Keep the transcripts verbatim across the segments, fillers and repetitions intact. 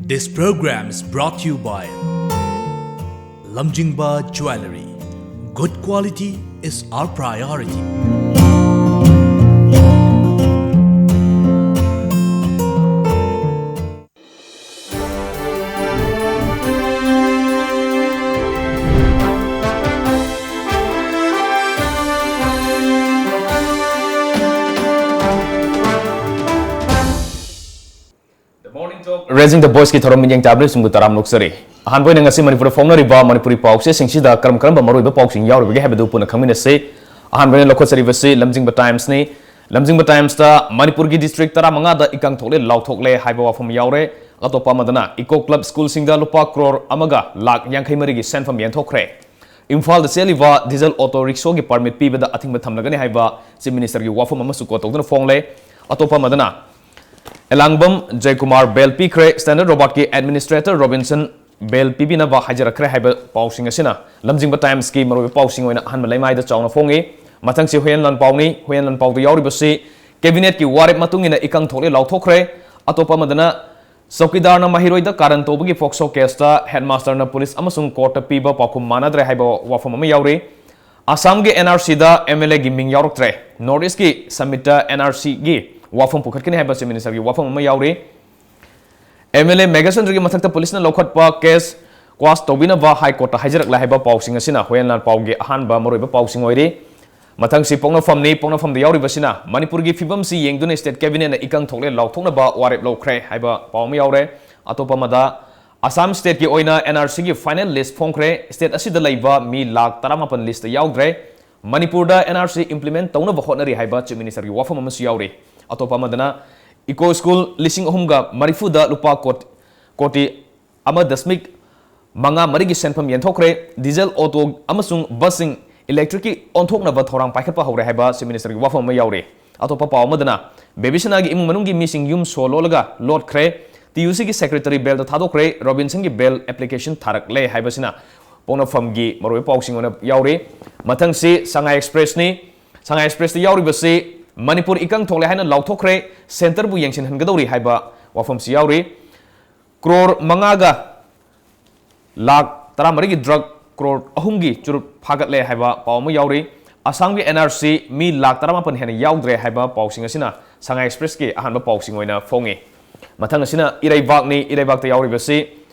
This program is brought to you by Lamjingba Jewellery. Good quality is our priority. Raising the Voice ꯀꯤ ꯊꯧꯔꯝ ꯃꯤꯠꯌꯦꯡ ꯇꯥꯕꯤꯁꯤꯡꯕꯨ ꯇꯔꯥꯝꯅ ꯑꯣꯛꯆꯔꯤ꯫ ꯑꯍꯥꯟꯕ ꯑꯣꯏꯅ ꯉꯁꯤ ꯃꯅꯤꯄꯨꯔꯗ ꯐꯣꯡꯅꯔꯤꯕ ꯃꯅꯤꯄꯨꯔꯤ ꯄꯥꯎꯆꯦꯁꯤꯡꯁꯤꯗ ꯀꯔꯝ ꯀꯔꯝꯕ ꯃꯔꯨꯑꯣꯏꯕ ꯄꯥꯎꯁꯤꯡ ꯌꯥꯎꯔꯤꯕꯒꯦ ꯍꯥꯏꯕꯗꯨ ꯄꯨꯟꯅ ꯈꯪꯃꯤꯟꯅꯁꯤ꯫ ꯑꯍꯥꯟꯕ ꯑꯣꯏꯅ ꯂꯧꯈꯠꯆꯔꯤꯕꯁꯤ ꯂꯝꯖꯤꯡꯕ ꯇꯥꯏꯝꯁꯅꯤ꯫ ꯂꯝꯖꯤꯡꯕ ꯇꯥꯏꯝꯁꯇ ꯃꯅꯤꯄꯨꯔꯒꯤ ꯗꯤꯁꯇ꯭ꯔꯤꯛ ꯇꯔꯥꯃꯉꯥꯗ ꯏꯀꯪ ꯊꯣꯛꯂꯦ, ꯂꯥꯎꯊꯣꯛꯂꯦ ꯍꯥꯏꯕ ꯋꯥꯐꯝ ꯌꯥꯎꯔꯦ꯫ ꯑꯇꯣꯞꯄ ꯑꯃꯗꯅ ꯏꯀꯣ ꯀ꯭ꯂꯕ ꯁ꯭ꯀꯨꯜꯁꯤꯡꯗ ꯂꯨꯄꯥ ꯀ꯭ꯔꯣꯔ ꯑꯃꯒ ꯂꯥꯈ ꯌꯥꯡꯈꯩ ꯃꯔꯤꯒꯤ ꯁꯦꯟꯐꯝ ꯌꯦꯟꯊꯣꯛꯈ꯭ꯔꯦ꯫ ꯏꯝꯐꯥꯜꯗ ꯆꯦꯜꯂꯤꯕ ꯗꯤꯖꯜ ꯑꯣꯇꯣ ꯔꯤꯛꯁꯣꯒꯤ ꯄꯔꯃꯤꯠ ꯄꯤꯕꯗ ꯑꯊꯤꯡꯕ ꯊꯝꯂꯒꯅꯤ ꯍꯥꯏꯕ ꯆꯤꯐ ꯃꯤꯅꯤꯁꯇꯔꯒꯤ ꯋꯥꯐꯝ ꯑꯃꯁꯨ ꯀꯣꯠ ꯇꯧꯗꯨꯅ ꯐꯣꯡꯂꯦ꯫ ꯑꯇꯣꯞꯄ ꯑꯃꯗꯅ ꯑꯦꯂꯥꯡꯕꯝ ꯖꯌꯀꯨꯃꯥꯔ ꯕꯦꯜ ꯄꯤꯈ꯭ꯔꯦ꯫ ꯁ꯭ꯇꯦꯟꯗꯔꯗ ꯔꯣꯕꯥꯔꯠꯀꯤ ꯑꯦꯗꯃꯤꯅꯤꯁꯇ꯭ꯔꯦꯇꯔ ꯔꯣꯕꯤꯟꯁꯟ ꯕꯦꯜ ꯄꯤꯕꯤꯅꯕ ꯍꯥꯏꯖꯔꯛꯈ꯭ꯔꯦ ꯍꯥꯏꯕ ꯄꯥꯎꯁꯤꯡ ꯑꯁꯤꯅ ꯂꯝꯖꯤꯡꯕ ꯇꯥꯏꯝꯁꯀꯤ ꯃꯔꯨꯑꯣꯏꯕ ꯄꯥꯎꯁꯤꯡ ꯑꯣꯏꯅ ꯑꯍꯥꯟꯕ ꯂꯩꯃꯥꯏꯗ ꯆꯥꯎꯅ ꯐꯣꯡꯏ꯫ ꯃꯊꯪꯁꯤ ꯍꯨꯏꯌꯦꯟ ꯂꯥꯟꯄꯥꯎꯅꯤ꯫ ꯍꯨꯏꯌꯦꯟ ꯂꯥꯟꯄꯥꯎꯗ ꯌꯥꯎꯔꯤꯕꯁꯤ ꯀꯦꯕꯤꯅꯦꯠꯀꯤ ꯋꯥꯔꯦꯞ ꯃꯇꯨꯡ ꯏꯟꯅ ꯏꯀꯪ ꯊꯣꯛꯂꯦ, ꯂꯥꯎꯊꯣꯛꯈ꯭ꯔꯦ꯫ ꯑꯇꯣꯞꯄ ꯑꯃꯗꯅ ꯆꯧꯀꯤꯗꯥꯔꯅ ꯃꯍꯩꯔꯣꯏꯗ ꯀꯥꯔꯟ ꯇꯧꯕꯒꯤ ꯄꯣꯛꯁꯣ ꯀꯦꯁꯇ ꯍꯦꯗꯃꯥꯁꯇꯔꯅ ꯄꯨꯂꯤꯁ ꯑꯃꯁꯨꯡ ꯀꯣꯔꯠꯇ ꯄꯤꯕ ꯄꯥꯎꯈꯨꯝ ꯃꯥꯟꯅꯗ꯭ꯔꯦ ꯍꯥꯏꯕ ꯋꯥꯐꯝ ꯑꯃ ꯌꯥꯎꯔꯤ꯫ ꯑꯁꯥꯝꯒꯤ ꯑꯦꯟ ꯑꯥꯔ ꯁꯤꯗ ꯑꯦꯝ ꯑꯦꯜ ꯑꯦꯒꯤ ꯃꯤꯡ ꯌꯥꯎꯔꯛꯇ꯭ꯔꯦ꯫ ꯅꯣꯔꯠ ꯏꯁꯀꯤ ꯁꯃꯤꯠꯇ ꯑꯦꯟ ꯑꯥꯔ ꯁꯤꯒꯤ ꯋꯥꯐꯝ ꯄꯨꯈꯠꯀꯅꯤ ꯍꯥꯏꯕ ꯆꯤꯐ ꯃꯤꯅꯤꯁꯇꯔꯒꯤ ꯋꯥꯐꯝ ꯑꯃ ꯌꯥꯎꯔꯤ꯫ ꯑꯦꯝ ꯑꯦꯜ ꯑꯦ ꯃꯦꯘꯆꯟꯗ꯭ꯔꯒꯤ ꯃꯊꯛꯇ ꯄꯨꯂꯤꯁꯅ ꯂꯧꯈꯠꯄ ꯀꯦꯁ ꯀ꯭ꯋꯥꯁ ꯇꯧꯕꯤꯅꯕ ꯍꯥꯏ ꯀꯣꯔꯠꯇ ꯍꯥꯏꯖꯔꯛꯂꯦ ꯍꯥꯏꯕ ꯄꯥꯎꯁꯤꯡ ꯑꯁꯤꯅ ꯍꯨꯏꯌꯦꯟ ꯂꯥꯟꯄꯥꯎꯒꯤ ꯑꯍꯥꯟꯕ ꯃꯔꯨꯑꯣꯏꯕ ꯄꯥꯎꯁꯤꯡ ꯑꯣꯏꯔꯤ꯫ ꯃꯊꯪꯁꯤ ꯄꯣꯛꯅꯐꯝꯅꯤ꯫ ꯄꯣꯛꯅꯐꯝꯗ ꯌꯥꯎꯔꯤꯕꯁꯤꯅ ꯃꯅꯤꯄꯨꯔꯒꯤ ꯐꯤꯕꯝꯁꯤ ꯌꯦꯡꯗꯨꯅ ꯁ꯭ꯇꯦꯠ ꯀꯦꯕꯤꯅꯦꯠꯅ ꯏꯀꯪ ꯊꯣꯛꯂꯦ, ꯂꯥꯎꯊꯣꯛꯅꯕ ꯋꯥꯔꯦꯞ ꯂꯧꯈ꯭ꯔꯦ ꯍꯥꯏꯕ ꯄꯥꯎ ꯑꯃ ꯌꯥꯎꯔꯦ꯫ ꯑꯇꯣꯞꯄ ꯑꯃꯗ ꯑꯁꯥꯝ ꯁ꯭ꯇꯦꯠꯀꯤ ꯑꯣꯏꯅ ꯑꯦꯟ ꯑꯥꯔ ꯁꯤꯒꯤ ꯐꯥꯏꯅꯦꯜ ꯂꯤꯁ ꯐꯣꯡꯈ꯭ꯔꯦ꯫ ꯁ꯭ꯇꯦꯠ ꯑꯁꯤꯗ ꯂꯩꯕ ꯃꯤ ꯂꯥꯈ ꯇꯔꯥꯃꯥꯄꯟ ꯂꯤꯁꯇ ꯌꯥꯎꯗ꯭ꯔꯦ꯫ ꯃꯅꯤꯄꯨꯔꯗ ꯑꯦꯟ ꯑꯥꯔ ꯁꯤ ꯏꯝꯄ꯭ꯂꯤꯃꯦꯟ ꯇꯧꯅꯕ ꯍꯣꯠꯅꯔꯤ ꯍꯥꯏꯕ ꯆꯤꯐ ꯃꯤꯅꯤꯁꯇꯔꯒꯤ ꯋꯥꯐꯝ ꯑꯃꯁꯨ ꯌꯥꯎꯔꯤ꯫ ꯑꯇꯣꯞꯄ ꯑꯃꯗꯅ ꯏꯀꯣ ꯁ꯭ꯀꯨꯜ ꯂꯤꯁꯤꯡ ꯑꯍꯨꯝꯒ ꯃꯔꯤꯐꯨꯗ ꯂꯨꯄꯥ ꯀꯣꯠ-, ꯀꯣꯇꯤ ꯑꯃ ꯗꯁꯃꯤꯛ ꯃꯉꯥ ꯃꯔꯤꯒꯤ ꯁꯦꯟꯐꯝ ꯌꯦꯟꯊꯣꯛꯈ꯭ꯔꯦ꯫ ꯗꯤꯖꯜ ꯑꯣꯇꯣ ꯑꯃꯁꯨꯡ ꯕꯁꯁꯤꯡ ꯏꯂꯦꯛꯇ꯭ꯔꯤꯛꯀꯤ ꯑꯣꯟꯊꯣꯛꯅꯕ ꯊꯧꯔꯥꯡ ꯄꯥꯏꯈꯠꯄ ꯍꯧꯔꯦ ꯍꯥꯏꯕ ꯆꯤꯐ ꯃꯤꯅꯤꯁꯇꯔꯒꯤ ꯋꯥꯐꯝ ꯑꯃ ꯌꯥꯎꯔꯤ꯫ ꯑꯇꯣꯞꯄ ꯄꯥꯎ ꯑꯃꯗꯅ ꯕꯦꯕꯤꯁꯅꯥꯒꯤ ꯏꯃꯨꯡ ꯃꯅꯨꯡꯒꯤ ꯃꯤꯁꯤꯡ ꯌꯨꯝ ꯁꯣ ꯂꯣꯜꯂꯒ ꯂꯣꯠꯈ꯭ꯔꯦ꯫ ꯇꯤ ꯌꯨ ꯁꯤꯒꯤ ꯁꯦꯀ꯭ꯔꯦꯇꯔꯤ ꯕꯦꯜꯗ ꯊꯥꯗꯣꯛꯈ꯭ꯔꯦ꯫ ꯔꯣꯕꯤꯟꯁꯟꯒꯤ ꯕꯦꯜ ꯑꯦꯄ꯭ꯂꯤꯀꯦꯁꯟ ꯊꯥꯔꯛꯂꯦ ꯍꯥꯏꯕꯁꯤꯅ ꯄꯣꯛꯅꯐꯝꯒꯤ ꯃꯔꯨꯑꯣꯏꯕ ꯄꯥꯎꯁꯤꯡ ꯑꯣꯏꯅ ꯌꯥꯎꯔꯤ꯫ ꯃꯊꯪꯁꯤ ꯁꯉꯥꯏ ꯑꯦꯛꯁꯄ꯭ꯔꯦꯁꯅꯤ꯫ ꯁꯉꯥꯏ ꯑꯦꯛꯁꯄ꯭ꯔꯦꯁꯇ ꯌꯥꯎꯔꯤꯕꯁꯤ ꯃꯅꯤꯄꯨꯔ ꯏꯀꯪ ꯊꯣꯛꯂꯦ ꯍꯥꯏꯅ ꯂꯥꯎꯊꯣꯛꯈ꯭ꯔꯦ, ꯁꯦꯟꯇꯔꯕꯨ ꯌꯦꯡꯁꯤꯟꯍꯟꯒꯗꯧꯔꯤ ꯍꯥꯏꯕ ꯋꯥꯐꯝꯁꯤ ꯌꯥꯎꯔꯤ꯫ ꯀ꯭ꯔꯣꯔ ꯃꯉꯥꯒ ꯂꯥꯈ ꯇꯔꯥꯃꯔꯤꯒꯤ ꯗ꯭ꯔꯒ ꯀ꯭ꯔꯣꯔ ꯑꯍꯨꯝꯒꯤ ꯆꯨꯔꯨꯞ ꯐꯥꯒꯠꯂꯦ ꯍꯥꯏꯕ ꯄꯥꯎ ꯑꯃ ꯌꯥꯎꯔꯤ꯫ ꯑꯁꯥꯝꯒꯤ ꯑꯦꯟ ꯑꯥꯔ ꯁꯤ ꯃꯤ ꯂꯥꯈ ꯇꯔꯥꯃꯥꯄꯟ ꯍꯦꯟꯅ ꯌꯥꯎꯗ꯭ꯔꯦ ꯍꯥꯏꯕ ꯄꯥꯎꯁꯤꯡ ꯑꯁꯤꯅ ꯁꯉꯥꯏ ꯑꯦꯛꯁꯄ꯭ꯔꯦꯁꯀꯤ ꯑꯍꯥꯟꯕ ꯄꯥꯎꯁꯤꯡ ꯑꯣꯏꯅ ꯐꯣꯡꯉꯤ꯫ ꯃꯊꯪ ꯑꯁꯤꯅ ꯏꯔꯩꯕꯥꯛꯅꯤ꯫ ꯏꯔꯩꯕꯥꯛꯇ ꯌꯥꯎꯔꯤꯕꯁꯤ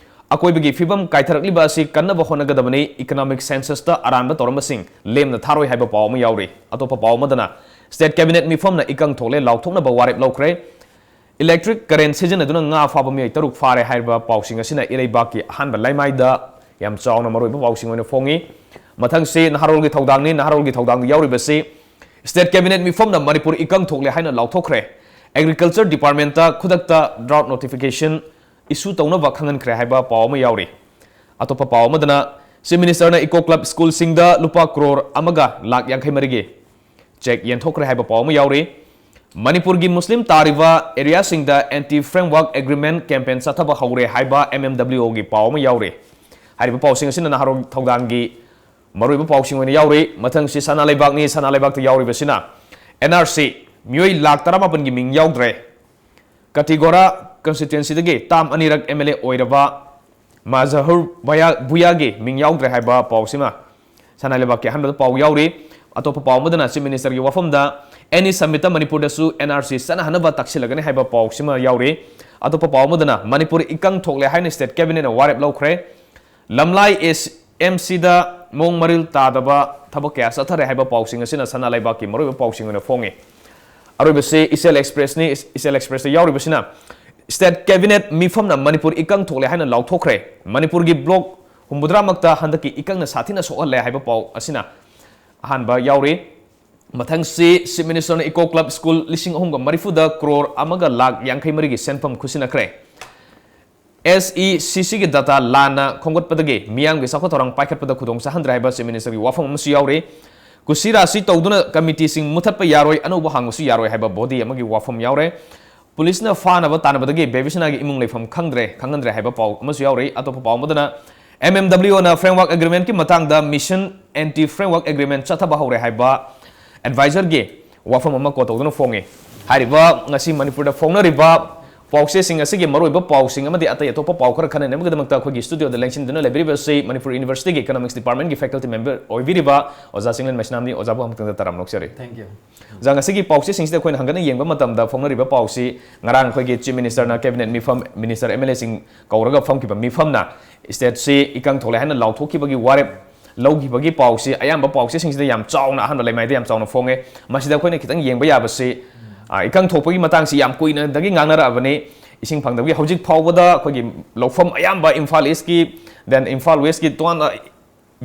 ꯑꯀꯣꯏꯕꯒꯤ ꯐꯤꯕꯝ ꯀꯥꯏꯊꯔꯛꯂꯤꯕ ꯑꯁꯤ ꯀꯟꯅꯕ ꯍꯣꯠꯅꯒꯗꯕꯅꯤ꯫ ꯏꯀꯣꯅꯣꯃꯤꯛ ꯁꯦꯟꯁꯁꯇ ꯑꯔꯥꯟꯕ ꯇꯧꯔꯝꯕꯁꯤꯡ ꯂꯦꯝꯅ ꯊꯥꯔꯣꯏ ꯍꯥꯏꯕ ꯄꯥꯎ ꯑꯃ ꯌꯥꯎꯔꯤ꯫ ꯑꯇꯣꯞꯄ ꯄꯥꯎ ꯑꯃꯗꯅ ꯁ꯭ꯇꯦꯠ ꯀꯦꯕꯤꯅꯦꯠ ꯃꯤꯐꯝꯅ ꯏꯀꯪ ꯊꯣꯛꯂꯦ ꯂꯥꯎꯊꯣꯛꯅꯕ ꯋꯥꯔꯦꯞ ꯂꯧꯈ꯭ꯔꯦ꯫ ꯏꯂꯦꯛꯇ꯭ꯔꯤꯛ ꯀꯔꯦꯟ ꯁꯤꯖꯤꯟꯅꯗꯨꯅ ꯉꯥ ꯐꯥꯕ ꯃꯤꯑꯣꯏ ꯇꯔꯨꯛ ꯐꯥꯔꯦ ꯍꯥꯏꯔꯤꯕ ꯄꯥꯎꯁꯤꯡ ꯑꯁꯤꯅ ꯏꯔꯩꯕꯥꯛꯀꯤ ꯑꯍꯥꯟꯕ ꯂꯩꯃꯥꯏꯗ ꯌꯥꯝ ꯆꯥꯎꯅ ꯃꯔꯨꯑꯣꯏꯕ ꯄꯥꯎꯁꯤꯡ ꯑꯣꯏꯅ ꯐꯣꯡꯉꯤ꯫ ꯃꯊꯪꯁꯤ ꯅꯍꯥꯔꯣꯜꯒꯤ ꯊꯧꯗꯥꯡꯅꯤ꯫ ꯅꯍꯥꯔꯣꯜꯒꯤ ꯊꯧꯗꯥꯡꯗ ꯌꯥꯎꯔꯤꯕꯁꯤ ꯁ꯭ꯇꯦꯠ ꯀꯦꯕꯤꯅꯦꯠ ꯃꯤꯐꯝꯅ ꯃꯅꯤꯄꯨꯔ ꯏꯀꯪ ꯊꯣꯛꯂꯦ ꯍꯥꯏꯅ ꯂꯥꯎꯊꯣꯛꯈ꯭ꯔꯦ꯫ ꯑꯦꯒ꯭ꯔꯤꯀꯜꯆꯔ ꯗꯤꯄꯥꯔꯠꯃꯦꯟꯠꯇ ꯈꯨꯗꯛꯇ ꯗ꯭ꯔꯥꯎꯠ ꯅꯣꯇꯤꯐꯤꯀꯦꯁꯟ ꯏꯁꯨ ꯇꯧꯅꯕ ꯈꯪꯍꯟꯈ꯭ꯔꯦ ꯍꯥꯏꯕ ꯄꯥꯎ ꯑꯃ ꯌꯥꯎꯔꯤ꯫ ꯑꯇꯣꯞꯄ ꯄꯥꯎ ꯑꯃꯗꯅ ꯆꯤꯐ ꯃꯤꯅꯤꯁꯇꯔꯅ ꯏꯀꯣ ꯀ꯭ꯂꯕ ꯁ꯭ꯀꯨꯜꯁꯤꯡꯗ ꯂꯨꯄꯥ ꯀ꯭ꯔꯣꯔ ꯑꯃꯒ ꯂꯥꯈ ꯌꯥꯡꯈꯩ ꯃꯔꯤꯒꯤ ꯆꯦꯛ ꯌꯦꯟꯊꯣꯛꯈ꯭ꯔꯦ ꯍꯥꯏꯕ ꯄꯥꯎ ꯑꯃ ꯌꯥꯎꯔꯤ꯫ ꯃꯅꯤꯄꯨꯔꯒꯤ ꯃꯨꯁꯂꯤꯝ ꯇꯥꯔꯤꯕ ꯑꯦꯔꯤꯌꯥꯁꯤꯡꯗ ꯑꯦꯟꯇꯤ ꯐ꯭ꯔꯦꯝꯋꯥꯔꯛ ꯑꯦꯒ꯭ꯔꯤꯃꯦꯟꯠ ꯀꯦꯝꯄꯦꯟ ꯆꯠꯊꯕ ꯍꯧꯔꯦ ꯍꯥꯏꯕ ꯑꯦꯝ ꯑꯦꯝ ꯗꯕ꯭ꯂꯤꯎ ꯑꯣꯒꯤ ꯄꯥꯎ ꯑꯃ ꯌꯥꯎꯔꯤ꯫ ꯍꯥꯏꯔꯤꯕ ꯄꯥꯎꯁꯤꯡ ꯑꯁꯤꯅ ꯅꯍꯥꯔꯣꯜ ꯊꯧꯗꯥꯡꯒꯤ ꯃꯔꯨꯑꯣꯏꯕ ꯄꯥꯎꯁꯤꯡ ꯑꯣꯏꯅ ꯌꯥꯎꯔꯤ꯫ ꯃꯊꯪꯁꯤ ꯁꯅꯥ ꯂꯩꯕꯥꯛꯅꯤ꯫ ꯁꯅꯥ ꯂꯩꯕꯥꯛꯇ ꯌꯥꯎꯔꯤꯕꯁꯤꯅ ꯑꯦꯟ ꯑꯥꯔ ꯁꯤ ꯃꯤꯑꯣꯏ ꯂꯥꯈ ꯇꯔꯥꯃꯥꯄꯟꯒꯤ ꯃꯤꯡ ꯌꯥꯎꯗ꯭ꯔꯦ꯫ ꯀꯇꯤꯒꯣꯔꯥ ꯀꯟꯁꯇꯤꯇ꯭ꯋꯦꯟꯁꯤꯗꯒꯤ ꯇꯥꯝ ꯑꯅꯤꯔꯛ ꯑꯦꯝ ꯑꯦꯜ ꯑꯦ ꯑꯣꯏꯔꯕ ꯃꯖꯍꯔ ꯕꯌꯥ-, ꯕꯨꯌꯥꯒꯤ ꯃꯤꯡ ꯌꯥꯎꯗ꯭ꯔꯦ ꯍꯥꯏꯕ ꯄꯥꯎꯁꯤꯃ ꯁꯅꯥ ꯂꯩꯕꯥꯛꯀꯤ ꯑꯍꯥꯟꯕꯗ ꯄꯥꯎ ꯌꯥꯎꯔꯤ꯫ ꯑꯇꯣꯞꯄ ꯄꯥꯎ ꯑꯃꯗꯅ ꯆꯤꯐ ꯃꯤꯅꯤꯁꯇꯔꯒꯤ ꯋꯥꯐꯝꯗ ꯑꯦꯅꯤ ꯁꯝꯃꯤꯠꯇ ꯃꯅꯤꯄꯨꯔꯗꯁꯨ ꯑꯦꯟ ꯑꯥꯔ ꯁꯤ ꯆꯠꯅꯍꯟꯅꯕ ꯇꯛꯁꯤꯜꯂꯒꯅꯤ ꯍꯥꯏꯕ ꯄꯥꯎꯁꯤꯃ ꯌꯥꯎꯔꯤ꯫ ꯑꯇꯣꯞꯄ ꯄꯥꯎ ꯑꯃꯗꯅ ꯃꯅꯤꯄꯨꯔ ꯏꯀꯪ ꯊꯣꯛꯂꯦ ꯍꯥꯏꯅ ꯁ꯭ꯇꯦꯠ ꯀꯦꯕꯤꯅꯦꯠꯅ ꯋꯥꯔꯦꯞ ꯂꯧꯈ꯭ꯔꯦ꯫ ꯂꯝꯂꯥꯏ ꯑꯦꯁ ꯑꯦꯝ ꯁꯤꯗ ꯃꯑꯣꯡ ꯃꯔꯤꯜ ꯇꯥꯗꯕ ꯊꯕꯛ ꯀꯌꯥ ꯆꯠꯊꯔꯦ ꯍꯥꯏꯕ ꯄꯥꯎꯁꯤꯡ ꯑꯁꯤꯅ ꯁꯅꯥ ꯂꯩꯕꯥꯛꯀꯤ ꯃꯔꯨꯑꯣꯏꯕ ꯄꯥꯎꯁꯤꯡ ꯑꯣꯏꯅ ꯐꯣꯡꯉꯤ꯫ ꯑꯔꯣꯏꯕꯁꯤ ꯏꯆꯦꯜ ꯑꯦꯛꯁꯄ꯭ꯔꯦꯁꯅꯤ꯫ ꯏꯆꯦꯜ ꯑꯦꯛꯁꯄ꯭ꯔꯦꯁꯇ ꯌꯥꯎꯔꯤꯕꯁꯤꯅ ꯁ꯭ꯇꯦꯠ ꯀꯦꯕꯤꯅꯦꯠ ꯃꯤꯐꯝꯅ ꯃꯅꯤꯄꯨꯔ ꯏꯀꯪ ꯊꯣꯛꯂꯦ ꯍꯥꯏꯅ ꯂꯥꯎꯊꯣꯛꯈ꯭ꯔꯦ꯫ ꯃꯅꯤꯄꯨꯔꯒꯤ ꯕ꯭ꯂꯣꯛ ꯍꯨꯝꯐꯨꯇꯔꯥꯃꯛꯇ ꯍꯟꯗꯛꯀꯤ ꯏꯀꯪꯅ ꯁꯥꯊꯤꯅ ꯁꯣꯛꯍꯜꯂꯦ ꯍꯥꯏꯕ ꯄꯥꯎ ꯑꯁꯤꯅ ꯑꯍꯥꯟꯕ ꯌꯥꯎꯔꯤ꯫ ꯃꯊꯪꯁꯤ ꯆꯤꯐ ꯃꯤꯅꯤꯁꯇꯔꯅ ꯏꯀꯣ ꯀ꯭ꯂꯕ ꯁ꯭ꯀꯨꯜ ꯂꯤꯁꯤꯡ ꯑꯍꯨꯝꯒ ꯃꯔꯤꯐꯨꯗ ꯀ꯭ꯔꯣꯔ ꯑꯃꯒ ꯂꯥꯈ ꯌꯥꯡꯈꯩ ꯃꯔꯤꯒꯤ ꯁꯦꯟꯐꯝ ꯈꯨꯠꯁꯤꯟꯅꯈ꯭ꯔꯦ꯫ ꯑꯦꯁ ꯏ ꯁꯤ ꯁꯤꯒꯤ ꯗꯇꯥ ꯂꯥꯟꯅ ꯈꯣꯝꯒꯠꯄꯗꯒꯤ ꯃꯤꯌꯥꯝꯒꯤ ꯆꯥꯎꯈꯠ ꯊꯧꯔꯥꯡ ꯄꯥꯏꯈꯠꯄꯗ ꯈꯨꯗꯣꯡ ꯆꯥꯍꯟꯗ꯭ꯔꯦ ꯍꯥꯏꯕ ꯆꯤꯐ ꯃꯤꯅꯤꯁꯇꯔꯒꯤ ꯋꯥꯐꯝ ꯑꯃꯁꯨ ꯌꯥꯎꯔꯤ꯫ ꯀꯨꯁꯤ ꯔꯥꯁꯤ ꯇꯧꯗꯨꯅ ꯀꯃꯤꯇꯤꯁꯤꯡ ꯃꯨꯊꯠꯄ ꯌꯥꯔꯣꯏ, ꯑꯅꯧꯕ ꯍꯥꯡꯕꯁꯨ ꯌꯥꯔꯣꯏ ꯍꯥꯏꯕ ꯕꯣꯗꯤ ꯑꯃꯒꯤ ꯋꯥꯐꯝ ꯌꯥꯎꯔꯦ꯫ ꯄꯨꯂꯤꯁꯅ ꯐꯥꯅꯕ ꯇꯥꯟꯅꯕꯗꯒꯤ ꯕꯦꯕꯤꯁꯅꯥꯒꯤ ꯏꯃꯨꯡ ꯂꯩꯐꯝ ꯈꯪꯗ꯭ꯔꯦ, ꯈꯪꯍꯟꯗ꯭ꯔꯦ ꯍꯥꯏꯕ ꯄꯥꯎ ꯑꯃꯁꯨ ꯌꯥꯎꯔꯤ꯫ ꯑꯇꯣꯞꯄ ꯄꯥꯎ ꯑꯃꯗꯅ ꯑꯦꯝ ꯑꯦꯝ ꯗꯕ꯭ꯂꯤꯎ ꯑꯦꯅ ꯐ꯭ꯔꯦꯝꯋꯥꯔꯛ ꯑꯦꯒ꯭ꯔꯤꯃꯦꯟꯠꯀꯤ ꯃꯇꯥꯡꯗ ꯃꯤꯁꯟ ꯑꯦꯟꯇꯤ ꯐ꯭ꯔꯦꯝꯋꯥꯔꯛ ꯑꯦꯒ꯭ꯔꯤꯃꯦꯟꯠ ꯆꯠꯊꯕ ꯍꯧꯔꯦ ꯍꯥꯏꯕ ꯑꯦꯗꯚꯥꯏꯖꯔꯒꯤ ꯋꯥꯐꯝ ꯑꯃ ꯀꯣꯠ ꯇꯧꯗꯨꯅ ꯐꯣꯡꯉꯤ꯫ ꯍꯥꯏꯔꯤꯕ ꯉꯁꯤ ꯃꯅꯤꯄꯨꯔꯗ ꯐꯣꯡꯅꯔꯤꯕ ꯄꯥꯎꯆꯦꯁꯤꯡ ꯑꯁꯤꯒꯤ ꯃꯔꯨꯑꯣꯏꯕ ꯄꯥꯎꯁꯤꯡ ꯑꯃꯗꯤ ꯑꯇꯩ ꯑꯇꯣꯞꯄ ꯄꯥꯎ ꯈꯔ ꯈꯟꯅꯅꯕꯒꯤꯗꯃꯛꯇ ꯑꯩꯈꯣꯏꯒꯤ ꯁ꯭ꯇꯨꯗꯤꯑꯣꯗ ꯂꯦꯡꯁꯤꯟꯗꯨꯅ ꯂꯩꯕꯤꯔꯤꯕꯁꯤ ꯃꯅꯤꯄꯨꯔ ꯌꯨꯅꯤꯚꯔꯁꯤꯇꯤꯒꯤ ꯏꯀꯣꯅꯣꯃꯤꯛꯁ ꯗꯤꯄꯥꯔꯠꯃꯦꯟꯒꯤ ꯐꯦꯀꯜꯇꯤ ꯃꯦꯝꯕꯔ ꯑꯣꯏꯕꯤꯔꯤꯕ ꯑꯣꯖꯥ ꯆꯤꯡꯂꯦꯟ ꯃꯩꯁꯅꯥꯝꯅꯤ꯫ ꯑꯣꯖꯥꯕꯨ ꯑꯃꯨꯛꯇꯪꯗ ꯇꯔꯥꯝꯅ ꯑꯣꯛꯆꯔꯤ꯫ Thank you. ꯑꯣꯖꯥ, ꯉꯁꯤꯒꯤ ꯄꯥꯎꯆꯦꯁꯤꯡꯁꯤꯗ ꯑꯩꯈꯣꯏꯅ ꯍꯪꯒꯠꯅ ꯌꯦꯡꯕ ꯃꯇꯝꯗ ꯐꯣꯡꯅꯔꯤꯕ ꯄꯥꯎꯁꯤ ꯉꯔꯥꯡ ꯑꯩꯈꯣꯏꯒꯤ ꯆꯤꯐ ꯃꯤꯅꯤꯁꯇꯔꯅ ꯀꯦꯕꯤꯅꯦꯠ ꯃꯤꯐꯝ, ꯃꯤꯅꯤꯁꯇꯔ, ꯑꯦꯝ ꯑꯦꯜ ꯑꯦꯁꯤꯡ ꯀꯧꯔꯒ ꯐꯝꯈꯤꯕ ꯃꯤꯐꯝꯅ ꯁ꯭ꯇꯦꯠꯁꯤ ꯏꯀꯪ ꯊꯣꯛꯂꯦ ꯍꯥꯏꯅ ꯂꯥꯎꯊꯣꯛꯈꯤꯕꯒꯤ ꯋꯥꯔꯦꯞ ꯂꯧꯈꯤꯕꯒꯤ ꯄꯥꯎꯁꯤ ꯑꯌꯥꯝꯕ ꯄꯥꯎꯆꯦꯁꯤꯡꯁꯤꯗ ꯌꯥꯝ ꯆꯥꯎꯅ ꯑꯍꯥꯟꯕ ꯂꯩꯃꯥꯏꯗ ꯌꯥꯝ ꯆꯥꯎꯅ ꯐꯣꯡꯉꯦ꯫ ꯃꯁꯤꯗ ꯑꯩꯈꯣꯏꯅ ꯈꯤꯇꯪ ꯌꯦꯡꯕ ꯌꯥꯕꯁꯤ, ꯑ, ꯏꯀꯪ ꯊꯣꯛꯄꯒꯤ ꯃꯇꯥꯡꯁꯤ ꯌꯥꯝ ꯀꯨꯏꯅꯗꯒꯤ ꯉꯥꯡꯅꯔꯛꯑꯕꯅꯤ꯫ ꯏꯁꯤꯡ ꯐꯪꯗꯕꯒꯤ ꯍꯧꯖꯤꯛ ꯐꯥꯎꯕꯗ ꯑꯩꯈꯣꯏꯒꯤ ꯂꯧꯐꯝ ꯑꯌꯥꯝꯕ ꯏꯝꯐꯥꯜ ꯏꯁꯀꯤ, then ꯏꯝꯐꯥꯜ ꯋꯦꯁꯀꯤ ꯇꯣꯉꯥꯟꯅ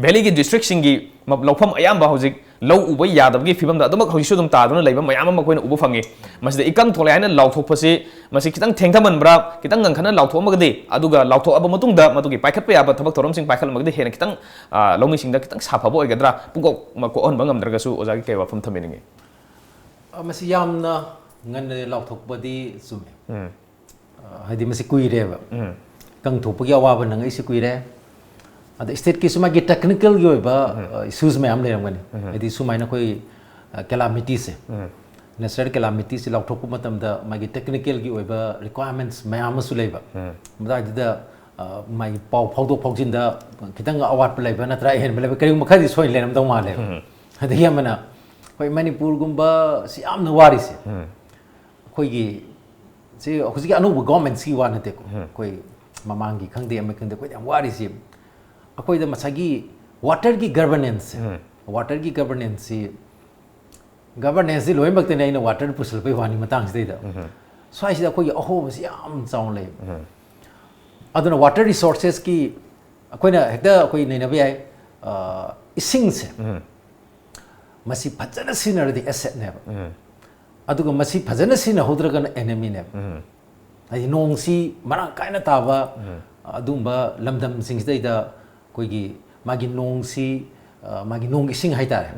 ꯚꯦꯂꯤꯒꯤ ꯗꯤꯁꯇ꯭ꯔꯤꯛꯁꯤꯡꯒꯤ ꯃ-, ꯂꯧꯐꯝ ꯑꯌꯥꯝꯕ ꯍꯧꯖꯤꯛ ꯂꯧ ꯎꯕ ꯌꯥꯗꯕꯒꯤ ꯐꯤꯕꯝꯗ ꯑꯗꯨꯃꯛ ꯍꯧꯖꯤꯛꯁꯨ ꯑꯗꯨꯝ ꯇꯥꯗꯨꯅ ꯂꯩꯕ ꯃꯌꯥꯝ ꯑꯃ ꯑꯩꯈꯣꯏꯅ ꯎꯕ ꯐꯪꯉꯤ꯫ ꯃꯁꯤꯗ ꯏꯀꯪ ꯊꯣꯛꯂꯦ ꯍꯥꯏꯅ ꯂꯥꯎꯊꯣꯛꯄꯁꯤ, ꯃꯁꯤ ꯈꯤꯇꯪ ꯊꯦꯡꯊꯃꯟꯕ꯭ꯔꯥ, ꯈꯤꯇꯪ ꯉꯟꯈꯠꯅ ꯂꯥꯎꯊꯣꯛꯑꯝꯃꯒꯗꯤ, ꯑꯗꯨꯒ ꯂꯥꯎꯊꯣꯛꯑꯕ ꯃꯇꯨꯡꯗ ꯃꯗꯨꯒꯤ ꯄꯥꯏꯈꯠꯄ ꯌꯥꯕ ꯊꯕꯛ ꯊꯧꯔꯝꯁꯤꯡ ꯄꯥꯏꯈꯠꯂꯝꯃꯒꯗꯤ ꯍꯦꯟꯅ ꯈꯤꯇꯪ, ꯑ, ꯂꯧꯃꯤꯁꯤꯡꯗ ꯈꯤꯇꯪ ꯁꯥꯐꯕ ꯑꯣꯏꯒꯗ꯭ꯔꯥ? ꯄꯨꯡꯀꯣꯛ ꯀꯣꯛꯍꯟꯕ ꯉꯝꯗ꯭ꯔꯒꯁꯨ ꯑꯣꯖꯥꯒꯤ ꯀꯩ ꯋꯥꯐꯝ ꯊꯝꯕꯤꯅꯤꯡꯉꯤ? ꯑ, ꯃꯁꯤ ꯌꯥꯝꯅ ꯉꯟꯅ ꯂꯥꯎꯊꯣꯛꯄꯗꯤ ꯆꯨꯝꯃꯦ꯫ ꯎꯝ꯫ ꯑ, ꯍꯥꯏꯗꯤ ꯃꯁꯤ ꯀꯨꯏꯔꯦꯕ꯫ ꯎꯝ꯫ ꯏꯀꯪ ꯊꯣꯛꯄꯒꯤ ꯑꯋꯥꯕ ꯅꯪꯉꯛꯏꯁꯤ ꯀꯨꯏꯔꯦ꯫ ꯑꯗ ꯁ꯭ꯇꯦꯠꯀꯤꯁꯨ ꯃꯥꯒꯤ ꯇꯦꯛꯅꯤꯀꯦꯜꯒꯤ ꯑꯣꯏꯕ, ꯑ, ꯏꯁꯨꯁ ꯃꯌꯥꯝ ꯂꯩꯔꯝꯒꯅꯤ꯫ ꯍꯥꯏꯗꯤ ꯁꯨꯃꯥꯏꯅ ꯑꯩꯈꯣꯏ, ꯑ, ꯀꯦꯂꯥꯃꯤꯇꯤꯁꯦ, ꯅꯦꯆꯔꯦꯜ ꯀꯦꯂꯥꯃꯤꯇꯤꯁꯦ ꯂꯥꯎꯊꯣꯛꯄ ꯃꯇꯝꯗ ꯃꯥꯒꯤ ꯇꯦꯛꯅꯤꯀꯦꯜꯒꯤ ꯑꯣꯏꯕ ꯔꯤꯀ꯭ꯋꯥꯌꯔꯃꯦꯟꯠꯁ ꯃꯌꯥꯝ ꯑꯃꯁꯨ ꯂꯩꯕ꯫ ꯃꯗꯨꯗ, ꯑ, ꯃꯥꯒꯤ ꯄꯥꯎ ꯐꯥꯎꯗꯣꯛ ꯐꯥꯎꯖꯤꯟꯗ ꯈꯤꯇꯪ ꯑꯋꯥꯠꯄ ꯂꯩꯕ ꯅꯠꯇ꯭ꯔꯒ ꯑꯍꯦꯟꯕ ꯂꯩꯕ ꯀꯔꯤꯒꯨꯝꯕ ꯈꯔꯗꯤ ꯁꯣꯏꯅ ꯂꯩꯔꯝꯗꯧ ꯃꯥꯜꯂꯦꯕ꯫ ꯑꯗꯒꯤ ꯑꯃꯅ ꯑꯩꯈꯣꯏ ꯃꯅꯤꯄꯨꯔꯒꯨꯝꯕ ꯁꯤ ꯌꯥꯝꯅ ꯋꯥꯔꯤꯁꯦ꯫ ꯑꯩꯈꯣꯏꯒꯤ ꯁꯤ ꯍꯧꯖꯤꯛꯀꯤ ꯑꯅꯧꯕ ꯒꯣꯔꯃꯦꯟꯠꯁꯀꯤ ꯋꯥ ꯅꯠꯇꯦꯀꯣ꯫ ꯑꯩꯈꯣꯏ ꯃꯃꯥꯡꯒꯤ ꯈꯪꯗꯦ, ꯑꯃ ꯈꯪꯗꯦ, ꯑꯩꯈꯣꯏꯗ ꯌꯥꯝ ꯋꯥꯔꯤꯁꯤ ꯑꯩꯈꯣꯏꯗ ꯉꯁꯥꯏꯒꯤ ꯋꯥꯇꯔꯒꯤ ꯒꯕꯔꯅꯦꯟꯁꯁꯦ, ꯋꯥꯇꯔꯒꯤ ꯒꯕꯔꯅꯦꯟꯁꯁꯤ, ꯒꯕꯔꯅꯦꯟꯁꯁꯤ ꯂꯣꯏꯅꯃꯛꯇꯅꯦ ꯑꯩꯅ ꯋꯥꯇꯔ ꯄꯨꯁꯤꯜꯂꯛꯄꯩ ꯋꯥꯅꯤ ꯃꯇꯥꯡꯁꯤꯗꯩꯗ꯫ ꯁ꯭ꯋꯥꯏꯁꯤꯗ ꯑꯩꯈꯣꯏꯒꯤ ꯑꯍꯣꯕꯁꯤ ꯌꯥꯝ ꯆꯥꯎꯅ ꯂꯩ꯫ ꯑꯗꯨꯅ ꯋꯥꯇꯔ ꯔꯤꯁꯣꯔꯁꯦꯁꯀꯤ ꯑꯩꯈꯣꯏꯅ ꯍꯦꯛꯇ ꯑꯩꯈꯣꯏ ꯅꯩꯅꯕ ꯌꯥꯏ꯫ ꯑ, ꯏꯁꯤꯡꯁꯦ ꯃꯁꯤ ꯐꯖꯅ ꯁꯤꯖꯤꯟꯅꯔꯗꯤ ꯑꯦꯁꯦꯠꯅꯦꯕ꯫ ꯑꯗꯨꯒ ꯃꯁꯤ ꯐꯖꯅ ꯁꯤꯖꯤꯟꯅꯍꯧꯗ꯭ꯔꯒꯅ ꯑꯦꯅꯦꯃꯤꯅꯦꯕ꯫ ꯍꯥꯏꯗꯤ ꯅꯣꯡꯁꯤ ꯃꯔꯥꯡ ꯀꯥꯏꯅ ꯇꯥꯕ ꯑꯗꯨꯒꯨꯝꯕ ꯂꯝꯗꯝꯁꯤꯡꯁꯤꯗꯩꯗ ꯑꯩꯈꯣꯏꯒꯤ ꯃꯥꯒꯤ ꯅꯣꯡꯁꯤ, ꯑ, ꯃꯥꯒꯤ ꯅꯣꯡ ꯏꯁꯤꯡ ꯍꯥꯏꯇꯥꯔꯦ꯫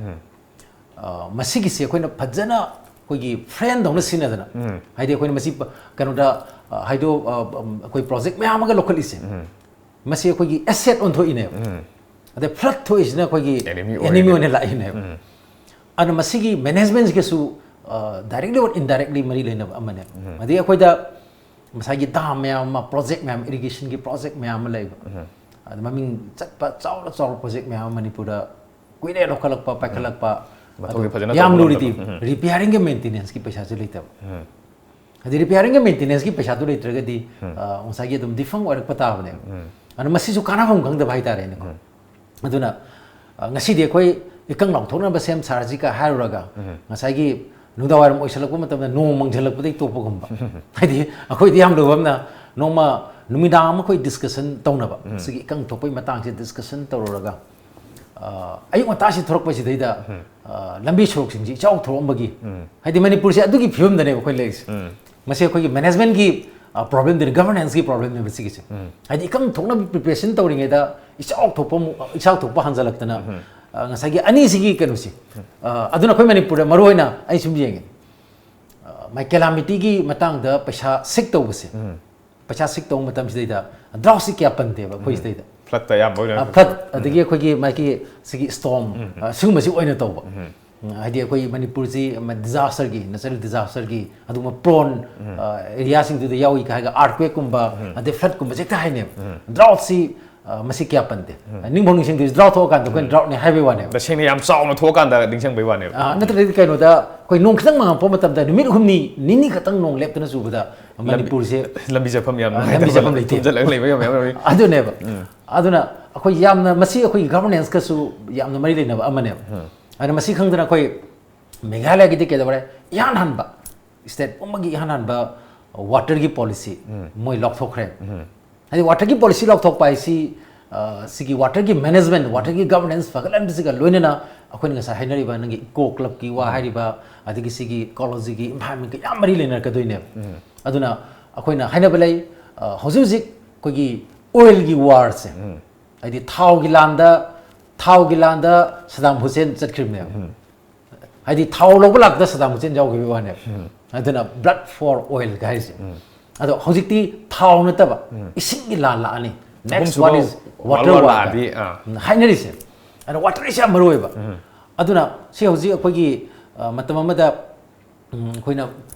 ꯑ, ꯃꯁꯤꯒꯤꯁꯦ ꯑꯩꯈꯣꯏꯅ ꯐꯖꯅ ꯑꯩꯈꯣꯏꯒꯤ ꯐ꯭ꯔꯦꯟꯗꯧꯅ ꯁꯤꯖꯤꯟꯅꯗꯅ, ꯍꯥꯏꯗꯤ ꯑꯩꯈꯣꯏꯅ ꯃꯁꯤ ꯄ-, ꯀꯩꯅꯣꯗ, ꯑ, ꯍꯥꯏꯗꯣ, ꯑ, ꯑꯝ, ꯑꯩꯈꯣꯏ ꯄ꯭ꯔꯣꯖꯦꯛ ꯃꯌꯥꯝ ꯑꯃꯒ ꯂꯧꯈꯠꯂꯤꯁꯦ, ꯃꯁꯤ ꯑꯩꯈꯣꯏꯒꯤ ꯑꯦꯁꯦꯠ ꯑꯣꯟꯊꯣꯛꯏꯅꯦꯕ꯫ ꯑꯗꯩ ꯐ꯭ꯂꯠ ꯊꯣꯛꯏꯁꯤꯅ ꯑꯩꯈꯣꯏꯒꯤ Enemy ꯑꯦꯅꯤꯃꯤ ꯑꯣꯏꯔꯤꯅꯦ꯫ ꯑꯣꯏꯅ ꯂꯥꯛꯏꯅꯦꯕ꯫ ꯑꯗꯨꯅ ꯃꯁꯤꯒꯤ ꯃꯦꯅꯦꯖꯃꯦꯟꯠꯁꯤꯒꯁꯨ, ꯑ, directly or indirectly ꯃꯔꯤ ꯂꯩꯅꯕ ꯑꯃꯅꯦꯕ꯫ ꯑꯗꯒꯤ ꯑꯩꯈꯣꯏꯗ ꯉꯁꯥꯏꯒꯤ ꯗꯥꯝ ꯃꯌꯥꯝ ꯑꯃ, ꯄ꯭ꯔꯣꯖꯦꯛ ꯃꯌꯥꯝ, ꯏꯔꯤꯒꯦꯁꯟꯒꯤ ꯄ꯭ꯔꯣꯖꯦꯛ ꯃꯌꯥꯝ ꯑꯃ ꯂꯩꯕ, ꯑꯗ ꯃꯃꯤꯡ ꯆꯠꯄ ꯆꯥꯎꯔ ꯆꯥꯎꯔ ꯄ꯭ꯔꯣꯖꯦꯛ ꯃꯌꯥꯝ ꯑꯃ ꯃꯅꯤꯄꯨꯔꯗ ꯀꯨꯏꯔꯦ ꯂꯧꯈꯠꯂꯛꯄ, ꯄꯥꯏꯈꯠꯂꯛꯄ, ꯃꯊꯧꯗꯤ ꯑꯗꯨ ꯐꯖꯅ ꯌꯥꯝ ꯇꯧꯕ ꯂꯨꯔꯤꯗꯤ ꯉꯝꯗꯕ꯫ ꯎꯝ꯫ ꯔꯤꯄꯤꯌꯥꯔꯤꯡꯒ ꯃꯦꯟꯇꯦꯅꯦꯟꯁꯀꯤ ꯄꯩꯁꯥꯁꯨ ꯂꯩꯇꯕ꯫ ꯍꯥꯏꯗꯤ ꯔꯤꯄꯤꯌꯥꯔꯤꯡꯒ ꯃꯦꯟꯇꯦꯅꯦꯟꯁꯀꯤ ꯄꯩꯁꯥꯗꯨ ꯂꯩꯇ꯭ꯔꯒꯗꯤ ꯑ, ꯉꯁꯥꯏꯒꯤ ꯑꯗꯨꯝ ꯗꯤꯐꯪ ꯑꯣꯏꯔꯛꯄ ꯇꯥꯕꯅꯦꯕ꯫ ꯑꯗꯨꯅ ꯃꯁꯤꯁꯨ ꯀꯥꯟꯅꯐꯝ ꯈꯪꯗꯕ ꯍꯥꯏꯇꯥꯔꯦꯅꯦꯀꯣ꯫ ꯑꯗꯨꯅ ꯑ, ꯉꯁꯤꯗꯤ ꯑꯩꯈꯣꯏ ꯏꯀꯪ ꯂꯥꯎꯊꯣꯛꯅꯕ ꯁꯦꯝ ꯁꯥꯔꯁꯤꯒ ꯍꯥꯏꯔꯨꯔꯒ ꯉꯁꯥꯏꯒꯤ ꯅꯨꯡꯗꯥꯡ ꯋꯥꯏꯔꯝ ꯑꯣꯏꯁꯜꯂꯛꯄ ꯃꯇꯝꯗ ꯅꯣꯡ ꯃꯪꯁꯜꯂꯛꯄꯗꯒꯤ ꯇꯣꯛꯄꯒꯨꯝꯕ꯫ ꯍꯥꯏꯗꯤ ꯑꯩꯈꯣꯏꯗꯤ ꯌꯥꯝ ꯂꯨꯕ ꯑꯃꯅ ꯅꯣꯡꯃ ꯅꯨꯃꯤꯗꯥꯡ ꯑꯃ ꯑꯩꯈꯣꯏ ꯗꯤꯁꯀꯁꯟ ꯇꯧꯅꯕ, ꯁꯤꯒꯤ ꯏꯀꯪ ꯊꯣꯛꯄꯒꯤ ꯃꯇꯥꯡꯁꯦ ꯗꯤꯁꯀꯁꯟ ꯇꯧꯔꯨꯔꯒ ꯑ, ꯑꯌꯨꯛ ꯉꯟꯇꯥꯁꯤ ꯊꯣꯔꯛꯄꯁꯤꯗꯩꯗ ꯑ, ꯂꯝꯕꯤ ꯁꯣꯔꯣꯛꯁꯤꯡꯁꯤ ꯏꯆꯥꯎ ꯊꯣꯛꯑꯝꯕꯒꯤ, ꯍꯥꯏꯗꯤ ꯃꯅꯤꯄꯨꯔꯁꯦ ꯑꯗꯨꯒꯤ ꯐꯤꯕꯝꯗꯅꯦꯕ ꯑꯩꯈꯣꯏ ꯂꯩꯔꯤꯁꯦ꯫ ꯃꯁꯤ ꯑꯩꯈꯣꯏꯒꯤ ꯃꯦꯅꯦꯖꯃꯦꯟꯒꯤ ꯄ꯭ꯔꯣꯕ꯭ꯂꯦꯝꯗꯅꯤ, ꯒꯚꯔꯅꯦꯟꯁꯀꯤ ꯄ꯭ꯔꯣꯕ꯭ꯂꯦꯝꯅꯦꯕ ꯁꯤꯒꯤꯁꯦ꯫ ꯍꯥꯏꯗꯤ ꯏꯀꯪ ꯊꯣꯛꯅꯕ ꯄ꯭ꯔꯤꯄꯦꯔꯦꯁꯟ ꯇꯧꯔꯤꯉꯩꯗ ꯏꯆꯥꯎ ꯊꯣꯛꯄ ꯑꯃꯨꯛ, ꯏꯆꯥꯎ ꯊꯣꯛꯄ ꯍꯟꯖꯜꯂꯛꯇꯅ ꯑ, ꯉꯁꯥꯏꯒꯤ ꯑꯅꯤꯁꯤꯒꯤ ꯀꯩꯅꯣꯁꯦ, ꯑ, ꯑꯗꯨꯅ ꯑꯩꯈꯣꯏ ꯃꯅꯤꯄꯨꯔꯗ ꯃꯔꯨꯑꯣꯏꯅ ꯑꯩ ꯁꯨꯝ ꯌꯦꯡꯉꯦ, ꯃꯥꯏ ꯀꯦꯂꯥꯃꯤꯇꯤꯒꯤ ꯃꯇꯥꯡꯗ ꯄꯩꯁꯥ ꯁꯤꯛ ꯇꯧꯕꯁꯦ, ꯄꯩꯁꯥ ꯁꯤꯛ ꯇꯧꯕ ꯃꯇꯝꯁꯤꯗꯩꯗ ꯗ꯭ꯔꯥꯎꯠꯁꯤ ꯀꯌꯥ ꯄꯟꯗꯦꯕ ꯑꯩꯈꯣꯏ ꯁꯤꯗꯩꯗ꯫ ꯐ꯭ꯂꯠꯇ ꯑꯌꯥꯝꯕ ꯑꯣꯏꯅ ꯐ꯭ꯂꯠ, ꯑꯗꯒꯤ ꯑꯩꯈꯣꯏꯒꯤ ꯃꯥꯒꯤ ꯁꯤꯒꯤ ꯁ꯭ꯇꯣꯝ, ꯁꯤꯒꯨꯝꯕꯁꯤ ꯑꯣꯏꯅ ꯇꯧꯕ꯫ ꯎꯝ, ꯍꯥꯏꯗꯤ ꯑꯩꯈꯣꯏ ꯃꯅꯤꯄꯨꯔꯁꯤ ꯗꯤꯖꯥꯁꯇꯔꯒꯤ, ꯅꯦꯆꯔꯦꯜ ꯗꯤꯖꯥꯁꯇꯔꯒꯤ ꯑꯗꯨꯒꯨꯝꯕ ꯄ꯭ꯔꯣꯟ ꯑꯦꯔꯤꯌꯥꯁꯤꯡꯗꯨꯗ ꯌꯥꯎꯏ ꯍꯥꯏꯔꯒ, ꯑꯥꯔꯠꯀ꯭ꯋꯦꯛꯀꯨꯝꯕ ꯑꯗꯩ ꯐ꯭ꯂꯠꯀꯨꯝꯕꯁꯦ ꯍꯦꯛꯇ ꯍꯥꯏꯅꯦꯕ꯫ ꯗ꯭ꯔꯥꯎꯠꯁꯤ ꯑ, ꯃꯁꯤ ꯀꯌꯥ ꯄꯟꯗꯦ꯫ ꯅꯤꯡꯐꯝ ꯅꯤꯡꯁꯤꯡꯗꯦ, ꯗ꯭ꯔꯥꯎꯠ ꯊꯣꯛꯑꯀꯥꯟꯗ ꯑꯩꯈꯣꯏꯅ ꯗ꯭ꯔꯥꯎꯠꯅꯦ ꯍꯥꯏꯕꯒꯤ ꯋꯥꯅꯦꯕ꯫ ꯇꯁꯦꯡꯅ ꯌꯥꯝ ꯆꯥꯎꯅ ꯊꯣꯛꯑꯀꯥꯟꯗ ꯅꯤꯡꯁꯤꯡꯕꯒꯤ ꯋꯥꯅꯦꯕ꯫ ꯑ, ꯅꯠꯇ꯭ꯔꯒꯗꯤ ꯀꯩꯅꯣꯗ ꯑꯩꯈꯣꯏ ꯅꯣꯡ ꯈꯤꯇꯪ ꯃꯪꯉꯛꯄ ꯃꯇꯝꯗ ꯅꯨꯃꯤꯠ ꯍꯨꯝꯅꯤ, ꯅꯤꯅꯤ ꯈꯛꯇꯪ ꯅꯣꯡ ꯂꯦꯞꯇꯅ ꯆꯨꯕꯗ ꯂꯝꯕꯤ-, ꯃꯅꯤꯄꯨꯔꯁꯦ ꯂꯝꯕꯤ ꯆꯠꯐꯝ ꯌꯥꯝ ꯑ, ꯂꯝꯕꯤ ꯆꯠꯐꯝ ꯂꯩꯇꯦ꯫ ꯊꯨꯝꯖꯤꯜꯂꯒ ꯂꯩꯕ ꯌꯥꯝ ꯌꯥꯎꯔꯤ꯫ ꯑꯗꯨꯅꯦꯕ꯫ ꯑꯗꯨꯅ ꯑꯩꯈꯣꯏ ꯌꯥꯝꯅ, ꯃꯁꯤ ꯑꯩꯈꯣꯏꯒꯤ ꯒꯚꯔꯅꯦꯟꯁꯀꯁꯨ ꯌꯥꯝꯅ ꯃꯔꯤ ꯂꯩꯅꯕ ꯑꯃꯅꯦꯕ꯫ ꯑꯗꯨꯅ ꯃꯁꯤ ꯈꯪꯗꯅ ꯑꯩꯈꯣꯏ ꯃꯦꯘꯥꯂꯌꯒꯤꯗꯤ ꯀꯩꯗꯧꯔꯦ? ꯏꯍꯥꯟ ꯍꯥꯟꯕ, ꯁ꯭ꯇꯦꯠ ꯄꯨꯝꯕꯒꯤ ꯏꯍꯥꯟ ꯍꯥꯟꯕ ꯋꯥꯇꯔꯒꯤ ꯄꯣꯂꯤꯁꯤ ꯃꯣꯏ ꯂꯥꯎꯊꯣꯛꯈ꯭ꯔꯦ꯫ ꯍꯥꯏꯗꯤ ꯋꯥꯇꯔꯒꯤ ꯄꯣꯂꯤꯁꯤ ꯂꯥꯎꯊꯣꯛꯄ ꯍꯥꯏꯁꯤ, ꯑ, ꯁꯤꯒꯤ ꯋꯥꯇꯔꯒꯤ ꯃꯦꯅꯦꯖꯃꯦꯟ, ꯋꯥꯇꯔꯒꯤ ꯒꯚꯔꯅꯦꯟꯁ ꯐꯒꯠꯍꯟꯕꯁꯤꯒ ꯂꯣꯏꯅꯅ ꯑꯩꯈꯣꯏꯅ ꯉꯁꯥꯏ ꯍꯥꯏꯅꯔꯤꯕ ꯅꯪꯒꯤ ꯏꯀꯣ ꯀ꯭ꯂꯕꯀꯤ ꯋꯥ ꯍꯥꯏꯔꯤꯕ, ꯑꯗꯒꯤ ꯁꯤꯒꯤ ꯏꯀꯣꯂꯣꯖꯤꯒꯤ ꯏꯟꯚꯥꯏꯔꯟꯃꯦꯟꯀ ꯌꯥꯝ ꯃꯔꯤ ꯂꯩꯅꯔꯛꯀꯗꯣꯏꯅꯦꯕ꯫ ꯑꯗꯨꯅ ꯑꯩꯈꯣꯏꯅ ꯍꯥꯏꯅꯕ ꯂꯩ, ꯑ, ꯍꯧꯖꯤꯛ ꯍꯧꯖꯤꯛ ꯑꯩꯈꯣꯏꯒꯤ ꯑꯣꯏꯜꯒꯤ ꯋꯥꯔꯁꯦ, ꯍꯥꯏꯗꯤ ꯊꯥꯎꯒꯤ ꯂꯥꯟꯗ, ꯊꯥꯎꯒꯤ ꯂꯥꯟꯗ ꯁꯗꯥꯝ ꯍꯨꯁꯦꯟ ꯆꯠꯈ꯭ꯔꯤꯕꯅꯦꯕ꯫ ꯍꯥꯏꯗꯤ ꯊꯥꯎ ꯂꯧꯕ ꯂꯥꯛꯄꯗ ꯁꯗꯥꯝ ꯍꯨꯁꯦꯟ ꯌꯥꯎꯈꯤꯕ ꯋꯥꯅꯦꯕ꯫ ꯑꯗꯨꯅ blood for oil ꯍꯥꯏꯁꯦ꯫ ꯑꯗꯣ ꯍꯧꯖꯤꯛꯇꯤ ꯊꯥꯎ ꯅꯠꯇꯕ ꯏꯁꯤꯡꯒꯤ ꯂꯥꯟ ꯂꯥꯛꯑꯅꯤ꯫ Next ꯑꯍꯨꯝꯁꯨꯕ one is World water War war ꯂꯥꯛꯑꯗꯤ, ꯑꯥ꯫ ꯍꯥꯏꯅꯔꯤꯁꯦ꯫ ꯑꯗꯣ ꯋꯥꯇꯔꯁꯦ ꯌꯥꯝ ꯃꯔꯨ ꯑꯣꯏꯕ꯫ ꯑꯗꯨꯅ ꯁꯤ ꯍꯧꯖꯤꯛ ꯑꯩꯈꯣꯏꯒꯤ, ꯑ, ꯃꯇꯝ ꯑꯃꯗ ꯎꯝ, ꯑꯩꯈꯣꯏꯅ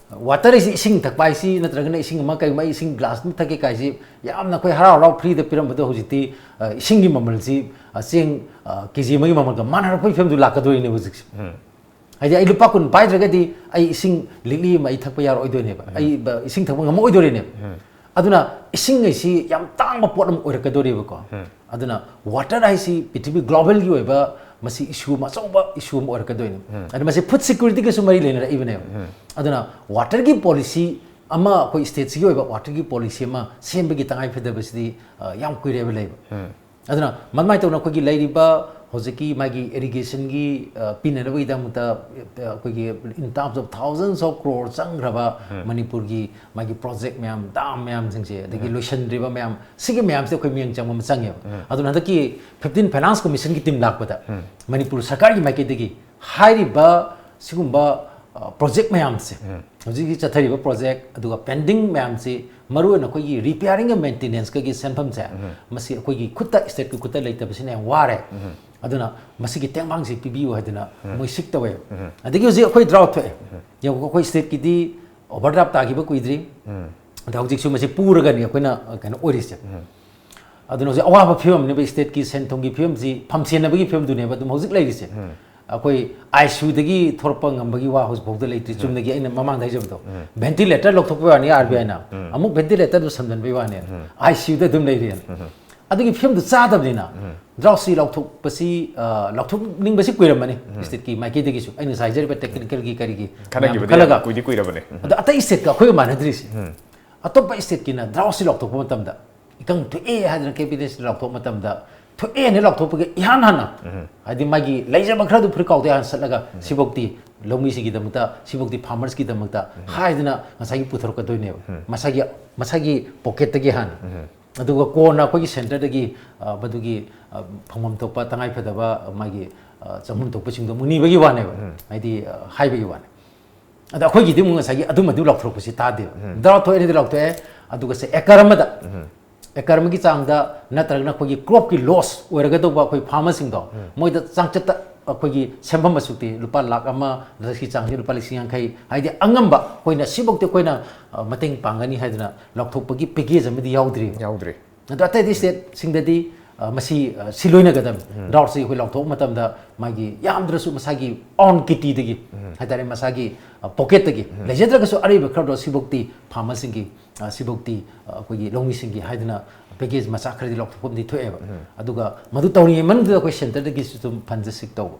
ꯋꯥꯇꯔ ꯍꯥꯏꯁꯤ, ꯏꯁꯤꯡ ꯊꯛꯄ ꯍꯥꯏꯁꯤ, ꯅꯠꯇ꯭ꯔꯒꯅ ꯏꯁꯤꯡ ꯑꯃ ꯀꯩꯒꯨꯝꯕ, ꯑꯩ ꯏꯁꯤꯡ ꯒ꯭ꯂꯥꯁ ꯑꯃ ꯊꯛꯀꯦ ꯀꯥꯏꯁꯤ ꯌꯥꯝꯅ ꯑꯩꯈꯣꯏ ꯍꯔꯥꯎ ꯍꯔꯥꯎ ꯐ꯭ꯔꯤꯗ ꯄꯤꯔꯝꯕꯗꯣ, ꯍꯧꯖꯤꯛꯇꯤ ꯑ, ꯏꯁꯤꯡꯒꯤ ꯃꯃꯜꯁꯤ, ꯑ, ꯆꯦꯡ ꯀꯦ ꯖꯤ ꯑꯃꯒꯤ ꯃꯃꯜꯒ ꯃꯥꯟꯅꯔꯛꯄꯒꯤ ꯐꯤꯕꯝꯗꯨ ꯂꯥꯛꯀꯗꯣꯔꯤꯅꯦꯕ ꯍꯧꯖꯤꯛꯁꯦ꯫ ꯍꯥꯏꯗꯤ ꯑꯩ ꯂꯨꯄꯥ ꯀꯨꯟ ꯄꯥꯏꯗ꯭ꯔꯒꯗꯤ ꯑꯩ ꯏꯁꯤꯡ ꯂꯤꯛꯂꯤ ꯑꯃ ꯑꯩ ꯊꯛꯄ ꯌꯥꯔꯣꯏꯗꯣꯏꯅꯦꯕ, ꯑꯩ ꯕ- ꯏꯁꯤꯡ ꯊꯛꯄ ꯉꯝꯃꯛꯑꯣꯏꯗꯣꯔꯤꯅꯦꯕ꯫ ꯑꯗꯨꯅ ꯏꯁꯤꯡ ꯍꯥꯏꯁꯤ ꯌꯥꯝ ꯇꯥꯡꯕ ꯄꯣꯠ ꯑꯃ ꯑꯣꯏꯔꯛꯀꯗꯣꯔꯤꯕꯀꯣ꯫ ꯑꯗꯨꯅ ꯋꯥꯇꯔ ꯍꯥꯏꯁꯤ ꯄ꯭ꯔꯤꯊꯤꯕꯤ ꯒ꯭ꯂꯣꯕꯦꯜꯒꯤ ꯑꯣꯏꯕ ꯃꯁꯤ ꯏꯁꯨ ꯑꯃ, ꯑꯆꯧꯕ ꯏꯁꯨ ꯑꯃ ꯑꯣꯏꯔꯛꯀꯗꯣꯏꯅꯤ꯫ ꯑꯗꯨ ꯃꯁꯤ ꯐꯨꯗ ꯁꯦꯀ꯭ꯌꯨꯔꯤꯇꯤꯒꯁꯨ ꯃꯔꯤ ꯂꯩꯅꯔꯛꯏꯕꯅꯦꯕ꯫ ꯑꯗꯨꯅ ꯋꯥꯇꯔꯒꯤ ꯄꯣꯂꯤꯁꯤ ꯑꯃ, ꯑꯩꯈꯣꯏ ꯁ꯭ꯇꯦꯠꯁꯤꯒꯤ ꯑꯣꯏꯕ ꯋꯥꯇꯔꯒꯤ ꯄꯣꯂꯤꯁꯤ ꯑꯃ ꯁꯦꯝꯕꯒꯤ ꯇꯉꯥꯏꯐꯗꯕꯁꯤꯗꯤ, ꯑ, ꯌꯥꯝ ꯀꯨꯏꯔꯦꯕ ꯂꯩꯕ꯫ ꯑꯗꯨꯅ ꯃꯗꯨꯃꯥꯏꯅ ꯇꯧꯅ ꯑꯩꯈꯣꯏꯒꯤ ꯂꯩꯔꯤꯕ ꯍꯧꯖꯤꯛꯀꯤ ꯃꯥꯒꯤ ꯏꯔꯤꯒꯦꯁꯟꯒꯤ, ꯑ, ꯄꯤꯅꯅꯕꯒꯤꯗꯃꯛꯇ, ꯑ, ꯑꯩꯈꯣꯏꯒꯤ in terms of thousands of crore ꯆꯪꯈ꯭ꯔꯕ ꯃꯅꯤꯄꯨꯔꯒꯤ ꯃꯥꯒꯤ ꯄ꯭ꯔꯣꯖꯦꯛ ꯃꯌꯥꯝ, ꯗꯥꯝ ꯃꯌꯥꯝꯁꯤꯡꯁꯦ, ꯑꯗꯒꯤ ꯂꯣꯏꯁꯤꯟꯗ꯭ꯔꯤꯕ ꯃꯌꯥꯝ, ꯁꯤꯒꯤ ꯃꯌꯥꯝꯁꯦ ꯑꯩꯈꯣꯏ ꯃꯤꯠꯌꯦꯡ ꯆꯪꯕ ꯑꯃ ꯆꯪꯉꯦꯕ꯫ ꯑꯗꯨꯅ ꯍꯟꯗꯛꯀꯤ fifteen Finance Commission-ꯒꯤ team ꯂꯥꯛꯄꯗ ꯃꯅꯤꯄꯨꯔ ꯁꯔꯀꯥꯔꯒꯤ ꯃꯥꯏꯀꯩꯗꯒꯤ ꯍꯥꯏꯔꯤꯕ ꯁꯤꯒꯨꯝꯕ, ꯑ, ꯄ꯭ꯔꯣꯖꯦꯛ ꯃꯌꯥꯝꯁꯦ, ꯍꯧꯖꯤꯛ ꯍꯧꯖꯤꯛ ꯆꯠꯊꯔꯤꯕ ꯄ꯭ꯔꯣꯖꯦꯛ, ꯑꯗꯨꯒ ꯄꯦꯟꯗꯤꯡ ꯃꯌꯥꯝꯁꯤ, ꯃꯔꯨꯑꯣꯏꯅ ꯑꯩꯈꯣꯏꯒꯤ ꯔꯤꯄꯤꯌꯥꯔꯤꯡꯒ ꯃꯦꯟꯇꯦꯅꯦꯟꯁꯀꯒꯤ ꯁꯦꯟꯐꯝꯁꯦ, ꯃꯁꯤ ꯑꯩꯈꯣꯏꯒꯤ ꯈꯨꯠꯇ, ꯁ꯭ꯇꯦꯠꯀꯤ ꯈꯨꯠꯇ ꯂꯩꯇꯕꯁꯤꯅ ꯌꯥꯝ ꯋꯥꯔꯦ꯫ ꯑꯗꯨꯅ ꯃꯁꯤꯒꯤ ꯇꯦꯡꯕꯥꯡꯁꯤ ꯄꯤꯕꯤꯌꯨ ꯍꯥꯏꯗꯅ ꯃꯣꯏ ꯁꯤꯛ ꯇꯧꯋꯦ꯫ ꯑꯗꯒꯤ ꯍꯧꯖꯤꯛ ꯑꯩꯈꯣꯏ ꯗ꯭ꯔꯥꯎꯠ ꯊꯣꯛꯑꯦ꯫ ꯌꯦꯡꯉꯨꯀꯣ, ꯑꯩꯈꯣꯏ ꯁ꯭ꯇꯦꯠꯀꯤꯗꯤ ꯑꯣꯚꯔꯗ꯭ꯔꯥꯐ ꯇꯥꯈꯤꯕ ꯀꯨꯏꯗ꯭ꯔꯤ꯫ ꯑꯗ ꯍꯧꯖꯤꯛꯁꯨ ꯃꯁꯤ ꯄꯨꯔꯒꯅꯤ ꯑꯩꯈꯣꯏꯅ, ꯑ, ꯀꯩꯅꯣ ꯑꯣꯏꯔꯤꯁꯦ꯫ ꯑꯗꯨꯅ ꯍꯧꯖꯤꯛ ꯑꯋꯥꯕ ꯐꯤꯕꯝꯅꯦꯕ, ꯁ꯭ꯇꯦꯠꯀꯤ ꯁꯦꯟ ꯊꯨꯝꯒꯤ ꯐꯤꯕꯝꯁꯤ ꯐꯝꯁꯦꯟꯅꯕꯒꯤ ꯐꯤꯕꯝꯗꯨꯅꯦꯕ ꯑꯗꯨꯝ ꯍꯧꯖꯤꯛ ꯂꯩꯔꯤꯁꯦ꯫ ꯑꯩꯈꯣꯏ ꯑꯥꯏ ꯁꯤ ꯌꯨꯗꯒꯤ ꯊꯣꯔꯛꯄ ꯉꯝꯕꯒꯤ ꯋꯥ ꯍꯧꯖꯤꯛꯐꯥꯎꯗ ꯂꯩꯇ꯭ꯔꯤ꯫ ꯆꯨꯝꯅꯒꯤ ꯑꯩꯅ ꯃꯃꯥꯡꯗ ꯍꯥꯏꯖꯕꯗꯣ, ꯚꯦꯟꯇꯤꯂꯦꯇꯔ ꯂꯧꯊꯣꯛꯄꯩ ꯋꯥꯅꯤ ꯑꯥꯔ ꯕꯤ ꯑꯥꯏꯅ, ꯑꯃꯨꯛ ꯚꯦꯟꯇꯤꯂꯦꯇꯔꯗꯨ ꯁꯝꯖꯟꯕꯩ ꯋꯥꯅꯦ, ꯑꯥꯏ ꯁꯤ ꯌꯨꯗ ꯑꯗꯨꯝ ꯂꯩꯔꯦꯅ꯫ ꯑꯗꯨꯒꯤ ꯐꯤꯕꯝꯗꯨ ꯆꯥꯗꯕꯅꯤꯅ ꯗ꯭ꯔꯥꯎꯠꯁꯤ ꯂꯥꯎꯊꯣꯛꯄꯁꯤ, ꯑ, ꯂꯥꯎꯊꯣꯛꯅꯤꯡꯕꯁꯤ ꯀꯨꯏꯔꯝꯃꯅꯤ꯫ ꯁ꯭ꯇꯦꯠꯀꯤ ꯃꯥꯏꯀꯩꯗꯒꯤꯁꯨ ꯑꯩꯅ ꯉꯁꯥꯏ ꯍꯥꯏꯖꯔꯤꯕ ꯇꯦꯛꯅꯤꯀꯦꯜꯒꯤ ꯀꯔꯤꯒꯤ ꯃꯌꯥꯝ ꯈꯟꯅꯈꯤꯕꯗꯤ ꯈꯜꯂꯒ꯫ ꯌꯥꯝ ꯀꯨꯏꯗꯤ ꯀꯨꯏꯔꯕꯅꯦ꯫ ꯑꯗꯣ ꯑꯇꯩ ꯁ꯭ꯇꯦꯠꯀ ꯑꯩꯈꯣꯏꯒ ꯃꯥꯟꯅꯗ꯭ꯔꯤꯁꯦ꯫ ꯑꯇꯣꯞꯄ ꯁ꯭ꯇꯦꯠꯀꯤꯅ ꯗ꯭ꯔꯥꯎꯠꯁꯤ ꯂꯥꯎꯊꯣꯛꯄ ꯃꯇꯝꯗ, ꯏꯀꯪ ꯊꯣꯛꯑꯦ ꯍꯥꯏꯗꯅ ꯀꯦꯕꯤꯅꯦꯠꯁꯤꯗ ꯂꯥꯎꯊꯣꯛꯄ ꯃꯇꯝꯗ, ꯊꯣꯛꯑꯦꯅ ꯂꯥꯎꯊꯣꯛꯄꯒꯤ ꯏꯍꯥꯟ ꯍꯥꯟꯅ, ꯍꯥꯏꯗꯤ ꯃꯥꯒꯤ ꯂꯩꯖꯕ ꯈꯔꯗꯨ ꯐꯨꯔꯤꯠ ꯀꯥꯎꯗ ꯍꯥꯟꯅ ꯁꯠꯂꯒ, ꯁꯤꯐꯧꯗꯤ ꯂꯧꯃꯤꯁꯤꯒꯤꯗꯃꯛꯇ, ꯁꯤꯐꯧꯗꯤ ꯐꯥꯔꯃꯔꯁꯀꯤꯗꯃꯛꯇ ꯍꯥꯏꯗꯅ ꯉꯁꯥꯏꯒꯤ ꯄꯨꯊꯣꯔꯛꯀꯗꯣꯏꯅꯦꯕ, ꯃꯁꯥꯒꯤ, ꯃꯁꯥꯒꯤ ꯄꯣꯀꯦꯠꯇꯒꯤ ꯍꯥꯟꯅ꯫ ꯑꯗꯨꯒ ꯀꯣꯟꯅ ꯑꯩꯈꯣꯏꯒꯤ ꯁꯦꯟꯇꯔꯗꯒꯤ, ꯑ, ꯃꯗꯨꯒꯤ, ꯑ, ꯐꯪꯐꯝ ꯊꯣꯛꯄ ꯇꯉꯥꯏꯐꯗꯕ, ꯑ, ꯃꯥꯒꯤ, ꯑ, ꯆꯪꯐꯝ ꯊꯣꯛꯄꯁꯤꯡꯗꯣ ꯑꯃꯨꯛ ꯅꯤꯕꯒꯤ ꯋꯥꯅꯦꯕ, ꯍꯥꯏꯗꯤ, ꯑ, ꯍꯥꯏꯕꯒꯤ ꯋꯥꯅꯦ꯫ ꯑꯗ ꯑꯩꯈꯣꯏꯒꯤꯗꯤ ꯑꯃꯨꯛ ꯉꯁꯥꯏꯒꯤ ꯑꯗꯨꯃꯗꯨ ꯂꯥꯎꯊꯣꯔꯛꯄꯁꯤ ꯇꯥꯗꯦꯕ꯫ ꯗ꯭ꯔꯥꯎꯠ ꯊꯣꯛꯑꯦꯅꯗꯤ ꯂꯥꯎꯊꯣꯛꯑꯦ, ꯑꯗꯨꯒ ꯁꯦ ꯑꯦꯀꯔ ꯑꯃꯗ, ꯑꯦꯀꯔ ꯑꯃꯒꯤ ꯆꯥꯡꯗ ꯅꯠꯇ꯭ꯔꯒꯅ ꯑꯩꯈꯣꯏꯒꯤ ꯀ꯭ꯔꯣꯞꯀꯤ ꯂꯣꯁ ꯑꯣꯏꯔꯒꯗꯧꯕ ꯑꯩꯈꯣꯏ ꯐꯥꯔꯃꯔꯁꯤꯡꯗꯣ, ꯃꯣꯏꯗ ꯆꯥꯡꯆꯠꯇ ꯑꯩꯈꯣꯏꯒꯤ ꯁꯦꯟꯐꯝ ꯑꯁꯨꯛꯇꯤ ꯂꯨꯄꯥ ꯂꯥꯈ ꯑꯃ ꯗ꯭ꯔꯒꯤ ꯆꯥꯡꯁꯤ ꯂꯨꯄꯥ ꯂꯤꯁꯤꯡ ꯌꯥꯡꯈꯩ, ꯍꯥꯏꯗꯤ ꯑꯉꯝꯕ ꯑꯩꯈꯣꯏꯅ ꯁꯤꯐꯧꯗꯤ ꯑꯩꯈꯣꯏꯅ, ꯑ, ꯃꯇꯦꯡ ꯄꯥꯡꯒꯅꯤ ꯍꯥꯏꯗꯅ ꯂꯥꯎꯊꯣꯛꯄꯒꯤ ꯄꯦꯀꯦꯖ ꯑꯃꯗꯤ ꯌꯥꯎꯗ꯭ꯔꯤꯕ꯫ ꯌꯥꯎꯗ꯭ꯔꯤ꯫ ꯑꯗꯣ ꯑꯇꯩ ꯑꯇꯩ ꯁ꯭ꯇꯦꯠꯁꯤꯡꯗꯗꯤ, ꯑ, ꯃꯁꯤ, ꯑ, ꯁꯤ ꯂꯣꯏꯅꯒꯗꯕꯅꯤ꯫ ꯗ꯭ꯔꯥꯎꯠꯁꯤ ꯑꯩꯈꯣꯏ ꯂꯥꯎꯊꯣꯛꯄ ꯃꯇꯝꯗ ꯃꯥꯒꯤ ꯌꯥꯝꯗ꯭ꯔꯁꯨ ꯃꯁꯥꯒꯤ ꯑꯣꯟ ꯀꯤꯇꯤꯗꯒꯤ ꯍꯥꯏꯇꯥꯔꯦ, ꯃꯁꯥꯒꯤ, ꯑ, ꯄꯣꯀꯦꯠꯇꯒꯤ, ꯂꯩꯖꯗ꯭ꯔꯒꯁꯨ ꯑꯔꯩꯕ ꯈꯔꯗꯣ ꯁꯤꯐꯧꯇꯤ ꯐꯥꯔꯃꯔꯁꯤꯡꯒꯤ, ꯑ, ꯁꯤꯐꯧꯇꯤ, ꯑ, ꯑꯩꯈꯣꯏꯒꯤ ꯂꯧꯃꯤꯁꯤꯡꯒꯤ ꯍꯥꯏꯗꯅ ꯄꯦꯀꯦꯖ ꯃꯆꯥ ꯈꯔꯗꯤ ꯂꯥꯎꯊꯣꯛꯐꯝꯗꯤ ꯊꯣꯛꯑꯦꯕ꯫ ꯑꯗꯨꯒ ꯃꯗꯨ ꯇꯧꯔꯤꯉꯩ ꯃꯅꯨꯡꯗꯨꯗ ꯑꯩꯈꯣꯏ ꯁꯦꯟꯇꯔꯗꯒꯤꯁꯨ ꯑꯗꯨꯝ ꯐꯟꯁꯦ ꯁꯤꯛ ꯇꯧꯕ꯫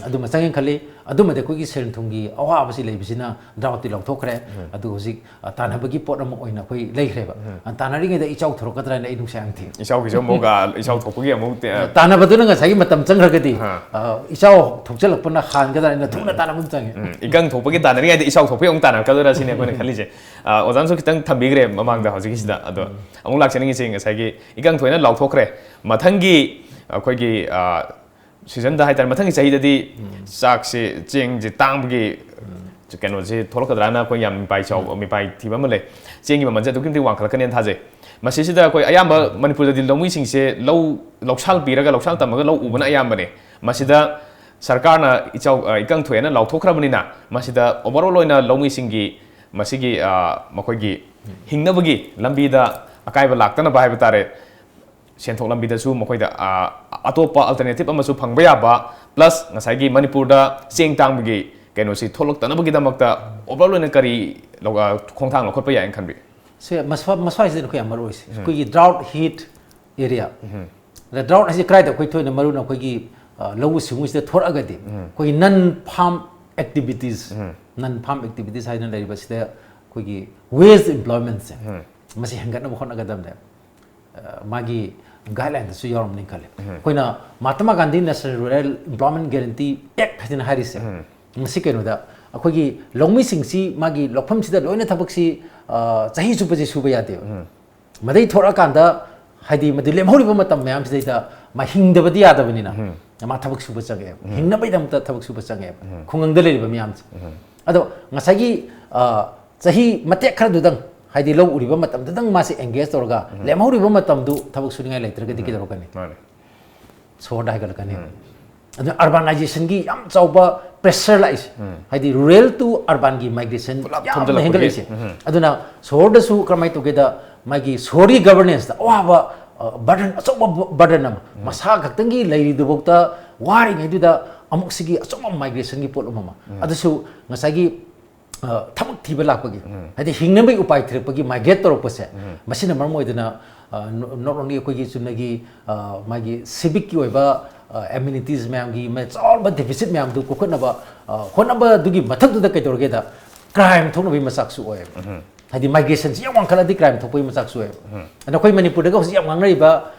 ꯑꯗꯨꯃ ꯆꯪꯉꯦꯅ ꯈꯜꯂꯤ꯫ ꯑꯗꯨꯃꯗꯤ ꯑꯩꯈꯣꯏꯒꯤ ꯁꯦꯟ ꯊꯨꯝꯒꯤ ꯑꯋꯥꯕꯁꯤ ꯂꯩꯕꯁꯤꯅ ꯗ꯭ꯔꯥꯎꯠꯇꯤ ꯂꯧꯊꯣꯛꯈ꯭ꯔꯦ꯫ ꯑꯗꯨ ꯍꯧꯖꯤꯛ, ꯑ, ꯇꯥꯟꯅꯕꯒꯤ ꯄꯣꯠ ꯑꯃ ꯑꯣꯏꯅ ꯑꯩꯈꯣꯏ ꯂꯩꯈ꯭ꯔꯦꯕ꯫ ꯑ, ꯇꯥꯟꯅꯔꯤꯉꯩꯗ ꯏꯆꯥꯎ ꯊꯣꯔꯛꯀꯗ꯭ꯔꯥꯅ ꯑꯩ ꯅꯨꯡꯁꯥ ꯌꯥꯝ ꯊꯤ꯫ ꯏꯆꯥꯎꯒꯤꯁꯨ ꯑꯃꯨꯛ, ꯑ, ꯏꯆꯥꯎ ꯊꯣꯛꯄꯒꯤ ꯑꯃꯨꯛ ꯇꯦ-, ꯇꯥꯟꯅꯕꯗꯨꯅ ꯉꯁꯥꯏꯒꯤ ꯃꯇꯝ ꯆꯪꯈ꯭ꯔꯒꯗꯤ, ꯑ꯫ ꯑ, ꯏꯆꯥꯎ ꯊꯣꯛꯆꯜꯂꯛꯄꯅ ꯍꯥꯟꯒꯗ꯭ꯔꯥꯅ ꯊꯨꯅ ꯇꯥꯟꯅꯕ ꯑꯃ ꯆꯪꯉꯦ꯫ ꯎꯝ, ꯏꯀꯪ ꯊꯣꯛꯄꯒꯤ ꯇꯥꯟꯅꯔꯤꯉꯩꯗ ꯏꯆꯥꯎ ꯊꯣꯛꯄꯒꯤ ꯑꯃꯨꯛ ꯇꯥꯟꯅꯔꯛꯀꯗꯣꯏꯔꯥ ꯁꯤꯅꯤ ꯑꯩꯈꯣꯏꯅ ꯈꯜꯂꯤꯁꯦ꯫ ꯑ, ꯑꯣꯖꯥꯅꯁꯨ ꯈꯤꯇꯪ ꯊꯝꯕꯤꯈ꯭ꯔꯦ ꯃꯃꯥꯡꯗ ꯍꯧꯖꯤꯛꯀꯤꯁꯤꯗ꯫ ꯑꯗꯣ ꯑꯃꯨꯛ ꯂꯥꯛꯆꯅꯤꯡꯉꯤꯁꯦ, ꯉꯁꯥꯏꯒꯤ ꯏꯀꯪ ꯊꯣꯛꯑꯦꯅ ꯂꯥꯎꯊꯣꯛꯈ꯭ꯔꯦ, ꯃꯊꯪꯒꯤ ꯑꯩꯈꯣꯏꯒꯤ, ꯑ, ꯁꯤꯖꯟꯗ ꯍꯥꯏꯇꯥꯔꯦ, ꯃꯊꯪꯒꯤ ꯆꯍꯤꯗꯗꯤ ꯆꯥꯛꯁꯦ, ꯆꯦꯡꯁꯦ ꯇꯥꯡꯕꯒꯤ ꯀꯩꯅꯣꯁꯦ ꯊꯣꯛꯂꯛꯀꯗ꯭ꯔꯥꯅ ꯑꯩꯈꯣꯏ ꯌꯥꯝ ꯃꯤꯄꯥꯏ ꯆꯥꯎꯕ, ꯃꯤꯄꯥꯏ ꯊꯤꯕ ꯑꯃ ꯂꯩ꯫ ꯆꯦꯡꯒꯤ ꯃꯃꯜꯁꯦ ꯑꯗꯨꯛꯀꯤ ꯃꯇꯤꯛ ꯋꯥꯡꯈꯠꯂꯛꯀꯅꯦꯅ ꯊꯥꯖꯩ꯫ ꯃꯁꯤꯁꯤꯗ ꯑꯩꯈꯣꯏ ꯑꯌꯥꯝꯕ ꯃꯅꯤꯄꯨꯔꯗꯗꯤ ꯂꯧꯃꯤꯁꯤꯡꯁꯦ ꯂꯧ, ꯂꯧꯁꯥꯜ ꯄꯤꯔꯒ, ꯂꯧꯁꯥꯜ ꯇꯝꯃꯒ ꯂꯧ ꯎꯕꯅ ꯑꯌꯥꯝꯕꯅꯦ꯫ ꯃꯁꯤꯗ ꯁꯔꯀꯥꯔꯅ ꯏꯆꯥꯎ, ꯑ, ꯏꯀꯪ ꯊꯣꯛꯑꯦꯅ ꯂꯥꯎꯊꯣꯛꯈ꯭ꯔꯕꯅꯤꯅ, ꯃꯁꯤꯗ overall ꯑꯣꯏꯅ ꯂꯧꯃꯤꯁꯤꯡꯒꯤ ꯃꯁꯤꯒꯤ, ꯑ, ꯃꯈꯣꯏꯒꯤ ꯍꯤꯡꯅꯕꯒꯤ ꯂꯝꯕꯤꯗ ꯑꯀꯥꯏꯕ ꯂꯥꯛꯇꯅꯕ ꯍꯥꯏꯕ ꯇꯥꯔꯦ, ꯁꯦꯟꯊꯣꯛ ꯂꯝꯕꯤꯗꯁꯨ ꯃꯈꯣꯏꯗ, ꯑ, ꯑꯇꯣꯞꯄ alternative ꯑꯃꯁꯨ ꯐꯪꯕ ꯌꯥꯕ, plus ꯉꯁꯥꯏꯒꯤ ꯃꯅꯤꯄꯨꯔꯗ ꯆꯦꯡ ꯇꯥꯡꯕꯒꯤ ꯀꯩꯅꯣꯁꯤ ꯊꯣꯛꯂꯛꯇꯅꯕꯒꯤꯗꯃꯛꯇ overall ꯑꯣꯏꯅ ꯀꯔꯤ ꯂꯧ-, ꯑ, ꯈꯣꯡꯊꯥꯡ ꯂꯧꯈꯠꯄ ꯌꯥꯏꯅ ꯈꯟꯕꯤ? ꯁꯦ, ꯃꯁ꯭ꯋꯥ-, ꯃꯁ꯭ꯋꯥꯏꯁꯤꯗꯅ ꯑꯩꯈꯣꯏ ꯌꯥꯝ ꯃꯔꯨ ꯑꯣꯏꯁꯦ꯫ ꯑꯩꯈꯣꯏꯒꯤ drought hit area꯫ ꯑꯗ drought ꯍꯥꯏꯁꯦ ꯀꯗꯥꯏꯗ ꯑꯩꯈꯣꯏ ꯊꯣꯛꯏꯅꯣ? ꯃꯔꯨ ꯑꯣꯏꯅ ꯑꯩꯈꯣꯏꯒꯤ, ꯑ, ꯂꯧꯎ ꯁꯤꯡꯎꯁꯤꯗ ꯊꯣꯔꯛꯑꯒꯗꯤ, ꯑꯩꯈꯣꯏꯒꯤ non farm activities, non farm activities ꯍꯥꯏꯗꯅ ꯂꯩꯔꯤꯕꯁꯤꯗ ꯑꯩꯈꯣꯏꯒꯤ wage employmentꯁꯦ, ꯃꯁꯤ ꯍꯦꯟꯒꯠꯅꯕ ꯍꯣꯠꯅꯒꯗꯕꯅꯦ꯫ ꯑ, ꯃꯥꯒꯤ guidelineꯗꯁꯨ ꯌꯥꯎꯔꯝꯅꯤ ꯈꯜꯂꯤ꯫ ꯑꯩꯈꯣꯏꯅ Mahatma Gandhi national rural employment guarantee act ꯍꯥꯏꯗꯅ ꯍꯥꯏꯔꯤꯁꯦ, ꯃꯁꯤ ꯀꯩꯅꯣꯗ ꯑꯩꯈꯣꯏꯒꯤ ꯂꯧꯃꯤꯁꯤꯡꯁꯤ ꯃꯥꯒꯤ ꯂꯧꯐꯝꯁꯤꯗ ꯂꯣꯏꯅ ꯊꯕꯛꯁꯤ, ꯑ, ꯆꯍꯤ ꯆꯨꯞꯄꯁꯤ ꯁꯨꯕ ꯌꯥꯗꯦꯕ꯫ ꯃꯗꯩ ꯊꯣꯔꯛꯑꯀꯥꯟꯗ ꯍꯥꯏꯗꯤ ꯃꯗꯨ ꯂꯦꯝꯍꯧꯔꯤꯕ ꯃꯇꯝ ꯃꯌꯥꯝꯁꯤꯗꯩꯗ ꯃꯥ ꯍꯤꯡꯗꯕꯗꯤ ꯌꯥꯗꯕꯅꯤꯅ ꯃꯥ ꯊꯕꯛ ꯁꯨꯕ ꯆꯪꯉꯛꯑꯦꯕ꯫ ꯍꯤꯡꯅꯕꯒꯤꯗꯃꯛꯇ ꯊꯕꯛ ꯁꯨꯕ ꯆꯪꯉꯛꯑꯦꯕ ꯈꯨꯡꯒꯪꯗ ꯂꯩꯔꯤꯕ ꯃꯌꯥꯝꯁꯦ꯫ ꯑꯗꯣ ꯉꯁꯥꯏꯒꯤ, ꯑ, ꯆꯍꯤ ꯃꯇꯦꯛ ꯈꯔꯗꯨꯗꯪ, ꯍꯥꯏꯗꯤ ꯂꯧ ꯎꯔꯤꯕ ꯃꯇꯝꯗꯨꯗꯪ ꯃꯥꯁꯦ engage ꯇꯧꯔꯒ ꯂꯦꯝꯍꯧꯔꯤꯕ ꯃꯇꯝꯗꯨ ꯊꯕꯛ ꯁꯨꯅꯤꯡꯉꯥꯏ ꯂꯩꯇ꯭ꯔꯒꯗꯤ ꯀꯩꯗꯧꯔꯛꯀꯅꯤ? ꯃꯥꯅꯦ꯫ ꯁꯣꯔꯗ ꯍꯥꯏꯒꯠꯂꯛꯀꯅꯤ꯫ ꯑꯗꯨꯅ urbanization ꯒꯤ ꯌꯥꯝ ꯆꯥꯎꯕ pressure ꯂꯥꯛꯏꯁꯦ, ꯍꯥꯏꯗꯤ rural to urban ꯒꯤ migration ꯄꯨꯂꯞ ꯌꯥꯝꯅ ꯊꯣꯝꯖꯤꯜꯂꯛꯄꯒꯤ꯫ ꯍꯦꯟꯒꯠꯂꯛꯏꯁꯦ꯫ ꯑꯗꯨꯅ ꯁꯣꯍꯣꯔꯗꯁꯨ ꯀꯔꯝꯍꯥꯏꯅ ꯇꯧꯒꯦꯗ, ꯃꯥꯒꯤ ꯁꯣꯍꯣꯔꯒꯤ governance ꯇ ꯑꯋꯥꯕ, burden, ꯑꯆꯧꯕ burden ꯑꯃ, ꯃꯁꯥ ꯈꯛꯇꯪꯒꯤ ꯂꯩꯔꯤꯗꯨꯐꯥꯎꯗ ꯋꯥꯔꯤꯉꯩꯗꯨꯗ ꯑꯃꯨꯛ ꯁꯤꯒꯤ ꯑꯆꯧꯕ migration ꯒꯤ ꯄꯣꯠꯂꯨꯝ ꯑꯃ꯫ ꯑꯗꯨꯁꯨ ꯉꯁꯥꯏꯒꯤ ꯑ, ꯊꯕꯛ ꯊꯤꯕ ꯂꯥꯛꯄꯒꯤ, ꯍꯥꯏꯗꯤ ꯍꯤꯡꯅꯕꯒꯤ ꯎꯄꯥꯏ ꯊꯤꯔꯛꯄꯒꯤ migrate ꯇꯧꯔꯛꯄꯁꯦ, ꯃꯁꯤꯅ ꯃꯔꯝ ꯑꯣꯏꯗꯅ, ꯑ, not only ꯑꯩꯈꯣꯏꯒꯤ ꯆꯨꯝꯅꯒꯤ, ꯑ, ꯃꯥꯒꯤ civic ꯀꯤ ꯑꯣꯏꯕ, ꯑ, amenities ꯃꯌꯥꯝꯒꯤ ꯃ-, ꯑꯆꯧꯕ deficit ꯃꯌꯥꯝꯗꯨ ꯀꯣꯛꯈꯠꯅꯕ, ꯑ, ꯍꯣꯠꯅꯕꯗꯨꯒꯤ ꯃꯊꯛꯇꯨꯗ ꯀꯩꯗꯧꯔꯒꯦꯗ, crime ꯊꯣꯛꯅꯕꯒꯤ ꯃꯆꯥꯛꯁꯨ ꯑꯣꯏꯌꯦꯕ꯫ ꯍꯥꯏꯗꯤ migration ꯁꯤ ꯌꯥꯝ ꯋꯥꯡꯈꯠꯂꯗꯤ crime ꯊꯣꯛꯄꯒꯤ ꯃꯆꯥꯛꯁꯨ ꯑꯣꯏꯌꯦꯕ꯫ ꯑꯗꯣ ꯑꯩꯈꯣꯏ ꯃꯅꯤꯄꯨꯔꯗꯒ ꯍꯧꯖꯤꯛ ꯌꯥꯝ ꯉꯥꯡꯅꯔꯤꯕ,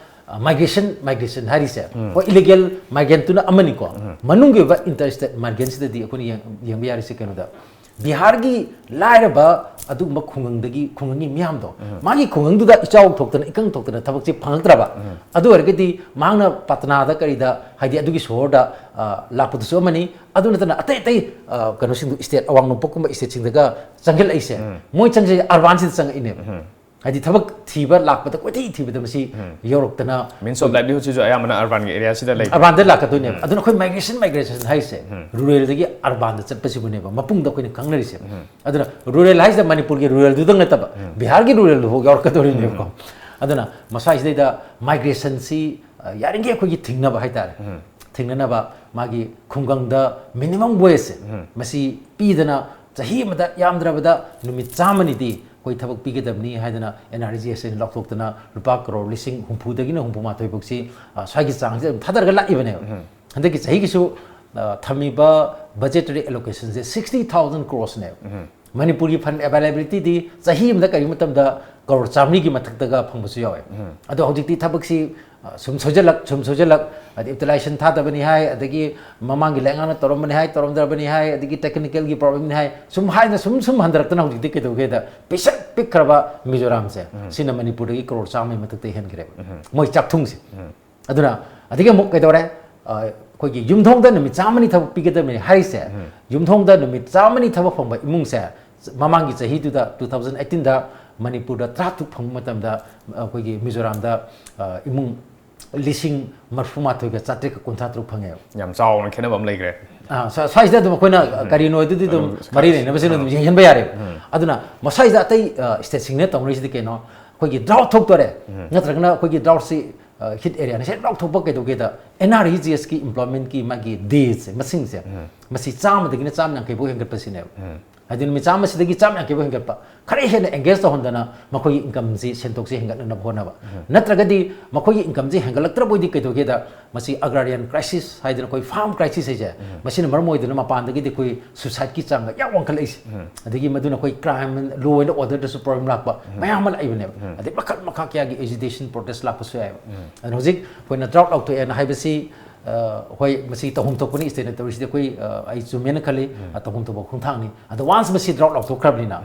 ꯑ, migration, migration ꯍꯥꯏꯔꯤꯁꯦ, ꯍꯣꯏ, illegal migrant ꯇꯨꯅ ꯑꯃꯅꯤꯀꯣ, ꯃꯅꯨꯡꯒꯤ ꯑꯣꯏꯕ interstate migrant ꯁꯤꯗꯗꯤ ꯑꯩꯈꯣꯏꯅ ꯌꯦꯡ-, ꯌꯦꯡꯕ ꯌꯥꯔꯤꯁꯦ ꯀꯩꯅꯣꯗ, ꯕꯤꯍꯥꯔꯒꯤ ꯂꯥꯏꯔꯕ ꯑꯗꯨꯒꯨꯝꯕ ꯈꯨꯡꯒꯪꯗꯒꯤ, ꯈꯨꯡꯒꯪꯒꯤ ꯃꯤꯌꯥꯝꯗꯣ, ꯃꯥꯒꯤ ꯈꯨꯡꯒꯪꯗꯨꯗ ꯏꯆꯥꯎ ꯊꯣꯛꯇꯅ, ꯏꯀꯪ ꯊꯣꯛꯇꯅ ꯊꯕꯛꯁꯦ ꯐꯪꯉꯛꯇ꯭ꯔꯕ, ꯑꯗꯨ ꯑꯣꯏꯔꯒꯗꯤ ꯃꯍꯥꯛꯅ ꯄꯇꯅꯥꯗ ꯀꯔꯤꯗ, ꯍꯥꯏꯗꯤ ꯑꯗꯨꯒꯤ ꯁꯣꯍꯣꯔꯗ, ꯑ, ꯂꯥꯛꯄꯗꯨꯁꯨ ꯑꯃꯅꯤ꯫ ꯑꯗꯨ ꯅꯠꯇꯅ ꯑꯇꯩ ꯑꯇꯩ, ꯑ, ꯀꯩꯅꯣꯁꯤꯡꯗꯨ, state, ꯑꯋꯥꯡ ꯅꯣꯡꯄꯣꯛꯀꯨꯝꯕ state ꯁꯤꯡꯗꯒ ꯆꯪꯁꯤꯜꯂꯛꯏꯁꯦ, ꯃꯣꯏ ꯆꯪꯁꯤꯜꯂꯛꯏꯁꯦ urban ꯁꯤꯗ ꯆꯪꯉꯛꯏꯅꯦꯕ꯫ ꯍꯥꯏꯗꯤ ꯊꯕꯛ ꯊꯤꯕ ꯂꯥꯛꯄꯗ, ꯀꯣꯏꯊꯤ ꯊꯤꯕꯗ ꯃꯁꯤ ꯌꯧꯔꯛꯇꯅ Means of livelihood ꯁꯤꯁꯨ ꯑꯌꯥꯝꯕꯅ urban ꯒꯤ area ꯁꯤꯗ ꯂꯩ꯫ Urban ꯗ ꯂꯥꯛꯀꯗꯣꯏꯅꯦꯕ꯫ ꯑꯗꯨꯅ ꯑꯩꯈꯣꯏ migration, migration ꯍꯥꯏꯁꯦ, rural ꯗꯒꯤ urban ꯗ ꯆꯠꯄꯁꯤꯕꯨꯅꯦꯕ ꯃꯄꯨꯡꯗ ꯑꯩꯈꯣꯏꯅ ꯈꯪꯅꯔꯤꯁꯦ꯫ ꯑꯗꯨꯅ rural ꯍꯥꯏꯁꯤꯗ ꯃꯅꯤꯄꯨꯔꯒꯤ rural ꯗꯨꯗꯪ ꯅꯠꯇꯕ, ꯕꯤꯍꯥꯔꯒꯤ rural ꯗꯨꯐꯥꯎ ꯌꯥꯎꯔꯛꯀꯗꯧꯔꯤꯅꯦꯕꯀꯣ꯫ ꯑꯗꯨꯅ ꯃꯁꯥꯁꯤꯗꯩꯗ migration ꯁꯤ, ꯑ, ꯌꯥꯔꯤꯈꯩ ꯑꯩꯈꯣꯏꯒꯤ ꯊꯤꯡꯅꯕ ꯍꯥꯏꯇꯥꯔꯦ, ꯊꯤꯡꯅꯅꯕ ꯃꯥꯒꯤ ꯈꯨꯡꯒꯪꯗ minimum wage ꯁꯦ, ꯃꯁꯤ ꯄꯤꯗꯅ ꯆꯍꯤ ꯑꯃꯗ ꯌꯥꯝꯗ꯭ꯔꯕꯗ ꯅꯨꯃꯤꯠ ꯆꯥꯝꯃꯅꯤꯗꯤ ꯑꯩꯈꯣꯏ ꯊꯕꯛ ꯄꯤꯒꯗꯕꯅꯤ ꯍꯥꯏꯗꯅ N R G S ꯑꯩꯅ ꯂꯥꯎꯊꯣꯛꯇꯅ ꯂꯨꯄꯥ ꯀꯔꯣꯔ ꯂꯤꯁꯤꯡ ꯍꯨꯝꯐꯨꯗꯒꯤꯅ ꯍꯨꯝꯐꯨ ꯃꯥꯊꯣꯏ ꯐꯥꯎꯁꯤ, ꯑ, ꯁ꯭ꯋꯥꯏꯒꯤ ꯆꯥꯡꯁꯤꯗ ꯑꯗꯨꯝ ꯊꯥꯗꯔꯒ ꯂꯥꯛꯏꯕꯅꯦꯕ꯫ ꯍꯟꯗꯛꯀꯤ ꯆꯍꯤꯒꯤꯁꯨ, ꯑ, ꯊꯝꯃꯤꯕ budgetary allocation ꯁꯦ sixty thousand crores ꯅꯦꯕ꯫ ꯃꯅꯤꯄꯨꯔꯒꯤ fund availability ꯗꯤ ꯆꯍꯤ ꯑꯃꯗ ꯀꯔꯤꯒꯨꯝꯕ ꯃꯇꯝꯗ ꯀꯔꯣꯔ ꯆꯥꯃꯔꯤꯒꯤ ꯃꯊꯛꯇꯒ ꯐꯪꯕꯁꯨ ꯌꯥꯎꯋꯦ꯫ ꯑꯗꯣ ꯍꯧꯖꯤꯛꯇꯤ ꯊꯕꯛꯁꯤ, ꯑ, ꯁꯨꯝ ꯁꯣꯏꯖꯜꯂꯛ, ꯁꯨꯝ ꯁꯣꯏꯖꯜꯂꯛ, ꯍꯥꯏꯗꯤ utilization ꯊꯥꯗꯕꯅꯤ ꯍꯥꯏ, ꯑꯗꯒꯤ ꯃꯃꯥꯡꯒꯤ ꯂꯩꯉꯥꯛꯅ ꯇꯧꯔꯝꯕꯅꯤ ꯍꯥꯏ, ꯇꯧꯔꯝꯗ꯭ꯔꯕꯅꯤ ꯍꯥꯏ, ꯑꯗꯒꯤ technical ꯒꯤ problem ꯅꯤ ꯍꯥꯏ, ꯁꯨꯝ ꯍꯥꯏꯅ ꯁꯨꯝ ꯁꯨꯝ ꯍꯟꯊꯔꯛꯇꯅ ꯍꯧꯖꯤꯛꯇꯤ ꯀꯩꯗꯧꯒꯦꯗ, ꯄꯤꯁꯛ ꯄꯤꯛꯈ꯭ꯔꯕ ꯃꯤꯖꯣꯔꯥꯝꯁꯦ, ꯁꯤꯅ ꯃꯅꯤꯄꯨꯔꯗꯒꯤ ꯀꯔꯣꯔ ꯆꯥꯝꯃꯒꯤ ꯃꯊꯛꯇ ꯍꯦꯟꯈ꯭ꯔꯦꯕ, ꯃꯣꯏ ꯆꯥꯛꯊꯨꯡꯁꯦ꯫ ꯑꯗꯨꯅ ꯑꯗꯒꯤ ꯑꯃꯨꯛ ꯀꯩꯗꯧꯔꯦ? ꯑ, ꯑꯩꯈꯣꯏꯒꯤ ꯌꯨꯝꯊꯣꯡꯗ ꯅꯨꯃꯤꯠ ꯆꯥꯝꯃꯅꯤ ꯊꯕꯛ ꯄꯤꯒꯗꯕꯅꯤ ꯍꯥꯏꯔꯤꯁꯦ, ꯌꯨꯝꯊꯣꯡꯗ ꯅꯨꯃꯤꯠ ꯆꯥꯝꯃꯅꯤ ꯊꯕꯛ ꯐꯪꯕ ꯏꯃꯨꯡꯁꯦ, ꯃꯃꯥꯡꯒꯤ ꯆꯍꯤꯗꯨꯗ, two thousand eighteen ꯗ ꯃꯅꯤꯄꯨꯔꯗ ꯇꯔꯥ ꯇꯔꯨꯛ ꯐꯪꯕ ꯃꯇꯝꯗ, ꯑꯩꯈꯣꯏꯒꯤ ꯃꯤꯖꯣꯔꯥꯝꯗ, ꯑ, ꯏꯃꯨꯡ ꯂꯤꯁꯤꯡ ꯃꯔꯤꯐꯨ ꯃꯥꯊꯣꯏꯒ ꯆꯥꯇ꯭ꯔꯦꯠꯀ ꯀꯨꯟꯊ꯭ꯔꯥ ꯇꯔꯨꯛ ꯐꯪꯉꯦꯕ꯫ ꯌꯥꯝ ꯆꯥꯎꯅ ꯈꯦꯠꯅꯕ ꯑꯃ ꯂꯩꯈ꯭ꯔꯦ꯫ ꯑꯥ, ꯁ꯭ꯋꯥ- ꯁ꯭ꯋꯥꯏꯁꯤꯗ ꯑꯗꯨꯝ ꯑꯩꯈꯣꯏꯅ ꯀꯔꯤꯅꯣ ꯑꯗꯨꯗꯤ ꯑꯗꯨꯝ ꯃꯔꯤ ꯂꯩꯅꯕꯁꯤꯅ ꯑꯗꯨꯝ ꯌꯦꯡꯍꯟꯕ ꯌꯥꯔꯦꯕ꯫ ꯑꯗꯨꯅ ꯃꯁ꯭ꯋꯥꯏꯁꯤꯗ ꯑꯇꯩ ꯁ꯭ꯇꯦꯠꯁꯤꯡꯅ ꯇꯧꯅꯔꯤꯁꯤꯗꯤ ꯀꯩꯅꯣ? ꯑꯩꯈꯣꯏꯒꯤ ꯗ꯭ꯔꯥꯎꯠ ꯊꯣꯛꯇꯣꯔꯦ, ꯅꯠꯇ꯭ꯔꯒꯅ ꯑꯩꯈꯣꯏꯒꯤ ꯗ꯭ꯔꯥꯎꯠꯁꯤ ꯍꯤꯠ ꯑꯦꯔꯤꯌꯥꯅ ꯁꯦ ꯂꯥꯎꯊꯣꯛꯄ ꯀꯩꯗꯧꯒꯦꯗ, ꯑꯦꯟ ꯑꯥꯔ ꯏ ꯖꯤ ꯑꯦꯁꯀꯤ ꯏꯝꯄ꯭ꯂꯣꯏꯃꯦꯟꯠꯀꯤ ꯃꯥꯒꯤ ꯗꯦꯁꯦ, ꯃꯁꯤꯡꯁꯦ, ꯃꯁꯤ ꯆꯥꯝꯃꯗꯒꯤꯅ ꯆꯥꯝꯃ ꯌꯥꯡꯈꯩ ꯐꯥꯎ ꯍꯦꯟꯒꯠꯄꯁꯤꯅꯦꯕ꯫ ꯍꯥꯏꯗꯤ ꯅꯨꯃꯤꯠ ꯆꯥꯝꯃꯁꯤꯗꯒꯤ ꯆꯥꯝꯃ ꯌꯥꯡꯈꯩ ꯐꯥꯎ ꯍꯦꯟꯒꯠꯄ, ꯈꯔ ꯍꯦꯟꯅ ꯑꯦꯡꯒꯦꯖ ꯇꯧꯍꯟꯗꯅ ꯃꯈꯣꯏꯒꯤ ꯏꯟꯀꯝꯁꯤ, ꯁꯦꯟꯊꯣꯛꯁꯤ ꯍꯦꯟꯒꯠꯅꯅꯕ ꯍꯣꯠꯅꯕ꯫ ꯅꯠꯇ꯭ꯔꯒꯗꯤ ꯃꯈꯣꯏꯒꯤ ꯏꯟꯀꯝꯁꯤ ꯍꯦꯟꯒꯠꯂꯛꯇ꯭ꯔꯕ ꯑꯣꯏꯗꯤ ꯀꯩꯗꯧꯒꯦꯗ, ꯃꯁꯤ ꯑꯒ꯭ꯔꯥꯔꯤꯌꯥꯟ ꯀ꯭ꯔꯥꯏꯁꯤꯁ ꯍꯥꯏꯗꯅ ꯑꯩꯈꯣꯏ ꯐꯥꯔꯝ ꯀ꯭ꯔꯥꯏꯁꯤꯁ ꯍꯥꯏꯁꯦ, ꯃꯁꯤꯅ ꯃꯔꯝ ꯑꯣꯏꯗꯨꯅ ꯃꯄꯥꯟꯗꯒꯤꯗꯤ ꯑꯩꯈꯣꯏ ꯁꯨꯁꯥꯏꯗꯀꯤ ꯆꯥꯡꯒ ꯌꯥꯝ ꯋꯥꯡꯈꯠꯂꯛꯏꯁꯦ꯫ ꯑꯗꯒꯤ ꯃꯗꯨꯅ ꯑꯩꯈꯣꯏ ꯀ꯭ꯔꯥꯏꯝ, ꯂꯣ ꯑꯦꯟ ꯑꯣꯔꯗꯔꯗꯁꯨ ꯄ꯭ꯔꯣꯕ꯭ꯂꯦꯝ ꯂꯥꯛꯄ ꯃꯌꯥꯝ ꯑꯃ ꯂꯥꯛꯏꯕꯅꯦꯕ꯫ ꯑꯗꯩ ꯃꯈꯜ ꯃꯈꯥ ꯀꯌꯥꯒꯤ ꯑꯦꯖꯤꯇꯦꯁꯟ, ꯄ꯭ꯔꯣꯇꯦꯁ ꯂꯥꯛꯄꯁꯨ ꯌꯥꯏꯑꯕ꯫ ꯑꯗꯨꯅ ꯍꯧꯖꯤꯛ ꯑꯩꯈꯣꯏꯅ ꯗ꯭ꯔꯥꯎꯠ ꯂꯥꯎꯊꯣꯛꯑꯦꯅ ꯍꯥꯏꯕꯁꯤ, ꯑ, ꯍꯣꯏ, ꯃꯁꯤ ꯇꯧꯐꯝ ꯊꯣꯛꯄꯅꯤ, ꯁ꯭ꯇꯦꯠꯅ ꯇꯧꯔꯤꯁꯤꯗꯤ꯫ ꯑꯩꯈꯣꯏ, ꯑ, ꯑꯩ ꯆꯨꯝꯃꯦꯅ ꯈꯜꯂꯤ, ꯑ, ꯇꯧꯐꯝ ꯊꯣꯛꯄ ꯈꯣꯡꯊꯥꯡꯅꯤ꯫ ꯑꯗꯣ ꯋꯥꯟꯁ ꯃꯁꯤ ꯗ꯭ꯔꯥꯎꯠ ꯂꯥꯎꯊꯣꯛꯈ꯭ꯔꯕꯅꯤꯅ,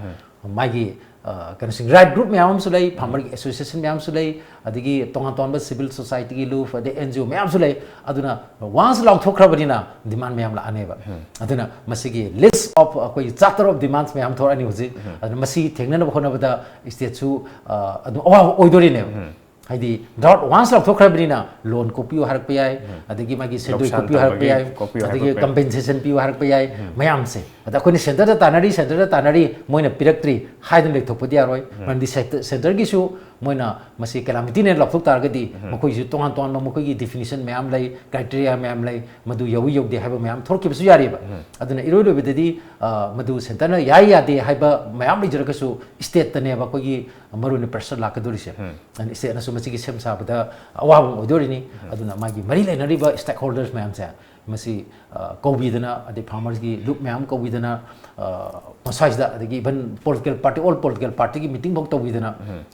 ꯃꯥꯒꯤ, ꯑ, ꯀꯩꯅꯣꯁꯤꯡ, ꯔꯥꯏꯠ ꯒ꯭ꯔꯨꯞ ꯃꯌꯥꯝ ꯑꯃꯁꯨ ꯂꯩ, ꯐꯥꯔꯃꯔꯒꯤ ꯑꯦꯁꯣꯁꯤꯌꯦꯁꯟ ꯃꯌꯥꯝ ꯑꯃꯁꯨ ꯂꯩ, ꯑꯗꯒꯤ ꯇꯣꯉꯥꯟ ꯇꯣꯉꯥꯟꯕ ꯁꯤꯚꯤꯜ ꯁꯣꯁꯥꯏꯇꯤꯒꯤ ꯂꯨꯞ, ꯑꯗꯩ ꯑꯦꯟ ꯖꯤ ꯑꯣ ꯃꯌꯥꯝꯁꯨ ꯂꯩ꯫ ꯑꯗꯨꯅ ꯋꯥꯟꯁ ꯂꯥꯎꯊꯣꯛꯈ꯭ꯔꯕꯅꯤꯅ ꯗꯤꯃꯥꯟ ꯃꯌꯥꯝ ꯂꯥꯛꯑꯅꯦꯕ꯫ ꯑꯗꯨꯅ ꯃꯁꯤꯒꯤ ꯂꯤꯁ ꯑꯣꯐ ꯑꯩꯈꯣꯏꯒꯤ ꯆꯥꯔꯇꯔ ꯑꯣꯐ ꯗꯤꯃꯥꯟꯁ ꯃꯌꯥꯝ ꯊꯣꯛꯂꯛꯑꯅꯤ ꯍꯧꯖꯤꯛ꯫ ꯑꯗꯨꯅ ꯃꯁꯤ ꯊꯦꯡꯅꯅꯕ ꯍꯣꯠꯅꯕꯗ ꯁ꯭ꯇꯦꯠꯁꯨ, ꯑ, ꯑꯗꯨꯝ ꯑꯋꯥꯕ ꯑꯣꯏꯗꯣꯔꯤꯅꯦꯕ꯫ ꯍꯥꯏꯗꯤ ꯗ꯭ꯔꯥꯎꯠ ꯋꯥꯟꯁ ꯂꯥꯎꯊꯣꯛꯈ꯭ꯔꯕꯅꯤꯅ ꯂꯣꯟ ꯀꯣꯛꯄꯤꯌꯨ ꯍꯥꯏꯔꯛꯄ ꯌꯥꯏ, ꯑꯗꯒꯤ ꯃꯥꯒꯤ ꯁꯦꯟꯗꯣꯏ ꯂꯧꯁꯥꯟ ꯀꯣꯛꯄꯤꯌꯨ ꯍꯥꯏꯔꯛꯄ ꯇꯧꯕꯒꯤ ꯌꯥꯏ, ꯀꯣꯛꯄꯤꯌꯨ ꯑꯗꯒꯤ ꯍꯥꯏꯔꯛꯄ ꯌꯥꯏ꯫ ꯀꯝꯄꯦꯟꯁꯦꯁꯟ ꯄꯤꯌꯨ ꯍꯥꯏꯔꯛꯄ ꯌꯥꯏ, ꯃꯌꯥꯝꯁꯦ꯫ ꯑꯗ ꯑꯩꯈꯣꯏꯅ ꯁꯦꯟꯇꯔꯗ ꯇꯥꯟꯅꯔꯤ, ꯁꯦꯟꯇꯔꯗ ꯇꯥꯟꯅꯔꯤ, ꯃꯣꯏꯅ ꯄꯤꯔꯛꯇ꯭ꯔꯤ ꯍꯥꯏꯗꯨꯅ ꯂꯩꯊꯣꯛꯄꯗꯤ ꯌꯥꯔꯣꯏ꯫ ꯃꯔꯝꯗꯤ ꯁꯦꯟꯇ-, ꯁꯦꯟꯇꯔꯒꯤꯁꯨ ꯃꯣꯏꯅ ꯃꯁꯤ ꯀꯦꯂꯥꯃꯤꯇꯤꯅꯦꯅ ꯂꯥꯎꯊꯣꯛ ꯇꯥꯔꯒꯗꯤ ꯃꯈꯣꯏꯒꯤꯁꯨ ꯇꯣꯉꯥꯟ ꯇꯣꯉꯥꯟꯕ ꯃꯈꯣꯏꯒꯤ ꯗꯤꯐꯤꯅꯤꯁꯟ ꯃꯌꯥꯝ ꯂꯩ, ꯀ꯭ꯔꯥꯏꯇꯦꯔꯤꯌꯥ ꯃꯌꯥꯝ ꯂꯩ, ꯃꯗꯨ ꯌꯧꯏ ꯌꯧꯗꯦ ꯍꯥꯏꯕ ꯃꯌꯥꯝ ꯊꯣꯛꯈꯤꯕꯁꯨ ꯌꯥꯔꯤꯕ꯫ ꯑꯗꯨꯅ ꯏꯔꯣꯏ ꯂꯣꯏꯕꯗꯗꯤ, ꯑ, ꯃꯗꯨ ꯁꯦꯟꯇꯔꯅ ꯌꯥꯏ ꯌꯥꯗꯦ ꯍꯥꯏꯕ ꯃꯌꯥꯝ ꯂꯩꯖꯔꯒꯁꯨ ꯁ꯭ꯇꯦꯠꯇꯅꯦꯕ ꯑꯩꯈꯣꯏꯒꯤ ꯃꯔꯨꯑꯣꯏꯅ ꯄ꯭ꯔꯦꯁꯔ ꯂꯥꯛꯀꯗꯧꯔꯤꯁꯦ꯫ ꯑꯗꯨꯅ ꯁ꯭ꯇꯦꯠꯅꯁꯨ ꯃꯁꯤꯒꯤ ꯁꯦꯝ ꯁꯥꯕꯗ ꯑꯋꯥꯕ ꯑꯃ ꯑꯣꯏꯗꯣꯔꯤꯅꯤ꯫ ꯑꯗꯨꯅ ꯃꯥꯒꯤ ꯃꯔꯤ ꯂꯩꯅꯔꯤꯕ ꯁ꯭ꯇꯦꯛ ꯍꯣꯜꯗꯔꯁ ꯃꯌꯥꯝꯁꯦ ꯃꯁꯤ, ꯑ, ꯀꯧꯕꯤꯗꯅ, ꯑꯗꯩ ꯐꯥꯔꯃꯔꯁꯀꯤ ꯂꯨꯞ ꯃꯌꯥꯝ ꯀꯧꯕꯤꯗꯅ, ꯑ, ꯃꯁ꯭ꯋꯥꯏꯁꯤꯗ, ꯑꯗꯒꯤ even political party, all political ꯄꯥꯔꯇꯤꯒꯤ ꯃꯤꯇꯤꯡ ꯐꯥꯎ ꯇꯧꯕꯤꯗꯅ,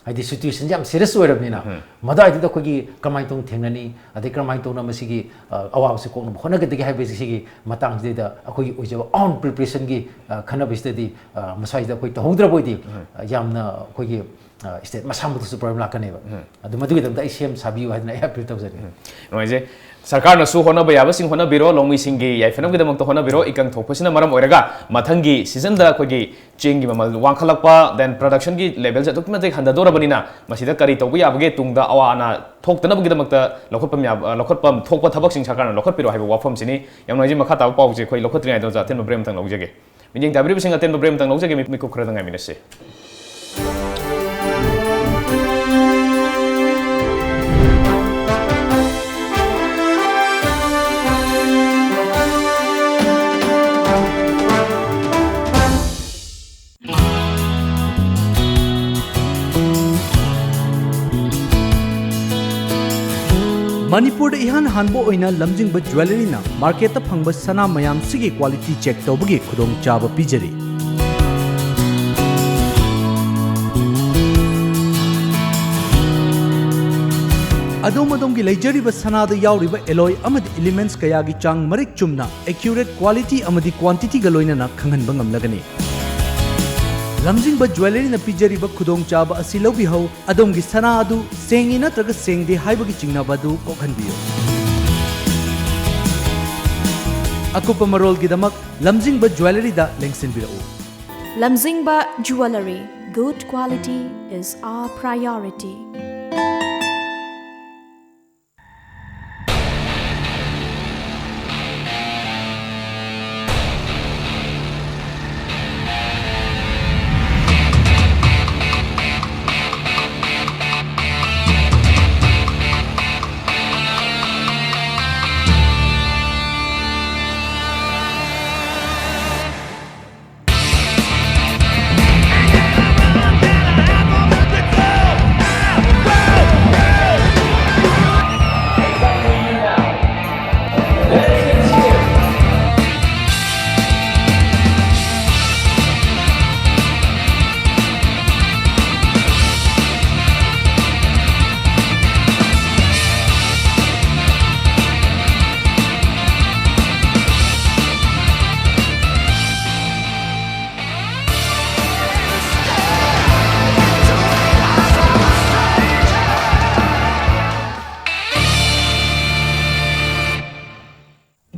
ꯍꯥꯏꯗꯤ ꯁꯤꯆꯨꯋꯦꯁꯟꯁꯦ ꯌꯥꯝ ꯁꯤꯔꯤꯌꯁ ꯑꯣꯏꯔꯕꯅꯤꯅ, ꯃꯗꯨꯋꯥꯏꯗꯨꯗ ꯑꯩꯈꯣꯏꯒꯤ ꯀꯃꯥꯏꯅ ꯇꯧꯅ ꯊꯦꯡꯅꯅꯤ, ꯑꯗꯩ ꯀꯔꯝꯍꯥꯏꯅ ꯇꯧꯅ ꯃꯁꯤꯒꯤ, ꯑ, ꯑꯋꯥꯕꯁꯤ ꯀꯣꯛꯅꯕ ꯍꯣꯠꯅꯒꯗꯒꯦ ꯍꯥꯏꯕꯁꯤꯒꯤ ꯃꯇꯥꯡꯁꯤꯗꯩꯗ ꯑꯩꯈꯣꯏꯒꯤ ꯑꯣꯏꯖꯕ ꯑꯣꯟ ꯄ꯭ꯔꯤꯄꯦꯔꯦꯁꯟꯒꯤ, ꯑ, ꯈꯟꯅꯕꯁꯤꯗꯗꯤ, ꯑ, ꯃꯁ꯭ꯋꯥꯏꯁꯤꯗ ꯑꯩꯈꯣꯏ ꯇꯧꯍꯧꯗ꯭ꯔꯕ ꯑꯣꯏꯗꯤ, ꯑ, ꯌꯥꯝꯅ ꯑꯩꯈꯣꯏꯒꯤ ꯁ꯭ꯇꯦꯠ ꯃꯁꯥꯃꯛꯇꯁꯨ ꯄ꯭ꯔꯣꯕ꯭ꯂꯦꯝ ꯂꯥꯛꯀꯅꯦꯕ꯫ ꯑꯗꯨ ꯃꯗꯨꯒꯤꯗꯃꯛꯇ ꯑꯩ ꯁꯦꯝ ꯁꯥꯕꯤꯌꯨ ꯍꯥꯏꯗꯅ ꯑꯩ ꯑꯄꯤꯜ ꯇꯧꯖꯔꯤ꯫ ꯅꯨꯡꯉꯥꯏꯖꯩ꯫ ꯁꯔꯀꯥꯔꯅꯁꯨ ꯍꯣꯠꯅꯕ ꯌꯥꯕꯁꯤꯡ ꯍꯣꯠꯅꯕꯤꯔꯣ, ꯂꯧꯃꯤꯁꯤꯡꯒꯤ ꯌꯥꯏꯐꯅꯕꯒꯤꯗꯃꯛꯇ ꯍꯣꯠꯅꯕꯤꯔꯣ꯫ ꯏꯀꯪ ꯊꯣꯛꯄꯁꯤꯅ ꯃꯔꯝ ꯑꯣꯏꯔꯒ ꯃꯊꯪꯒꯤ ꯁꯤꯖꯟꯗ ꯑꯩꯈꯣꯏꯒꯤ ꯆꯦꯡꯒꯤ ꯃꯃꯜ ꯋꯥꯡꯈꯠꯂꯛꯄ, then productionꯒꯤ levelꯁꯦ ꯑꯗꯨꯛꯀꯤ ꯃꯇꯤꯛ ꯍꯟꯊꯗꯣꯔꯕꯅꯤꯅ ꯃꯁꯤꯗ ꯀꯔꯤ ꯇꯧꯕ ꯌꯥꯕꯒꯦ, ꯇꯨꯡꯗ ꯑꯋꯥ ꯑꯅꯥ ꯊꯣꯛꯇꯅꯕꯒꯤꯗꯃꯛꯇ ꯂꯧꯈꯠꯄ ꯌꯥꯕ, ꯂꯧꯈꯠꯐꯝ ꯊꯣꯛꯄ ꯊꯕꯛꯁꯤꯡ ꯁꯔꯀꯥꯔꯅ ꯂꯧꯈꯠꯄꯤꯔꯣ ꯍꯥꯏꯕ ꯋꯥꯐꯝꯁꯤꯅꯤ꯫ ꯌꯥꯝ ꯅꯨꯡꯉꯥꯏꯖꯩ꯫ ꯃꯈꯥ ꯇꯥꯕ ꯄꯥꯎꯁꯦ ꯑꯩꯈꯣꯏ ꯂꯧꯈꯠꯇ꯭ꯔꯤꯉꯩꯗ ꯑꯣꯖꯥ ꯑꯇꯦꯟꯕ break ꯑꯃꯇꯪ ꯂꯧꯖꯒꯦ꯫ ꯃꯤꯠꯌꯦꯡ ꯇꯥꯕꯤꯔꯤꯕꯁꯤꯡ ꯑꯇꯦꯟꯕ break ꯑꯃꯇꯪ ꯂꯧꯖꯒꯦ, ꯃꯤ-, ꯃꯤꯀꯨꯞ ꯈꯔꯗ ꯉꯥꯏꯃꯤꯟꯅꯁꯤ꯫ ꯃꯅꯤꯄꯨꯔꯗ ꯏꯍꯥꯟ ꯍꯥꯟꯕ ꯑꯣꯏꯅ ꯂꯝꯖꯤꯡꯕ ꯖ꯭ꯋꯦꯂꯔꯤꯅ ꯃꯥꯔꯀꯦꯠꯇ ꯐꯪꯕ ꯁꯅꯥ ꯃꯌꯥꯝꯁꯤꯒꯤ ꯀ꯭ꯋꯥꯂꯤꯇꯤ ꯆꯦꯛ ꯇꯧꯕꯒꯤ ꯈꯨꯗꯣꯡꯆꯥꯕ ꯄꯤꯖꯔꯤ꯫ ꯑꯗꯣꯝ ꯑꯗꯣꯝꯒꯤ ꯂꯩꯖꯔꯤꯕ ꯁꯅꯥꯗ ꯌꯥꯎꯔꯤꯕ ꯑꯦꯂꯣꯏ ꯑꯃꯗꯤ ꯏꯂꯤꯃꯦꯟꯠꯁ ꯀꯌꯥꯒꯤ ꯆꯥꯡ ꯃꯔꯤꯛ ꯆꯨꯝꯅ, ꯑꯦꯀ꯭ꯌꯨꯔꯦꯠ ꯀ꯭ꯋꯥꯂꯤꯇꯤ ꯑꯃꯗꯤ ꯀ꯭ꯋꯥꯟꯇꯤꯇꯤꯒ ꯂꯣꯏꯅꯅ ꯈꯪꯍꯟꯕ ꯉꯝꯂꯒꯅꯤ꯫ ꯂꯝꯖꯤꯡꯕ ꯖ꯭ꯋꯦꯂꯔꯤꯅ ꯄꯤꯖꯔꯤꯕ ꯈꯨꯗꯣꯡꯆꯥꯕ ꯑꯁꯤ ꯂꯧꯕꯤꯍꯧ꯫ ꯑꯗꯣꯝꯒꯤ ꯁꯅꯥ ꯑꯗꯨ ꯁꯦꯡꯉꯤ ꯅꯠꯇ꯭ꯔꯒ ꯁꯦꯡꯗꯦ ꯍꯥꯏꯕꯒꯤ ꯆꯤꯡꯅꯕ ꯑꯗꯨ ꯀꯣꯛꯍꯟꯕꯤꯌꯨ꯫ ꯑꯀꯨꯞꯄ ꯃꯔꯣꯜꯒꯤꯗꯃꯛ ꯂꯝꯖꯤꯡꯕ ꯖ꯭ꯋꯦꯂꯔꯤꯗ ꯂꯦꯡꯁꯤꯟꯕꯤꯔꯛꯎ꯫ Lamzingba Jewellery, good quality is our priority.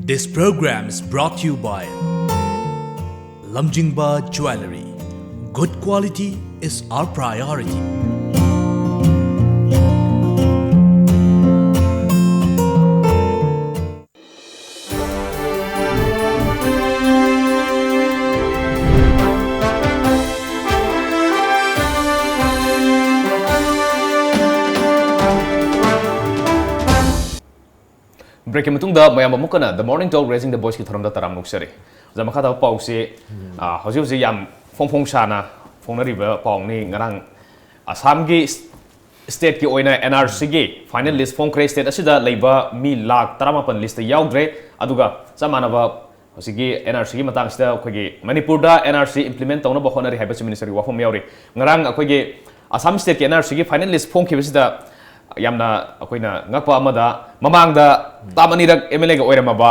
This program is brought to you by Lamjingba Jewellery. Good quality is our priority. Breakꯀꯤ ꯃꯇꯨꯡꯗ ꯃꯌꯥꯝ ꯑꯃꯨꯛ ꯍꯟꯅ The Morning Talk Raising the Voiceꯀꯤ ꯊꯧꯔꯝꯗ ꯇꯔꯥꯝꯅ ꯑꯣꯛꯆꯔꯤ꯫ ꯑꯣꯖꯥ, ꯃꯈꯥ ꯇꯥꯕ ꯄꯥꯎꯁꯤ, ꯑ, ꯍꯧꯖꯤꯛ ꯍꯧꯖꯤꯛ ꯌꯥꯝ ꯐꯣꯡ ꯐꯣꯡ ꯁꯥꯅ ꯐꯣꯡꯅꯔꯤꯕ ꯄꯥꯎꯅꯤ꯫ ꯉꯔꯥꯡ ꯑꯁꯥꯝꯒꯤ stateꯀꯤ ꯑꯣꯏꯅ NRCꯒꯤ final list ꯐꯣꯡꯈ꯭ꯔꯦ꯫ State ꯑꯁꯤꯗ ꯂꯩꯕ ꯃꯤ ꯂꯥꯈ ꯇꯔꯥꯃꯥꯄꯟ listꯇ ꯌꯥꯎꯗ꯭ꯔꯦ꯫ ꯑꯗꯨꯒ ꯆꯞ ꯃꯥꯟꯅꯕ ꯍꯧꯖꯤꯛꯀꯤ NRCꯒꯤ ꯃꯇꯥꯡꯁꯤꯗ ꯑꯩꯈꯣꯏꯒꯤ ꯃꯅꯤꯄꯨꯔꯗ NRC implement ꯇꯧꯅꯕ ꯍꯣꯠꯅꯔꯤ ꯍꯥꯏꯕ Chief Ministerꯒꯤ ꯋꯥꯐꯝ ꯌꯥꯎꯔꯤ꯫ ꯉꯔꯥꯡ ꯑꯩꯈꯣꯏꯒꯤ ꯑꯁꯥꯝ stateꯀꯤ NRCꯒꯤ final list ꯐꯣꯡꯈꯤꯕꯁꯤꯗ ꯌꯥꯝꯅ ꯑꯩꯈꯣꯏꯅ ꯉꯛꯄ ꯑꯃꯗ, ꯃꯃꯥꯡꯗ term ꯑꯅꯤꯔꯛ MLAꯒ ꯑꯣꯏꯔꯝꯃꯕ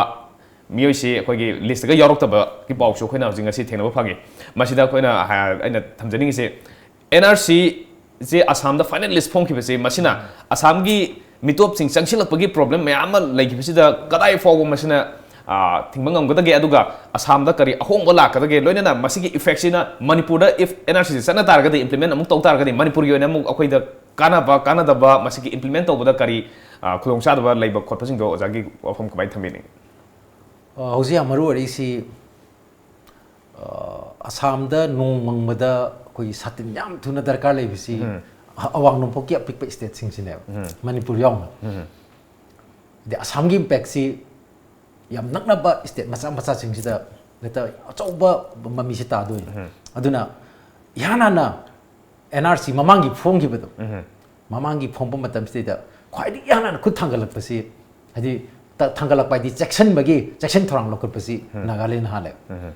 ꯃꯤꯑꯣꯏꯁꯤ ꯑꯩꯈꯣꯏꯒꯤ listꯇꯒ ꯌꯥꯎꯔꯛꯇꯕꯒꯤ ꯄꯥꯎꯁꯨ ꯑꯩꯈꯣꯏꯅ ꯍꯧꯖꯤꯛ ꯉꯁꯤ ꯊꯦꯡꯅꯕ ꯐꯪꯉꯤ꯫ ꯃꯁꯤꯗ ꯑꯩꯈꯣꯏꯅ ꯍꯥꯏ-, ꯑꯩꯅ ꯊꯝꯖꯅꯤꯡꯉꯤꯁꯦ, NRCꯁꯦ ꯑꯁꯥꯝꯗ final list ꯐꯣꯡꯈꯤꯕꯁꯦ, ꯃꯁꯤꯅ ꯑꯁꯥꯝꯒꯤ ꯃꯤꯇꯣꯞꯁꯤꯡ ꯆꯪꯁꯤꯜꯂꯛꯄꯒꯤ problem ꯃꯌꯥꯝ ꯑꯃ ꯂꯩꯈꯤꯕꯁꯤꯗ ꯀꯗꯥꯏ ꯐꯥꯎꯕ ꯃꯁꯤꯅ, ꯑ, ꯊꯤꯡꯕ ꯉꯝꯒꯗꯒꯦ? ꯑꯗꯨꯒ ꯑꯁꯥꯝꯗ ꯀꯔꯤ ꯑꯍꯣꯡꯕ ꯂꯥꯛꯀꯗꯒꯦ? ꯂꯣꯏꯅꯅ ꯃꯁꯤꯒꯤ effectꯁꯤꯅ ꯃꯅꯤꯄꯨꯔꯗ if NRCꯁꯦ ꯆꯠꯅ ꯇꯥꯔꯒꯗꯤ, implement ꯑꯃꯨꯛ ꯇꯧ ꯇꯥꯔꯒꯗꯤ, ꯃꯅꯤꯄꯨꯔꯒꯤ ꯑꯣꯏꯅ ꯑꯃꯨꯛ ꯑꯩꯈꯣꯏꯗ ꯀꯥꯟꯅꯕ, ꯀꯥꯟꯅꯗꯕ, ꯃꯁꯤꯒꯤ implement ꯇꯧꯕꯗ ꯀꯔꯤ, ꯑ, ꯈꯨꯗꯣꯡꯆꯥꯗꯕ ꯂꯩꯕ ꯈꯣꯠꯄꯁꯤꯡꯗꯣ ꯑꯣꯖꯥꯒꯤ ꯋꯥꯐꯝ ꯀꯃꯥꯏꯅ ꯊꯝꯕꯤꯅꯤꯡꯉꯤ? ꯑ, ꯍꯧꯖꯤꯛ ꯌꯥꯝ ꯃꯔꯨ ꯑꯣꯏꯔꯛꯏꯁꯤ, ꯑ, ꯑꯁꯥꯝꯗ ꯅꯣꯡ ꯃꯪꯕꯗ ꯑꯩꯈꯣꯏꯒꯤ ꯁꯥꯇꯤꯟ ꯌꯥꯝ ꯊꯨꯅ ꯗꯔꯀꯥꯔ ꯂꯩꯕꯁꯤ, ꯎꯝ꯫ ꯑ-, ꯑꯋꯥꯡ ꯅꯣꯡꯄꯣꯛꯀꯤ ꯑꯄꯤꯛꯄ stateꯁꯤꯡꯁꯤꯅꯦꯕ, ꯎꯝ꯫ ꯃꯅꯤꯄꯨꯔ ꯌꯥꯎꯅ꯫ ꯎꯝ꯫ ꯑꯗꯩ ꯑꯁꯥꯝꯒꯤ impactꯁꯤ ꯌꯥꯝ ꯅꯛꯅꯕ state ꯃꯆꯥ ꯃꯆꯥꯁꯤꯡꯁꯤꯗ ꯍꯦꯛꯇ ꯑꯆꯧꯕ ꯃꯃꯤꯁꯤ ꯇꯥꯗꯣꯏꯅꯤ꯫ ꯎꯝ꯫ ꯑꯗꯨꯅ ꯏꯍꯥꯟ ꯍꯥꯟꯅ NRC ꯃꯃꯥꯡꯒꯤ ꯐꯣꯡꯈꯤꯕꯗꯣ, ꯎꯝ꯫ ꯃꯃꯥꯡꯒꯤ ꯐꯣꯡꯕ ꯃꯇꯝꯁꯤꯗꯩꯗ ꯈ꯭ꯋꯥꯏꯗꯒꯤ ꯏꯍꯥꯟ ꯍꯥꯟꯅ ꯈꯨꯠ ꯊꯥꯡꯒꯠꯂꯛꯄꯁꯤ, ꯍꯥꯏꯗꯤ ꯊ-, ꯊꯥꯡꯒꯠꯂꯛꯄ ꯍꯥꯏꯗꯤ ꯆꯦꯛꯁꯤꯟꯕꯒꯤ, ꯆꯦꯛꯁꯤꯟ ꯊꯧꯔꯥꯡ ꯂꯧꯈꯠꯄꯁꯤ ꯎꯝ꯫ ꯅꯥꯒꯥꯂꯦꯟꯅ ꯍꯥꯜꯂꯦ꯫ ꯎꯝ꯫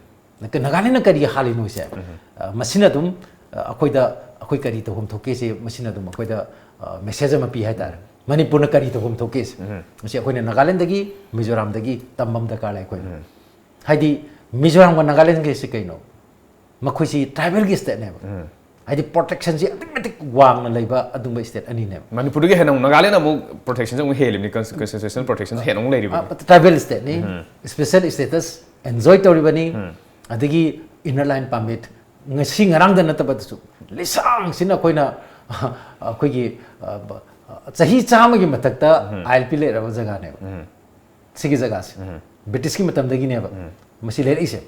ꯅꯥꯒꯥꯂꯦꯟꯅ ꯀꯔꯤ ꯍꯥꯜꯂꯤꯅꯣ ꯁꯦ? ꯎꯝ꯫ ꯑ, ꯃꯁꯤꯅ ꯑꯗꯨꯝ, ꯑ, ꯑꯩꯈꯣꯏꯗ, ꯑꯩꯈꯣꯏ ꯀꯔꯤ ꯇꯧꯐꯝ ꯊꯣꯛꯀꯦ ꯁꯤ ꯃꯁꯤꯅ ꯑꯗꯨꯝ ꯑꯩꯈꯣꯏꯗ, ꯑ, message ꯑꯃ ꯄꯤ ꯍꯥꯏꯇꯥꯔꯦ꯫ ꯃꯅꯤꯄꯨꯔꯅ ꯀꯔꯤ ꯇꯧꯐꯝ ꯊꯣꯛꯀꯦ ꯁꯦ? ꯎꯝ꯫ ꯃꯁꯤ ꯑꯩꯈꯣꯏꯅ ꯅꯥꯒꯥꯂꯦꯟꯗꯒꯤ, ꯃꯤꯖꯣꯔꯥꯝꯗꯒꯤ ꯇꯝꯕ ꯑꯃ ꯗꯔꯀꯥꯔ ꯂꯩ ꯑꯩꯈꯣꯏꯅ꯫ ꯎꯝ꯫ ꯍꯥꯏꯗꯤ ꯃꯤꯖꯣꯔꯥꯝꯒ ꯅꯥꯒꯥꯂꯦꯟꯒꯁꯤ ꯀꯩꯅꯣ? ꯃꯈꯣꯏꯁꯤ tribalꯒꯤ stateꯅꯦꯕ꯫ ꯎꯝ꯫ ꯍꯥꯏꯗꯤ ꯄ꯭ꯔꯣꯇꯦꯛꯁꯟꯁꯤ ꯑꯗꯨꯛꯀꯤ ꯃꯇꯤꯛ ꯋꯥꯡꯅ ꯂꯩꯕ ꯑꯗꯨꯝꯕ ꯁ꯭ꯇꯦꯠ ꯑꯅꯤꯅꯦꯕ꯫ ꯃꯅꯤꯄꯨꯔꯗꯒꯤ ꯍꯦꯟꯅ ꯑꯃꯨꯛ ꯅꯥꯒꯥꯂꯦꯟꯗ ꯑꯃꯨꯛ ꯄ꯭ꯔꯣꯇꯦꯛꯁꯟꯁꯦ ꯑꯃꯨꯛ ꯍꯦꯜꯂꯤꯕꯅꯤ, ꯀꯟꯁꯇꯤꯇ꯭ꯌꯨꯁꯅꯦꯜ ꯄ꯭ꯔꯣꯇꯦꯛꯁꯟꯁꯦ ꯍꯦꯟꯅ ꯑꯃꯨꯛ ꯂꯩꯔꯤꯕ꯫ ꯇ꯭ꯔꯥꯏꯕꯦꯜ ꯁ꯭ꯇꯦꯠꯅꯤ, ꯁ꯭ꯄꯦꯁꯦꯜ ꯁ꯭ꯇꯦꯇꯁ ꯑꯦꯟꯖꯣꯏ ꯇꯧꯔꯤꯕꯅꯤ꯫ ꯑꯗꯒꯤ ꯏꯟꯅꯔ ꯂꯥꯏꯟ ꯄꯥꯔꯃꯤꯠ ꯉꯁꯤ ꯉꯔꯥꯡꯗ ꯅꯠꯇꯕꯗꯁꯨ ꯂꯤꯁꯥꯡꯁꯤꯅ ꯑꯩꯈꯣꯏꯅ ꯑꯩꯈꯣꯏꯒꯤ ꯑ, ꯕ- ꯑ, ꯆꯍꯤ ꯆꯥꯝꯃꯒꯤ ꯃꯊꯛꯇ ꯑꯥꯏ ꯑꯦꯜ ꯄꯤ ꯂꯩꯔꯕ ꯖꯒꯥꯅꯦꯕ꯫ ꯁꯤꯒꯤ ꯖꯒꯥꯁꯦ ꯕ꯭ꯔꯤꯇꯤꯁꯀꯤ ꯃꯇꯝꯗꯒꯤꯅꯦꯕ ꯃꯁꯤ ꯂꯩꯔꯛꯏꯁꯦ꯫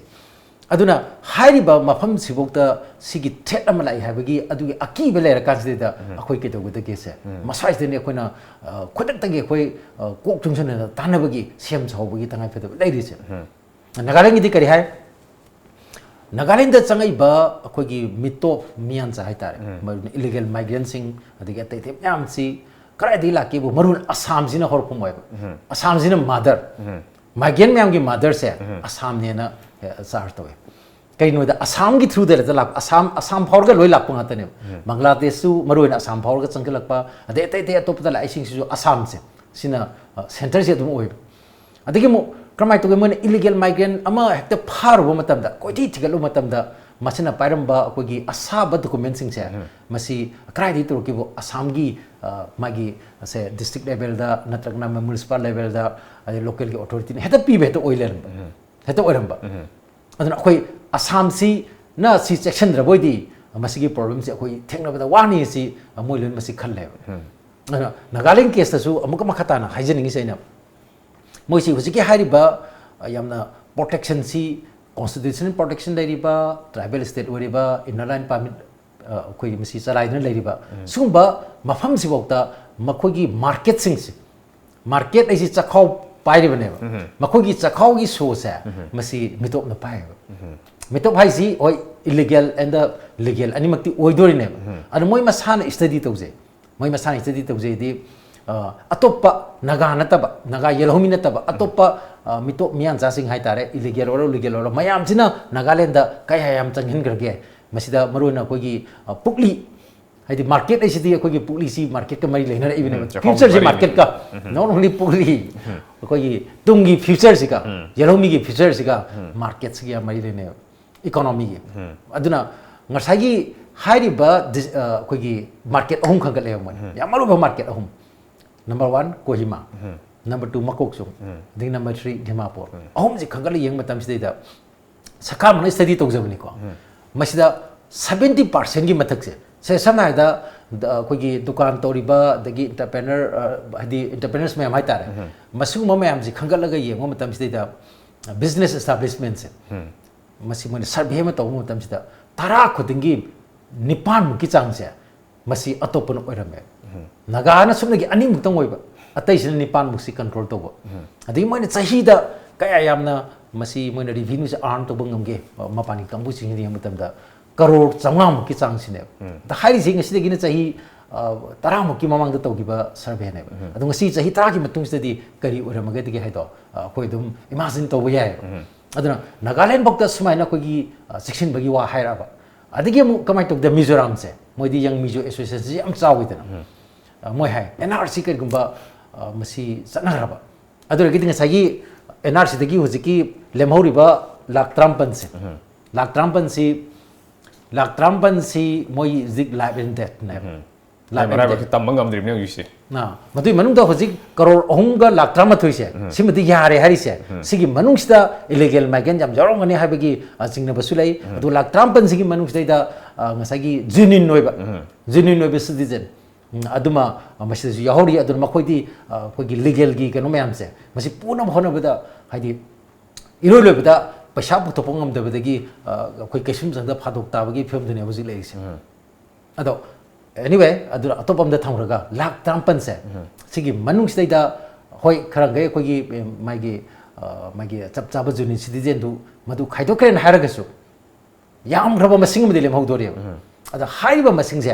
ꯑꯗꯨꯅ ꯍꯥꯏꯔꯤꯕ ꯃꯐꯝꯁꯤꯐꯥꯎꯗ ꯁꯤꯒꯤ ꯊ꯭ꯔꯦꯠ ꯑꯃ ꯂꯥꯛꯏ ꯍꯥꯏꯕꯒꯤ ꯑꯗꯨꯒꯤ ꯑꯀꯤꯕ ꯂꯩꯔꯀꯥꯟꯁꯤꯗ ꯑꯩꯈꯣꯏ ꯀꯩꯗꯧꯒꯗꯒꯦꯁꯦ, ꯃꯁꯥꯁꯤꯗꯅꯤ ꯑꯩꯈꯣꯏꯅ ꯑ, ꯈꯨꯗꯛꯇꯒꯤ ꯑꯩꯈꯣꯏ ꯑ, ꯀꯣꯛ ꯆꯨꯡꯁꯤꯟꯅꯗꯅ ꯇꯥꯟꯅꯕꯒꯤ ꯁꯦꯝ ꯁꯥꯍꯧꯕꯒꯤ ꯇꯉꯥꯏꯐꯗꯕ ꯂꯩꯔꯤꯁꯦ꯫ ꯅꯥꯒꯥꯂꯦꯟꯒꯤꯗꯤ ꯀꯔꯤ ꯍꯥꯏ? ꯅꯥꯒꯥꯂꯦꯟꯗ ꯆꯪꯉꯛꯏꯕ ꯑꯩꯈꯣꯏꯒꯤ ꯃꯤꯇꯣꯞ ꯃꯤꯌꯥꯟꯆꯥ ꯍꯥꯏꯇꯥꯔꯦ, ꯃꯔꯨꯗꯤ ꯏꯂꯤꯒꯦꯜ ꯃꯥꯏꯒ꯭ꯔꯦꯟꯁꯤꯡ, ꯑꯗꯒꯤ ꯑꯇꯩ ꯑꯇꯩ ꯃꯌꯥꯝꯁꯤ ꯀꯗꯥꯏꯗꯒꯤ ꯂꯥꯛꯀꯦꯕꯨ? ꯃꯔꯨ ꯑꯣꯏꯅ ꯑꯁꯥꯝꯁꯤꯅ ꯍꯧꯔꯛꯐꯝ ꯑꯣꯏꯕ꯫ ꯑꯁꯥꯝꯁꯤꯅ ꯃꯥꯗꯔ, ꯃꯥꯏꯒ꯭ꯔꯦꯟ ꯃꯌꯥꯝꯒꯤ ꯃꯥꯗꯔꯁꯦ ꯑꯁꯥꯝꯅꯦꯅ ꯆꯥꯔꯖ ꯇꯧꯋꯦ꯫ ꯀꯩꯅꯣꯗ ꯑꯁꯥꯝꯒꯤ ꯊ꯭ꯔꯨꯗ ꯂꯥꯛꯄ, ꯑꯁꯥꯝ ꯑꯁꯥꯝ ꯐꯥꯎꯔꯒ ꯂꯣꯏ ꯂꯥꯛꯄ ꯉꯥꯛꯇꯅꯦꯕ꯫ ꯕꯪꯒ꯭ꯂꯥꯗꯦꯁꯁꯨ ꯃꯔꯨ ꯑꯣꯏꯅ ꯑꯁꯥꯝ ꯐꯥꯎꯔꯒ ꯆꯪꯁꯤꯜꯂꯛꯄ, ꯑꯗꯩ ꯑꯇꯩ ꯑꯇꯩ ꯑꯇꯣꯞꯄꯗ ꯂꯥꯛꯏꯁꯤꯡꯁꯤꯁꯨ ꯑꯁꯥꯝꯁꯦ ꯁꯤꯅ ꯁꯦꯟꯇꯔꯁꯦ ꯑꯗꯨꯝ ꯑꯣꯏꯕ꯫ ꯑꯗꯒꯤ ꯑꯃꯨꯛ ꯀꯔꯝꯍꯥꯏꯅ ꯇꯧꯒꯦ? ꯃꯣꯏꯅ ꯏꯂꯤꯒꯦꯜ ꯃꯥꯏꯒ꯭ꯔꯦꯟ ꯑꯃ ꯍꯦꯛꯇ ꯐꯥꯔꯨꯕ ꯃꯇꯝꯗ, ꯀꯣꯏꯊꯤ ꯊꯤꯒꯠꯂꯨꯕ ꯃꯇꯝꯗ, ꯃꯁꯤꯅ ꯄꯥꯏꯔꯝꯕ ꯑꯩꯈꯣꯏꯒꯤ ꯑꯁꯥꯕ ꯗꯣꯀꯨꯃꯦꯟꯁꯤꯡꯁꯦ ꯃꯁꯤ ꯀꯗꯥꯏꯗꯒꯤ ꯇꯧꯔꯛꯈꯤꯕ? ꯑꯁꯥꯝꯒꯤ ꯑ, ꯃꯥꯒꯤ ꯁꯦ ꯗꯤꯁꯇ꯭ꯔꯤꯛ ꯂꯦꯚꯦꯜꯗ ꯅꯠꯇ꯭ꯔꯒꯅ ꯃ꯭ꯌꯨꯅꯤꯁꯤꯄꯥꯜ ꯂꯦꯚꯦꯜꯗ, ꯑꯗꯩ ꯂꯣꯀꯦꯜꯒꯤ ꯑꯣꯊꯣꯔꯤꯇꯤꯅ ꯍꯦꯛꯇ ꯄꯤꯕ ꯍꯦꯛꯇ ꯑꯣꯏ ꯂꯩꯔꯝꯕ, ꯍꯦꯛꯇ ꯑꯣꯏꯔꯝꯕ꯫ ꯑꯗꯨꯅ ꯑꯩꯈꯣꯏ ꯑꯁꯥꯝꯁꯤꯅ ꯁꯤ ꯆꯦꯛꯁꯤꯟꯗ꯭ꯔꯕ ꯑꯣꯏꯗꯤ ꯃꯁꯤꯒꯤ ꯄ꯭ꯔꯣꯕ꯭ꯂꯦꯝꯁꯤ ꯑꯩꯈꯣꯏ ꯊꯦꯡꯅꯕꯗ ꯋꯥꯅꯤ ꯁꯤ ꯃꯣꯏ ꯂꯣꯏꯅ ꯃꯁꯤ ꯈꯜꯂꯦꯕ꯫ ꯑꯗꯨꯅ ꯅꯥꯒꯥꯂꯦꯟ ꯀꯦꯁꯇꯁꯨ ꯑꯃꯨꯛꯀ ꯃꯈꯥ ꯇꯥꯅ ꯍꯥꯏꯖꯅꯤꯡꯉꯤꯁꯦ ꯑꯩꯅ, ꯃꯣꯏꯁꯤ ꯍꯧꯖꯤꯛꯀꯤ ꯍꯥꯏꯔꯤꯕ, ꯑ, ꯌꯥꯝꯅ ꯄ꯭ꯔꯣꯇꯦꯛꯁꯟꯁꯤ, ꯀꯣꯟꯁꯇꯤꯇ꯭ꯌꯨꯁꯅꯦꯜ ꯄ꯭ꯔꯣꯇꯦꯛꯁꯟ ꯂꯩꯔꯤꯕ, ꯇ꯭ꯔꯥꯏꯕꯦꯜ ꯁ꯭ꯇꯦꯠ ꯑꯣꯏꯔꯤꯕ, ꯏꯟꯅꯔ ꯂꯥꯏꯟ ꯄꯥꯔꯃꯤꯠ, ꯑ, ꯑꯩꯈꯣꯏꯒꯤ ꯃꯁꯤ ꯆꯂꯥꯏꯗꯨꯅ ꯂꯩꯔꯤꯕ ꯁꯤꯒꯨꯝꯕ ꯃꯐꯝꯁꯤꯐꯥꯎꯗ ꯃꯈꯣꯏꯒꯤ ꯃꯥꯔꯀꯦꯠꯁꯤꯡꯁꯦ, ꯃꯥꯔꯀꯦꯠ ꯑꯩꯁꯤ ꯆꯥꯛꯈꯥꯎ ꯄꯥꯏꯔꯤꯕꯅꯦꯕ꯫ ꯃꯈꯣꯏꯒꯤ ꯆꯥꯛꯈꯥꯎꯒꯤ ꯁꯣꯁꯦ ꯃꯁꯤ ꯃꯤꯇꯣꯞꯅ ꯄꯥꯏꯌꯦꯕ꯫ ꯃꯤꯇꯣꯞ ꯍꯥꯏꯁꯤ ꯍꯣꯏ ꯏꯂꯤꯒꯦꯜ ꯑꯦꯟ ꯗ ꯂꯤꯒꯦꯜ ꯑꯅꯤꯃꯛꯇꯤ ꯑꯣꯏꯗꯣꯔꯤꯅꯦꯕ꯫ ꯑꯗꯣ ꯃꯣꯏ ꯃꯁꯥꯅ ꯁ꯭ꯇꯗꯤ ꯇꯧꯖꯩ꯫ ꯃꯣꯏ ꯃꯁꯥꯅ ꯁ꯭ꯇꯗꯤ ꯇꯧꯖꯩꯗꯤ, ꯑ, ꯑꯇꯣꯞꯄ ꯅꯥꯒꯥ ꯅꯠꯇꯕ, ꯅꯥꯒꯥ ꯌꯦꯜꯍꯧꯃꯤ ꯅꯠꯇꯕ ꯑꯇꯣꯞꯄ, ꯑ, ꯃꯤꯇꯣꯞ ꯃꯤꯌꯥꯟꯆꯥꯁꯤꯡ ꯍꯥꯏꯇꯥꯔꯦ, ꯏꯂꯤꯒꯦꯜ ꯑꯣꯏꯔꯣ ꯂꯤꯒꯦꯜ ꯑꯣꯏꯔꯣ, ꯃꯌꯥꯝꯁꯤꯅ ꯅꯥꯒꯥꯂꯦꯟꯗ ꯀꯌꯥ ꯌꯥꯝ ꯆꯪꯍꯟꯈ꯭ꯔꯒꯦ? ꯃꯁꯤꯗ ꯃꯔꯨꯑꯣꯏꯅ ꯑꯩꯈꯣꯏꯒꯤ, ꯑ, ꯄꯨꯛꯂꯤ, ꯍꯥꯏꯗꯤ ꯃꯥꯔꯀꯦꯠ ꯍꯥꯏꯁꯤꯗꯤ ꯑꯩꯈꯣꯏꯒꯤ ꯄꯨꯛꯂꯤꯁꯤ ꯃꯥꯔꯀꯦꯠꯀ ꯃꯔꯤ ꯂꯩꯅꯔꯛꯏꯕꯅꯦꯕ꯫ ꯎꯝ, ꯆꯥꯛꯈꯥꯎꯒꯤ ꯐ꯭ꯌꯨꯆꯔꯁꯤ ꯃꯔꯤ ꯃꯥꯔꯀꯦꯠꯀ, not only ꯄꯨꯛꯂꯤ, ꯑꯩꯈꯣꯏꯒꯤ ꯇꯨꯡꯒꯤ ꯐ꯭ꯌꯨꯆꯔꯁꯤꯒ, ꯌꯦꯜꯍꯧꯃꯤꯒꯤ ꯐ꯭ꯌꯨꯆꯔꯁꯤꯒ ꯃꯥꯔꯀꯦꯠꯁꯤꯒ ꯌꯥꯝ ꯃꯔꯤ ꯂꯩꯅꯩꯕ, ꯏꯀꯣꯅꯣꯃꯤꯒꯤ꯫ ꯑꯗꯨꯅ ꯉꯁꯥꯏꯒꯤ ꯍꯥꯏꯔꯤꯕ ꯗꯤꯁ- ꯑ, ꯑꯩꯈꯣꯏꯒꯤ ꯃꯥꯔꯀꯦꯠ ꯑꯍꯨꯝ ꯈꯟꯒꯠꯂꯦꯕ ꯃꯣꯏꯅ, ꯌꯥꯝ ꯃꯔꯨ ꯑꯣꯏꯕ ꯃꯥꯔꯀꯦꯠ ꯑꯍꯨꯝ꯫ Number one Kohima, number two ꯃꯀꯣꯛꯆꯨꯡ, ꯑꯗꯒꯤ ꯅꯝꯕꯔ ꯊ꯭ꯔꯤ ꯗꯤꯃꯥꯄꯨꯔ꯫ ꯑꯍꯨꯝꯁꯤ ꯈꯟꯒꯠꯂ ꯌꯦꯡꯕ ꯃꯇꯝꯁꯤꯗꯩꯗ ꯁꯔꯀꯥꯔ ꯃꯅ ꯁ꯭ꯇꯗꯤ ꯇꯧꯖꯕꯅꯤꯀꯣ꯫ ꯃꯁꯤꯗ ꯁꯕꯦꯟꯇꯤ ꯄꯥꯔꯁꯦꯟꯒꯤ ꯃꯊꯛꯁꯦ, ꯁꯦ, ꯁꯝꯅ ꯍꯥꯏꯔꯕꯗ, ꯗ- ꯑꯩꯈꯣꯏꯒꯤ ꯗꯨꯀꯥꯟ ꯇꯧꯔꯤꯕ, ꯑꯗꯒꯤ ꯑꯦꯟꯇꯔꯄ꯭ꯔꯦꯅꯔ, ꯑ, ꯍꯥꯏꯗꯤ ꯑꯦꯟꯇꯔꯄ꯭ꯔꯦꯅꯔꯁ ꯃꯌꯥꯝ ꯍꯥꯏꯇꯥꯔꯦ, ꯃꯁꯤꯒꯨꯝꯕ ꯃꯌꯥꯝꯁꯤ ꯈꯟꯒꯠꯂꯒ ꯌꯦꯡꯕ ꯃꯇꯝꯁꯤꯗꯩꯗ ꯕꯤꯖꯤꯅꯦꯁ ꯑꯦꯁꯇꯥꯕ꯭ꯂꯤꯁꯃꯦꯟꯁꯦ, ꯃꯁꯤ ꯃꯣꯏꯅ ꯁꯔꯚꯦ ꯑꯃ ꯇꯧꯕ ꯃꯇꯝꯁꯤꯗ ꯇꯔꯥ ꯈꯨꯗꯤꯡꯒꯤ ꯅꯤꯄꯥꯟꯃꯨꯛꯀꯤ ꯆꯥꯡꯁꯦ ꯃꯁꯤ ꯑꯇꯣꯞꯄꯅ ꯑꯣꯏꯔꯝꯃꯦ꯫ ꯅꯥꯒꯥꯅ ꯁꯨꯞꯅꯒꯤ ꯑꯅꯤꯃꯨꯛꯇꯪ ꯑꯣꯏꯕ, ꯑꯇꯩꯁꯤꯅ ꯅꯤꯄꯥꯟꯃꯨꯛꯁꯤ ꯀꯟꯇ꯭ꯔꯣꯜ ꯇꯧꯕ꯫ ꯑꯗꯒꯤ ꯃꯣꯏꯅ ꯆꯍꯤꯗ ꯀꯌꯥ ꯌꯥꯝꯅ ꯃꯁꯤ ꯃꯣꯏꯅ ꯔꯤꯚꯤꯅ꯭ꯌꯨꯁꯦ ꯑꯥꯔꯟ ꯇꯧꯕ ꯉꯝꯒꯦ, ꯃꯄꯥꯟꯒꯤ ꯀꯥꯡꯕꯨꯁꯤꯡꯁꯤꯅ ꯌꯦꯡꯕ ꯃꯇꯝꯗ ꯀꯔꯣꯔ ꯆꯥꯝꯃꯉꯥꯃꯨꯛꯀꯤ ꯆꯥꯡꯁꯤꯅꯦꯕ꯫ ꯑꯗ ꯍꯥꯏꯔꯤꯁꯤ ꯉꯁꯤꯗꯒꯤꯅ ꯆꯍꯤ, ꯑ, ꯇꯔꯥꯃꯨꯛꯀꯤ ꯃꯃꯥꯡꯗ ꯇꯧꯈꯤꯕ ꯁꯔꯚꯦꯅꯦꯕ꯫ ꯑꯗꯣ ꯉꯁꯤ ꯆꯍꯤ ꯇꯔꯥꯒꯤ ꯃꯇꯨꯡꯁꯤꯗꯗꯤ ꯀꯔꯤ ꯑꯣꯏꯔꯝꯃꯒꯗꯒꯦ ꯍꯥꯏꯗꯣ, ꯑ, ꯑꯩꯈꯣꯏ ꯑꯗꯨꯝ ꯏꯃꯥꯖꯤꯟ ꯇꯧꯕ ꯌꯥꯏꯑꯕ꯫ ꯑꯗꯨꯅ ꯅꯥꯒꯥꯂꯦꯟ ꯐꯥꯎꯗ ꯁꯨꯃꯥꯏꯅ ꯑꯩꯈꯣꯏꯒꯤ, ꯑ, ꯆꯦꯛꯁꯤꯟꯕꯒꯤ ꯋꯥ ꯍꯥꯏꯔꯛꯑꯕ, ꯑꯗꯒꯤ ꯑꯃꯨꯛ ꯀꯃꯥꯏꯅ ꯇꯧꯗꯦ, ꯃꯤꯖꯣꯔꯥꯝꯁꯦ, ꯃꯣꯏꯗꯤ ꯌꯪ ꯃꯤꯖꯣ ꯑꯦꯁꯣꯁꯤꯌꯦꯁꯟꯁꯤ ꯌꯥꯝ ꯆꯥꯎꯋꯤꯗꯅ꯫ ꯑ, ꯃꯣꯏ ꯍꯥꯏ, ꯑꯦꯟ ꯑꯥꯔ ꯁꯤ ꯀꯔꯤꯒꯨꯝꯕ, ꯑ, ꯃꯁꯤ ꯆꯠꯅꯈ꯭ꯔꯕ, ꯑꯗꯨ ꯑꯣꯏꯔꯒꯗꯤ ꯉꯁꯥꯏꯒꯤ ꯑꯦꯟ ꯑꯥꯔ ꯁꯤꯗꯒꯤ ꯍꯧꯖꯤꯛꯀꯤ ꯂꯦꯝꯍꯧꯔꯤꯕ ꯂꯥꯛ ꯇꯔꯥꯃꯥꯄꯟꯁꯦ, ꯂꯥꯛ ꯇꯔꯥꯃꯥꯄꯟꯁꯤ, ꯂꯥꯛ ꯇꯔꯥꯃꯥꯄꯟꯁꯤ ꯃꯣꯏ ꯍꯧꯖꯤꯛ ꯂꯥꯏꯐ ꯑꯦꯟ ꯗꯦꯠꯅꯦꯕ꯫ ꯂꯥꯏꯐ ꯑꯦꯟ ꯃꯔꯥꯏꯕꯛꯁꯤ ꯗꯦꯠ꯫ ꯇꯝꯕ ꯉꯝꯗ꯭ꯔꯤꯕꯅꯦ ꯍꯧꯖꯤꯛꯁꯦ꯫ ꯑꯥ, ꯃꯗꯨꯒꯤ ꯃꯅꯨꯡꯗ ꯍꯧꯖꯤꯛ ꯀꯔꯣꯔ ꯑꯍꯨꯝꯒ ꯂꯥꯛ ꯇꯔꯥꯃꯥꯊꯣꯏꯁꯦ, ꯁꯤꯃꯗꯤ ꯌꯥꯔꯦ ꯍꯥꯏꯔꯤꯁꯦ, ꯁꯤꯒꯤ ꯃꯅꯨꯡꯁꯤꯗ ꯏꯂꯤꯒꯦꯜ ꯃꯥꯏꯒ꯭ꯔꯦꯟ ꯌꯥꯝ ꯌꯥꯎꯔꯝꯒꯅꯤ ꯍꯥꯏꯕꯒꯤ, ꯑ, ꯆꯤꯡꯅꯕꯁꯨ ꯂꯩ꯫ ꯑꯗꯨ ꯂꯥꯛ ꯇꯔꯥꯃꯥꯄꯟꯁꯤꯒꯤ ꯃꯅꯨꯡꯁꯤꯗꯩꯗ, ꯑ, ꯉꯁꯥꯏꯒꯤ ꯖꯦꯅ꯭ꯌꯨꯟ ꯑꯣꯏꯕ, ꯖꯦꯅ꯭ꯌꯨꯟ ꯑꯣꯏꯕ ꯁꯤꯇꯤꯖꯦꯟ, ꯎꯝ, ꯑꯗꯨꯃ, ꯑ, ꯃꯁꯤꯗꯁꯨ ꯌꯥꯎꯍꯧꯔꯤ꯫ ꯑꯗꯨꯅ ꯃꯈꯣꯏꯗꯤ, ꯑ, ꯑꯩꯈꯣꯏꯒꯤ ꯂꯤꯒꯦꯜꯒꯤ ꯀꯩꯅꯣ ꯃꯌꯥꯝꯁꯦ, ꯃꯁꯤ ꯄꯨꯅꯕ ꯍꯣꯠꯅꯕꯗ, ꯍꯥꯏꯗꯤ, ꯏꯔꯣꯏ ꯂꯣꯏꯕꯗ ꯄꯩꯁꯥ ꯄꯨꯊꯣꯛꯄ ꯉꯝꯗꯕꯗꯒꯤ, ꯑ, ꯑꯩꯈꯣꯏ ꯀꯩꯁꯨꯝꯁꯪꯗ ꯐꯥꯗꯣꯛ ꯇꯥꯕꯒꯤ ꯐꯤꯕꯝꯗꯨꯅꯦ ꯍꯧꯖꯤꯛ ꯂꯩꯔꯤꯁꯦ꯫ ꯑꯗꯣ, anyway, ꯑꯗꯨꯅ ꯑꯇꯣꯞꯄ ꯑꯝꯗ ꯊꯝꯈ꯭ꯔꯒ, ꯂꯥꯛ ꯇꯔꯥꯃꯥꯄꯟꯁꯦ, ꯁꯤꯒꯤ ꯃꯅꯨꯡꯁꯤꯗꯩꯗ, ꯍꯣꯏ, ꯈꯔ ꯃꯈꯩ ꯑꯩꯈꯣꯏꯒꯤ, ꯑꯦ, ꯃꯥꯒꯤ, ꯑ, ꯃꯥꯒꯤ ꯆꯞ ꯆꯥꯕ ꯖꯦꯅ꯭ꯌꯨꯟ ꯁꯤꯇꯤꯖꯦꯟꯗꯨ ꯃꯗꯨ ꯈꯥꯏꯗꯣꯛꯈ꯭ꯔꯦꯅ ꯍꯥꯏꯔꯒꯁꯨ, ꯌꯥꯝꯈ꯭ꯔꯕ ꯃꯁꯤꯡ ꯑꯃꯗꯤ ꯂꯦꯝꯍꯧꯗꯣꯔꯤꯕ꯫ ꯑꯗ ꯍꯥꯏꯔꯤꯕ ꯃꯁꯤꯡꯁꯦ,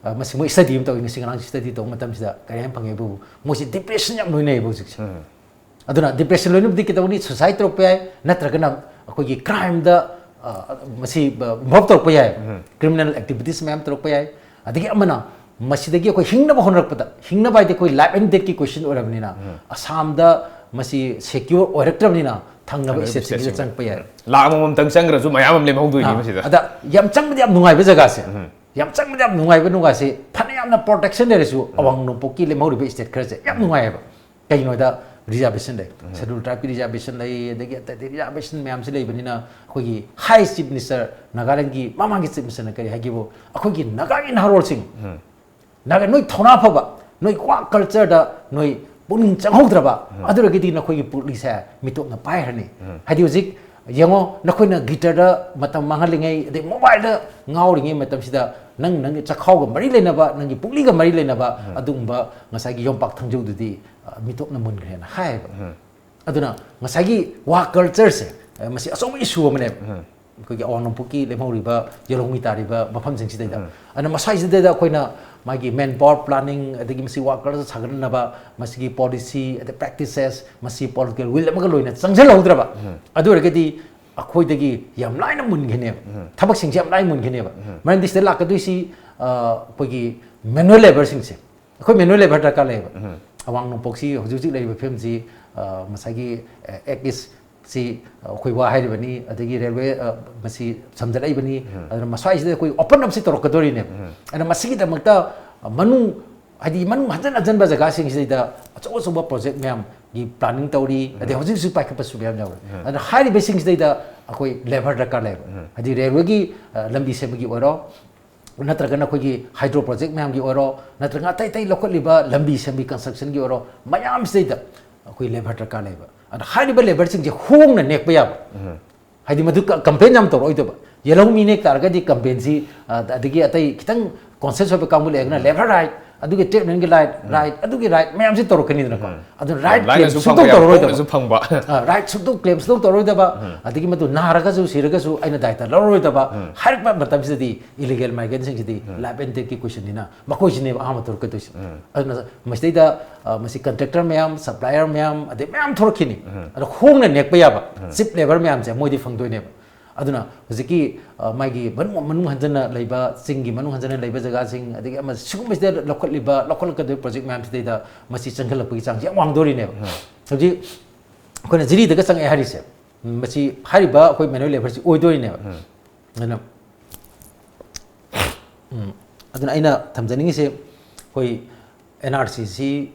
ꯑ, ꯃꯁꯤ ꯃꯣꯏ ꯁ꯭ꯇꯗꯤ ꯑꯃ ꯇꯧꯏ, ꯉꯁꯤ ꯉꯔꯥꯡ ꯁ꯭ꯇꯗꯤ ꯇꯧꯕ ꯃꯇꯝꯁꯤꯗ ꯀꯔꯤ ꯍꯥꯏꯅ ꯐꯪꯉꯦꯕꯨ, ꯃꯣꯏꯁꯤ ꯗꯤꯄ꯭ꯔꯦꯁꯟ ꯌꯥꯝ ꯂꯣꯏꯅꯩꯌꯦꯕ ꯍꯧꯖꯤꯛꯁꯦ꯫ ꯑꯗꯨꯅ ꯗꯤꯄ꯭ꯔꯦꯁꯟ ꯂꯣꯏꯅꯕꯗꯤ ꯀꯩꯗꯧꯅꯤ? ꯁꯨꯁꯥꯏꯗ ꯇꯧꯔꯛꯄ ꯌꯥꯏ, ꯅꯠꯇ꯭ꯔꯒꯅ ꯑꯩꯈꯣꯏꯒꯤ ꯀ꯭ꯔꯥꯏꯝꯗ, ꯑ, ꯃꯁꯤ, ꯑ, ꯏꯟꯚꯣꯜꯕ ꯇꯧꯔꯛꯄ ꯌꯥꯏ, ꯀ꯭ꯔꯤꯃꯤꯅꯦꯜ ꯑꯦꯛꯇꯤꯚꯤꯇꯤꯁ ꯃꯌꯥꯝ ꯇꯧꯔꯛꯄ ꯌꯥꯏ꯫ ꯑꯗꯒꯤ ꯑꯃꯅ ꯃꯁꯤꯗꯒꯤ ꯑꯩꯈꯣꯏ ꯍꯤꯡꯅꯕ ꯍꯣꯠꯅꯔꯛꯄꯗ, ꯍꯤꯡꯅꯕ ꯍꯥꯏꯗꯤ ꯑꯩꯈꯣꯏ ꯂꯥꯏꯐ ꯑꯦꯟ ꯗꯦꯠꯀꯤ ꯀ꯭ꯋꯦꯁꯟ ꯑꯣꯏꯔꯕꯅꯤꯅ, ꯑꯁꯥꯝꯗ ꯃꯁꯤ ꯁꯦꯀ꯭ꯌꯣꯔ ꯑꯣꯏꯔꯛꯇ꯭ꯔꯕꯅꯤꯅ, ꯊꯪꯅꯕ ꯊꯪꯅꯕ stateꯁꯤꯡꯒꯤꯗ stateꯁꯤꯡꯒꯤ꯫ ꯆꯪꯉꯛꯄ ꯌꯥꯏ꯫ ꯂꯥꯛ ꯑꯃꯃꯝꯇꯪ ꯆꯪꯈ꯭ꯔꯁꯨ ꯃꯌꯥꯝ ꯑꯃ ꯂꯦꯝꯍꯧꯗꯣꯏꯅꯤ ꯑꯥ, ꯃꯁꯤꯗ꯫ ꯑꯗ ꯌꯥꯝ ꯆꯪꯕꯗꯤ ꯌꯥꯝ ꯅꯨꯡꯉꯥꯏꯕ ꯖꯒꯥꯁꯦ, ꯌꯥꯝ ꯆꯪꯕꯗꯤ ꯌꯥꯝ ꯅꯨꯡꯉꯥꯏꯕ ꯅꯨꯡꯒꯥꯁꯦ, ꯐꯅ ꯌꯥꯝꯅ protection ꯂꯩꯔꯁꯨ ꯑꯋꯥꯡ ꯅꯣꯡꯄꯣꯛꯀꯤ ꯂꯦꯝꯍꯧꯔꯤꯕ state ꯈꯔꯁꯦ ꯌꯥꯝ ꯅꯨꯡꯉꯥꯏꯌꯦꯕ꯫ ꯀꯩꯒꯤꯅꯣꯗ reservation ꯂꯩ, Scheduled Tribeꯀꯤ reservation ꯂꯩ, ꯑꯗꯒꯤ ꯑꯇꯩ ꯑꯇꯩ reservation ꯃꯌꯥꯝꯁꯤ ꯂꯩꯕꯅꯤꯅ ꯑꯩꯈꯣꯏꯒꯤ high Chief Minister, ꯅꯥꯒꯥꯂꯦꯟꯒꯤ ꯃꯃꯥꯡꯒꯤ Chief Ministerꯅ ꯀꯔꯤ ꯍꯥꯏꯒꯦꯕꯨ, ꯑꯩꯈꯣꯏꯒꯤ ꯅꯥꯒꯥꯒꯤ ꯅꯍꯥꯔꯣꯜꯁꯤꯡ, ꯅꯥꯒꯥ, ꯅꯣꯏ ꯊꯧꯅꯥ ꯐꯕ, ꯅꯣꯏ ꯋꯥ cultureꯗ ꯅꯣꯏ ꯄꯨꯛꯅꯤꯡ ꯆꯪꯍꯧꯗ꯭ꯔꯕ, ꯑꯗꯨꯔꯒꯗꯤ ꯅꯈꯣꯏꯒꯤ ꯄꯨꯛꯂꯤꯁꯦ ꯃꯤꯇꯣꯞꯅ ꯄꯥꯏꯈ꯭ꯔꯅꯤ꯫ ꯍꯥꯏꯗꯤ ꯍꯧꯖꯤꯛ ꯌꯦꯡꯉꯣ, ꯅꯈꯣꯏꯅ guitarꯗ ꯃꯇꯝ ꯃꯥꯡꯍꯜꯂꯤꯉꯩ, ꯑꯗꯩ mobileꯗ ꯉꯥꯎꯔꯤꯉꯩ ꯃꯇꯝꯁꯤꯗ ꯅꯪ, ꯅꯪꯒꯤ ꯆꯈꯥꯎꯒ ꯃꯔꯤ ꯂꯩꯅꯕ, ꯅꯪꯒꯤ ꯄꯨꯛꯂꯤꯒ ꯃꯔꯤ ꯂꯩꯅꯕ ꯑꯗꯨꯒꯨꯝꯕ ꯉꯁꯥꯏꯒꯤ ꯌꯣꯝꯄꯥꯛ ꯊꯥꯡꯖꯧꯗꯨꯗꯤ, ꯑ, ꯃꯤꯇꯣꯞꯅ ꯃꯨꯟꯈ꯭ꯔꯦꯅ ꯍꯥꯏꯌꯦꯕ꯫ ꯑꯗꯨꯅ ꯉꯁꯥꯏꯒꯤ ꯋꯥ cultureꯁꯦ, ꯑ, ꯃꯁꯤ ꯑꯆꯧꯕ issue ꯑꯃꯅꯦꯕ꯫ ꯑꯩꯈꯣꯏꯒꯤ ꯑꯋꯥꯡ ꯅꯣꯡꯄꯣꯛꯀꯤ ꯂꯦꯝꯍꯧꯔꯤꯕ ꯌꯦꯜꯍꯧꯃꯤ ꯇꯥꯔꯤꯕ ꯃꯐꯝꯁꯤꯡꯁꯤꯗꯩꯗ꯫ ꯑꯗꯨꯅ ꯃꯁꯥꯏꯁꯤꯗꯩꯗ ꯑꯩꯈꯣꯏꯅ ꯃꯥꯒꯤ manpower planning, ꯑꯗꯒꯤ ꯃꯁꯤ workers ꯁꯥꯒꯠꯅꯅꯕ ꯃꯁꯤꯒꯤ policy, ꯑꯗꯩ practices, ꯃꯁꯤ political will ꯑꯃꯒ ꯂꯣꯏꯅ ꯆꯪꯁꯤꯜꯍꯧꯗ꯭ꯔꯕ, ꯑꯗꯨ ꯑꯣꯏꯔꯒꯗꯤ ꯑꯩꯈꯣꯏꯗꯒꯤ ꯌꯥꯝ ꯂꯥꯏꯅ ꯃꯨꯟꯈꯤꯅꯦꯕ꯫ ꯊꯕꯛꯁꯤꯡꯁꯦ ꯌꯥꯝ ꯂꯥꯏꯅ ꯃꯨꯟꯈꯤꯅꯦꯕ꯫ ꯃꯔꯝꯗꯤ ꯁꯤꯗ ꯂꯥꯛꯀꯗꯣꯏꯁꯤ, ꯑ, ꯑꯩꯈꯣꯏꯒꯤ manual labourꯁꯤꯡꯁꯦ꯫ ꯑꯩꯈꯣꯏ manual labour ꯗꯔꯀꯥꯔ ꯂꯩꯌꯦꯕ꯫ ꯑꯋꯥꯡ ꯅꯣꯡꯄꯣꯛꯁꯤ ꯍꯧꯖꯤꯛ ꯍꯧꯖꯤꯛ ꯂꯩꯔꯤꯕ ꯐꯤꯕꯝꯁꯤ, ꯑ, ꯉꯁꯥꯏꯒꯤ, ꯑ, Act East ꯁꯤ, ꯑ, ꯑꯩꯈꯣꯏ ꯋꯥ ꯍꯥꯏꯔꯤꯕꯅꯤ, ꯑꯗꯒꯤ railway, ꯑ, ꯃꯁꯤ ꯁꯝꯖꯜꯂꯛꯏꯕꯅꯤ꯫ ꯑꯗꯨꯅ ꯃꯁ꯭ꯋꯥꯏꯁꯤꯗ ꯑꯩꯈꯣꯏ open up ꯁꯤ ꯇꯧꯔꯛꯀꯗꯣꯔꯤꯅꯦꯕ꯫ ꯑꯗꯨꯅ ꯃꯁꯤꯒꯤꯗꯃꯛꯇ, ꯑ, ꯃꯅꯨꯡ, ꯍꯥꯏꯗꯤ ꯃꯅꯨꯡ ꯍꯟꯖꯟ ꯍꯟꯖꯟꯕ ꯖꯒꯥꯁꯤꯡꯁꯤꯗꯩꯗ ꯑꯆꯧ ꯑꯆꯧꯕ project ꯃꯌꯥꯝꯒꯤ planning ꯇꯧꯔꯤ, ꯑꯗꯩ ꯍꯧꯖꯤꯛ ꯍꯧꯖꯤꯛ ꯄꯥꯏꯈꯠꯄꯁꯨ ꯃꯌꯥꯝ ꯌꯥꯎꯔꯤ꯫ ꯑꯗꯨꯅ ꯍꯥꯏꯔꯤꯕꯁꯤꯡꯁꯤꯗꯩꯗ ꯑꯩꯈꯣꯏ labour ꯗꯔꯀꯥꯔ ꯂꯩꯌꯦꯕ꯫ ꯍꯥꯏꯗꯤ railwayꯒꯤ, ꯑ, ꯂꯝꯕꯤ ꯁꯦꯝꯕꯒꯤ ꯑꯣꯏꯔꯣ, ꯅꯠꯇ꯭ꯔꯒꯅ ꯑꯩꯈꯣꯏꯒꯤ hydro project ꯃꯌꯥꯝꯒꯤ ꯑꯣꯏꯔꯣ, ꯅꯠꯇ꯭ꯔꯒ ꯑꯇꯩ ꯑꯇꯩ ꯂꯧꯈꯠꯂꯤꯕ ꯂꯝꯕꯤ ꯁꯦꯝꯕꯒꯤ constructionꯒꯤ ꯑꯣꯏꯔꯣ, ꯃꯌꯥꯝꯁꯤꯗꯩꯗ ꯑꯩꯈꯣꯏ labour ꯗꯔꯀꯥꯔ ꯂꯩꯕ꯫ ꯑꯗ ꯍꯥꯏꯔꯤꯕ labourꯁꯤꯡꯁꯦ ꯍꯣꯡꯅ ꯅꯦꯛꯄ ꯌꯥꯕ꯫ ꯍꯥꯏꯗꯤ ꯃꯗꯨ ꯀ-, complain ꯌꯥꯝ ꯇꯧꯔꯛꯑꯣꯏꯗꯕ꯫ ꯌꯦꯜꯍꯧꯃꯤ ꯅꯦꯛ ꯇꯥꯔꯒꯗꯤ complainꯁꯤ, ꯑ, ꯑꯗꯒꯤ ꯑꯇꯩ ꯈꯤꯇꯪ conscious ꯑꯣꯏꯕ ꯀꯥꯡꯕꯨ ꯂꯩꯔꯒꯅ labour right, ꯑꯗꯨꯒꯤ treatmentꯀꯤ right, right, ꯑꯗꯨꯒꯤ right ꯃꯌꯥꯝꯁꯤ ꯇꯧꯔꯛꯀꯅꯤꯗꯅꯀꯣ꯫ ꯑꯗꯨꯅ right claim ꯂꯥꯏꯅꯁꯨ ꯁꯨꯡꯇꯧ ꯐꯪꯕ ꯌꯥꯕ, ꯇꯧꯔꯔꯣꯏꯗꯕ꯫ ꯍꯣꯡꯅꯁꯨ ꯐꯪꯕ꯫ ꯑ, right ꯁꯨꯡꯇꯧ claim ꯁꯨꯡꯇꯧ ꯇꯧꯔꯔꯣꯏꯗꯕ, ꯑꯗꯒꯤ ꯃꯗꯨ ꯅꯥꯔꯒꯁꯨ ꯁꯤꯔꯒꯁꯨ ꯑꯩꯅ ꯗꯥꯏꯇ ꯂꯧꯔꯔꯣꯏꯗꯕ ꯍꯥꯏꯔꯛꯄ ꯃꯇꯝꯁꯤꯗꯗꯤ illegal migrantꯁꯤꯡꯁꯤꯗꯤ life and deathꯀꯤ questionꯅꯤꯅ ꯃꯈꯣꯏꯁꯤꯅꯦꯕ ꯑꯍꯥꯟꯕ ꯇꯧꯔꯛꯀꯗꯣꯏꯁꯦ꯫ ꯑꯗꯨꯅ ꯃꯁꯤꯗꯩꯗ, ꯑ, ꯃꯁꯤ contractor ꯃꯌꯥꯝ, supplier ꯃꯌꯥꯝ, ꯑꯗꯩ ꯃꯌꯥꯝ ꯊꯣꯔꯛꯈꯤꯅꯤ꯫ ꯑꯗꯣ ꯍꯣꯡꯅ ꯅꯦꯛꯄ ꯌꯥꯕ cheap labour ꯃꯌꯥꯝꯁꯦ ꯃꯣꯏꯗꯤ ꯐꯪꯗꯣꯏꯅꯦꯕ꯫ ꯑꯗꯨꯅ ꯍꯧꯖꯤꯛꯀꯤ, ꯑ, ꯃꯥꯒꯤ ꯃꯅꯨꯡ, ꯃꯅꯨꯡ ꯍꯟꯖꯟꯅ ꯂꯩꯕ, ꯆꯤꯡꯒꯤ ꯃꯅꯨꯡ ꯍꯟꯖꯟꯅ ꯂꯩꯕ ꯖꯒꯥꯁꯤꯡ, ꯑꯗꯒꯤ ꯑꯃ ꯁꯤꯒꯨꯝꯕꯁꯤꯗ ꯂꯧꯈꯠꯂꯤꯕ, ꯂꯧꯈꯠꯂꯛꯀꯗꯣꯏꯕ project ꯃꯌꯥꯝꯁꯤꯗꯩꯗ ꯃꯁꯤ ꯆꯪꯁꯤꯜꯂꯛꯄꯒꯤ ꯆꯥꯡꯁꯤ ꯌꯥꯝ ꯋꯥꯡꯗꯣꯔꯤꯅꯦꯕ꯫ ꯍꯧꯖꯤꯛ ꯑꯩꯈꯣꯏꯅ ꯖꯤꯔꯤꯗꯒ ꯆꯪꯉꯛꯑꯦ ꯍꯥꯏꯔꯤꯁꯦ, ꯎꯝ, ꯃꯁꯤ ꯍꯥꯏꯔꯤꯕ ꯑꯩꯈꯣꯏ manual labourꯁꯤ ꯑꯣꯏꯗꯣꯏꯅꯦꯕ꯫ ꯑꯗꯨꯅ, ꯎꯝ, ꯑꯗꯨꯅ ꯑꯩꯅ ꯊꯝꯖꯅꯤꯡꯉꯤꯁꯦ, ꯑꯩꯈꯣꯏ NRCꯁꯤ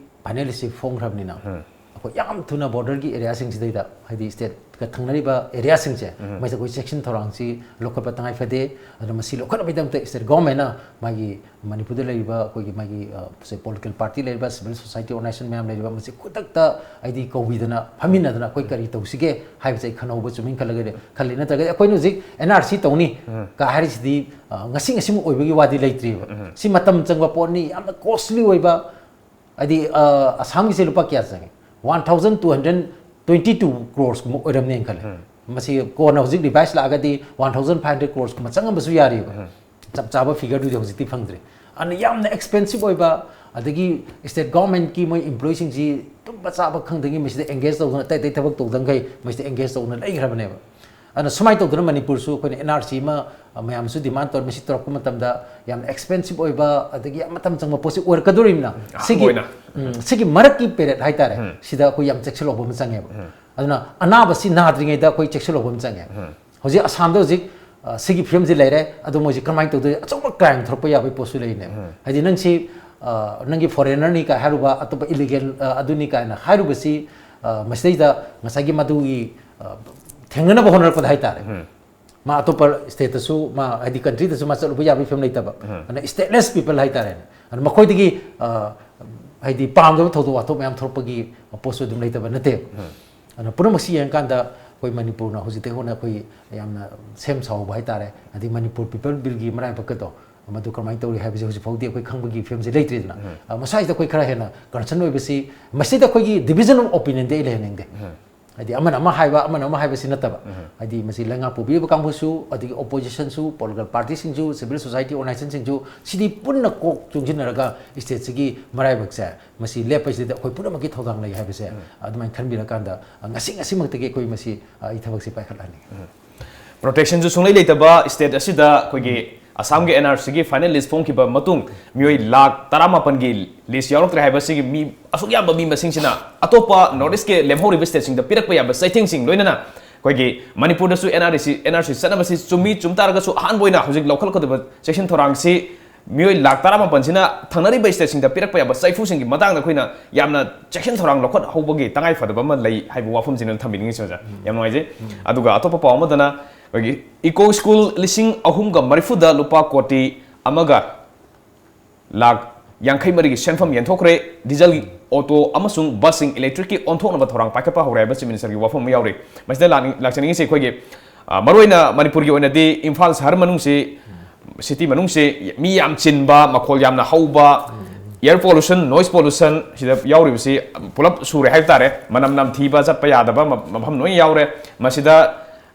finally ꯁꯤ ꯐꯣꯡꯈ꯭ꯔꯕꯅꯤꯅ, ꯑꯩꯈꯣꯏ ꯌꯥꯝ ꯊꯨꯅ borderꯒꯤ areaꯁꯤꯡꯁꯤꯗꯩꯗ, ꯍꯥꯏꯗꯤ stateꯀ ꯊꯪꯅꯔꯤꯕ areaꯁꯤꯡꯁꯦ, ꯃꯁꯤꯗ ꯑꯩꯈꯣꯏ ꯆꯦꯛꯁꯤꯟ ꯊꯧꯔꯥꯡꯁꯤ ꯂꯧꯈꯠꯄ ꯇꯉꯥꯏ ꯐꯗꯦ꯫ ꯑꯗꯨꯅ ꯃꯁꯤ ꯂꯧꯈꯠꯅꯕꯒꯤꯗꯃꯛꯇ state governmentꯅ ꯃꯥꯒꯤ ꯃꯅꯤꯄꯨꯔꯗ ꯂꯩꯔꯤꯕ ꯑꯩꯈꯣꯏꯒꯤ ꯃꯥꯒꯤ, ꯑ, ꯁꯦ, political party ꯂꯩꯔꯤꯕ, civil society organisation ꯃꯌꯥꯝ ꯂꯩꯔꯤꯕ, ꯃꯁꯤ ꯈꯨꯗꯛꯇ ꯍꯥꯏꯗꯤ ꯀꯧꯕꯤꯗꯅ ꯐꯝꯃꯤꯟꯅꯗꯅ ꯑꯩꯈꯣꯏ ꯀꯔꯤ ꯇꯧꯁꯤꯒꯦ ꯍꯥꯏꯕꯁꯦ ꯑꯩ ꯈꯟꯅꯍꯧꯕ ꯆꯨꯝꯃꯤꯅ ꯈꯜꯂꯒꯗꯤ, ꯈꯜꯂꯤ꯫ ꯅꯠꯇ꯭ꯔꯒꯗꯤ ꯑꯩꯈꯣꯏꯅ ꯍꯧꯖꯤꯛ NRC ꯇꯧꯅꯤ ꯀ ꯍꯥꯏꯔꯤꯁꯤꯗꯤ, ꯑ, ꯉꯁꯤ ꯉꯁꯤꯃꯛ ꯑꯣꯏꯕꯒꯤ ꯋꯥꯗꯤ ꯂꯩꯇ꯭ꯔꯤꯕ꯫ ꯁꯤ ꯃꯇꯝ ꯆꯪꯕ ꯄꯣꯠꯅꯤ, ꯌꯥꯝꯅ costly ꯑꯣꯏꯕ꯫ ꯍꯥꯏꯗꯤ, ꯑ, ꯑꯁꯥꯝꯒꯤꯁꯦ ꯂꯨꯄꯥ ꯀꯌꯥ ꯆꯪꯉꯤ? One thousand two hundred twenty two crores ꯀꯨꯝꯕ ꯑꯣꯏꯔꯝꯅꯦꯅ ꯈꯜꯂꯦ꯫ ꯃꯁꯤ ꯀꯣꯟꯅ ꯍꯧꯖꯤꯛ revise ꯂꯥꯛꯑꯒꯗꯤ one thousand five hundred crores ꯀꯨꯝꯕ ꯆꯪꯉꯝꯕꯁꯨ ꯌꯥꯔꯤꯕ꯫ ꯆꯞ ꯆꯥꯕ figureꯗꯨꯗꯤ ꯍꯧꯖꯤꯛꯇꯤ ꯐꯪꯗ꯭ꯔꯤ꯫ ꯑꯗꯨꯅ ꯌꯥꯝꯅ expensive ꯑꯣꯏꯕ, ꯑꯗꯒꯤ state governmentꯀꯤ ꯃꯣꯏ employeeꯁꯤꯡꯁꯤ ꯇꯨꯝꯕ ꯆꯥꯕ ꯈꯪꯗꯉꯩ ꯃꯁꯤꯗ engage ꯇꯧꯗꯅ, ꯑꯇꯩ ꯑꯇꯩ ꯊꯕꯛ ꯇꯧꯗꯉꯩ ꯃꯁꯤꯗ engage ꯇꯧꯗꯅ ꯂꯩꯈ꯭ꯔꯕꯅꯦꯕ꯫ ꯑꯗꯨꯅ ꯁꯨꯃꯥꯏꯅ ꯇꯧꯗꯅ ꯃꯅꯤꯄꯨꯔꯁꯨ ꯑꯩꯈꯣꯏꯅ NRC ꯑꯃ, ꯑ, ꯃꯌꯥꯝꯁꯨ demand ꯇꯧꯔ, ꯃꯁꯤ ꯇꯧꯔꯛꯄ ꯃꯇꯝꯗ ꯌꯥꯝꯅ expensive ꯑꯣꯏꯕ, ꯑꯗꯒꯤ ꯌꯥꯝ ꯃꯇꯝ ꯆꯪꯕ ꯄꯣꯠꯁꯤ ꯑꯣꯏꯔꯛꯀꯗꯣꯔꯤꯕꯅ, ꯑꯍꯥꯟꯕ ꯁꯤꯒꯤ, ꯑꯣꯏꯅ꯫ ꯎꯝ, ꯁꯤꯒꯤ ꯃꯔꯛꯀꯤ period ꯍꯥꯏꯇꯥꯔꯦ, ꯁꯤꯗ ꯑꯩꯈꯣꯏ ꯌꯥꯝ ꯆꯦꯛꯁꯤꯜꯍꯧꯕ ꯑꯃ ꯆꯪꯉꯦꯕ꯫ ꯑꯗꯨꯅ ꯑꯅꯥꯕꯁꯤ ꯅꯥꯗ꯭ꯔꯤꯉꯩꯗ ꯑꯩꯈꯣꯏ ꯆꯦꯛꯁꯤꯜꯍꯧꯕ ꯑꯃ ꯆꯪꯉꯦ꯫ ꯍꯧꯖꯤꯛ ꯑꯁꯥꯝꯗ ꯍꯧꯖꯤꯛ, ꯑ, ꯁꯤꯒꯤ ꯐꯤꯕꯝꯁꯤ ꯂꯩꯔꯦ, ꯑꯗꯣ ꯃꯣꯏꯁꯤ ꯀꯃꯥꯏꯅ ꯇꯧꯗꯣꯏ? ꯑꯆꯧꯕ crime ꯊꯣꯛꯂꯛꯄ ꯌꯥꯕꯒꯤ ꯄꯣꯠꯁꯨ ꯂꯩꯅꯦꯕ꯫ ꯍꯥꯏꯗꯤ ꯅꯪꯁꯤ, ꯑ, ꯅꯪꯒꯤ foreignerꯅꯤ ꯀꯥꯏ ꯍꯥꯏꯔꯨꯕ, ꯑꯇꯣꯞꯄ illegal, ꯑ, ꯑꯗꯨꯅꯤ ꯀꯥꯏꯅ ꯍꯥꯏꯔꯨꯕꯁꯤ, ꯑ, ꯃꯁꯤꯗꯩꯗ ꯉꯁꯥꯏꯒꯤ ꯃꯗꯨꯒꯤ, ꯑ, ꯊꯦꯡꯅꯅꯕ ꯍꯣꯠꯅꯔꯛꯄꯗ ꯍꯥꯏꯇꯥꯔꯦ, ꯃꯥ ꯑꯇꯣꯞꯄ stateꯇꯁꯨ, ꯃꯥ ꯍꯥꯏꯗꯤ countryꯗꯁꯨ ꯃꯥ ꯆꯠꯂꯨꯕ ꯌꯥꯕꯒꯤ ꯐꯤꯕꯝ ꯂꯩꯇꯕ꯫ ꯑꯗꯨꯅ stateless people ꯍꯥꯏꯇꯥꯔꯦꯅꯦ꯫ ꯑꯗꯨꯅ ꯃꯈꯣꯏꯗꯒꯤ, ꯑ, ꯍꯥꯏꯗꯤ ꯄꯥꯝꯗꯕ ꯊꯧꯗꯣꯛ ꯋꯥꯊꯣꯛ ꯃꯌꯥꯝ ꯊꯣꯛꯂꯛꯄꯒꯤ ꯄꯣꯠꯁꯨ ꯑꯗꯨꯝ ꯂꯩꯇꯕ ꯅꯠꯇꯦꯕ꯫ ꯑꯗꯨꯅ ꯄꯨꯝꯅꯃꯛꯁꯤ ꯌꯦꯡꯉꯀꯥꯟꯗ ꯑꯩꯈꯣꯏ ꯃꯅꯤꯄꯨꯔꯅ ꯍꯧꯖꯤꯛꯇꯩ ꯍꯧꯅ ꯑꯩꯈꯣꯏ ꯌꯥꯝꯅ ꯁꯦꯝ ꯁꯥꯍꯧꯕ ꯍꯥꯏꯇꯥꯔꯦ꯫ ꯍꯥꯏꯗꯤ ꯃꯅꯤꯄꯨꯔ People Billꯒꯤ ꯃꯔꯥꯏꯕꯛꯀꯗꯣ ꯃꯗꯨ ꯀꯃꯥꯏꯅ ꯇꯧꯔꯤ ꯍꯥꯏꯕꯁꯤ ꯍꯧꯖꯤꯛ ꯐꯥꯎꯗꯤ ꯑꯩꯈꯣꯏ ꯈꯪꯕꯒꯤ ꯐꯤꯕꯝꯁꯤ ꯂꯩꯇ꯭ꯔꯤꯗꯅ꯫ ꯑ, ꯃꯁꯥꯁꯤꯗ ꯑꯩꯈꯣꯏ ꯈꯔ ꯍꯦꯟꯅ concern ꯑꯣꯏꯕꯁꯤ, ꯃꯁꯤꯗ ꯑꯩꯈꯣꯏꯒꯤ division of opinionꯗꯤ ꯑꯩ ꯂꯩꯍꯟꯅꯤꯡꯗꯦ꯫ ꯍꯥꯏꯗꯤ ꯑꯃꯅ ꯑꯃ ꯍꯥꯏꯕ, ꯑꯃꯅ ꯑꯃ ꯍꯥꯏꯕꯁꯤ ꯅꯠꯇꯕ, ꯍꯥꯏꯗꯤ ꯃꯁꯤ ꯂꯩꯉꯥꯛ ꯄꯨꯕꯤꯔꯤꯕ ꯀꯥꯡꯕꯨꯁꯨ, ꯑꯗꯒꯤ oppositionꯁꯨ, political partyꯁꯤꯡꯁꯨ, civil society organizationꯁꯤꯡꯁꯨ, ꯁꯤꯗꯤ ꯄꯨꯟꯅ ꯀꯣꯛ ꯆꯨꯡꯁꯤꯟꯅꯔꯒ stateꯁꯤꯒꯤ ꯃꯔꯥꯏꯕꯛꯁꯦ ꯃꯁꯤ ꯂꯦꯞꯄꯁꯤꯗ ꯑꯩꯈꯣꯏ ꯄꯨꯝꯅꯃꯛꯀꯤ ꯊꯧꯗꯥꯡ ꯂꯩ ꯍꯥꯏꯕꯁꯦ ꯑꯗꯨꯃꯥꯏꯅ ꯈꯟꯕꯤꯔꯀꯥꯟꯗ, ꯑ, ꯉꯁꯤ ꯉꯁꯤꯃꯛꯇꯒꯤ ꯑꯩꯈꯣꯏ ꯃꯁꯤ, ꯑ, ꯑꯩ ꯊꯕꯛꯁꯤ ꯄꯥꯏꯈꯠꯍꯟꯅꯤꯡꯉꯤ꯫ Protectionꯁꯨ ꯁꯨꯡꯂꯩ ꯂꯩꯇꯕ state ꯑꯁꯤꯗ ꯑꯩꯈꯣꯏꯒꯤ ꯑꯁꯥꯝꯒꯤ ꯑꯦꯟ ꯑꯥꯔ ꯁꯤꯒꯤ ꯐꯥꯏꯅꯦꯜ ꯂꯤꯁ ꯐꯣꯡꯈꯤꯕ ꯃꯇꯨꯡ ꯃꯤꯑꯣꯏ ꯂꯥꯈ ꯇꯔꯥꯃꯥꯄꯟꯒꯤ ꯂꯤꯁ ꯌꯥꯎꯔꯛꯇ꯭ꯔꯦ ꯍꯥꯏꯕꯁꯤꯒꯤ ꯃꯤ ꯑꯁꯨꯛ ꯌꯥꯝꯕ ꯃꯤ ꯃꯁꯤꯡꯁꯤꯅ ꯑꯇꯣꯞꯄ ꯅꯣꯔꯠ ꯏꯁꯀꯤ ꯂꯦꯝꯍꯧꯔꯤꯕ ꯁ꯭ꯇꯦꯠꯁꯤꯡꯗ ꯄꯤꯔꯛꯄ ꯌꯥꯕ ꯆꯩꯊꯦꯡꯁꯤꯡ ꯂꯣꯏꯅꯅ ꯑꯩꯈꯣꯏꯒꯤ ꯃꯅꯤꯄꯨꯔꯗꯁꯨ N R C N R C ꯆꯠꯅꯕꯁꯤ ꯆꯨꯝꯃꯤ ꯆꯨꯝ ꯇꯥꯔꯒꯁꯨ ꯑꯍꯥꯟꯕ ꯑꯣꯏꯅ ꯍꯧꯖꯤꯛ ꯂꯧꯈꯠꯀꯗꯕ ꯆꯦꯛꯁꯤꯟ ꯊꯧꯔꯥꯡꯁꯤ ꯃꯤꯑꯣꯏ ꯂꯥꯈ ꯇꯔꯥꯃꯥꯄꯟꯁꯤꯅ ꯊꯪꯅꯔꯤꯕ ꯁ꯭ꯇꯦꯠꯁꯤꯡꯗ ꯄꯤꯔꯛꯄ ꯌꯥꯕ ꯆꯩꯐꯨꯁꯤꯡꯒꯤ ꯃꯇꯥꯡꯗ ꯑꯩꯈꯣꯏꯅ ꯌꯥꯝꯅ ꯆꯦꯛꯁꯤꯟ ꯊꯧꯔꯥꯡ ꯂꯧꯈꯠꯍꯧꯕꯒꯤ ꯇꯉꯥꯏ ꯐꯗꯕ ꯑꯃ ꯂꯩ ꯍꯥꯏꯕ ꯋꯥꯐꯝꯁꯤꯅ ꯊꯝꯕꯤꯅꯤꯡꯉꯤ ꯁꯤ ꯑꯣꯖꯥ꯫ ꯌꯥꯝ ꯅꯨꯡꯉꯥꯏꯖꯩ꯫ ꯑꯗꯨꯒ ꯑꯇꯣꯞꯄ ꯄꯥꯎ ꯑꯃꯗꯅ ꯑꯩꯈꯣꯏꯒꯤ ꯏꯀꯣ ꯁ꯭ꯀꯨꯜ ꯂꯤꯁꯤꯡ ꯑꯍꯨꯝꯒ ꯃꯔꯤꯐꯨꯗ ꯂꯨꯄꯥ ꯀꯣꯇꯤ ꯑꯃꯒ ꯂꯥꯈ ꯌꯥꯡꯈꯩ ꯃꯔꯤꯒꯤ ꯁꯦꯟꯐꯝ ꯌꯦꯟꯊꯣꯛꯈ꯭ꯔꯦ꯫ ꯗꯤꯖꯜꯒꯤ ꯑꯣꯇꯣ ꯑꯃꯁꯨꯡ ꯕꯁꯁꯤꯡ ꯏꯂꯦꯛꯇ꯭ꯔꯤꯛꯀꯤ ꯑꯣꯟꯊꯣꯛꯅꯕ ꯊꯧꯔꯥꯡ ꯄꯥꯏꯈꯠꯄ ꯍꯧꯔꯦ ꯍꯥꯏꯕ ꯆꯤꯐ ꯃꯤꯅꯤꯁꯇꯔꯒꯤ ꯋꯥꯐꯝ ꯑꯃ ꯌꯥꯎꯔꯤ꯫ ꯃꯁꯤꯗ ꯂꯥꯛꯅꯤꯡ- ꯂꯥꯛꯆꯅꯤꯡꯉꯤꯁꯦ ꯑꯩꯈꯣꯏꯒꯤ, ꯑ, ꯃꯔꯨꯑꯣꯏꯅ ꯃꯅꯤꯄꯨꯔꯒꯤ ꯑꯣꯏꯅꯗꯤ ꯏꯝꯐꯥꯜ ꯁꯍꯔ ꯃꯅꯨꯡꯁꯤ, ꯁꯤꯇꯤ ꯃꯅꯨꯡꯁꯤ ꯃꯤ ꯌꯥꯝ ꯆꯤꯟꯕ, ꯃꯈꯣꯜ ꯌꯥꯝꯅ ꯍꯧꯕ, air pollution, noise pollution ꯁꯤꯗ ꯌꯥꯎꯔꯤꯕꯁꯤ ꯄꯨꯂꯞ ꯁꯨꯔꯦ ꯍꯥꯏꯕ ꯇꯥꯔꯦ꯫ ꯃꯅꯝ ꯅꯝꯊꯤꯕ, ꯆꯠꯄ ꯌꯥꯗꯕ ꯃ- ꯃꯐꯝ ꯂꯣꯏꯅ ꯌꯥꯎꯔꯦ꯫ ꯃꯁꯤꯗ,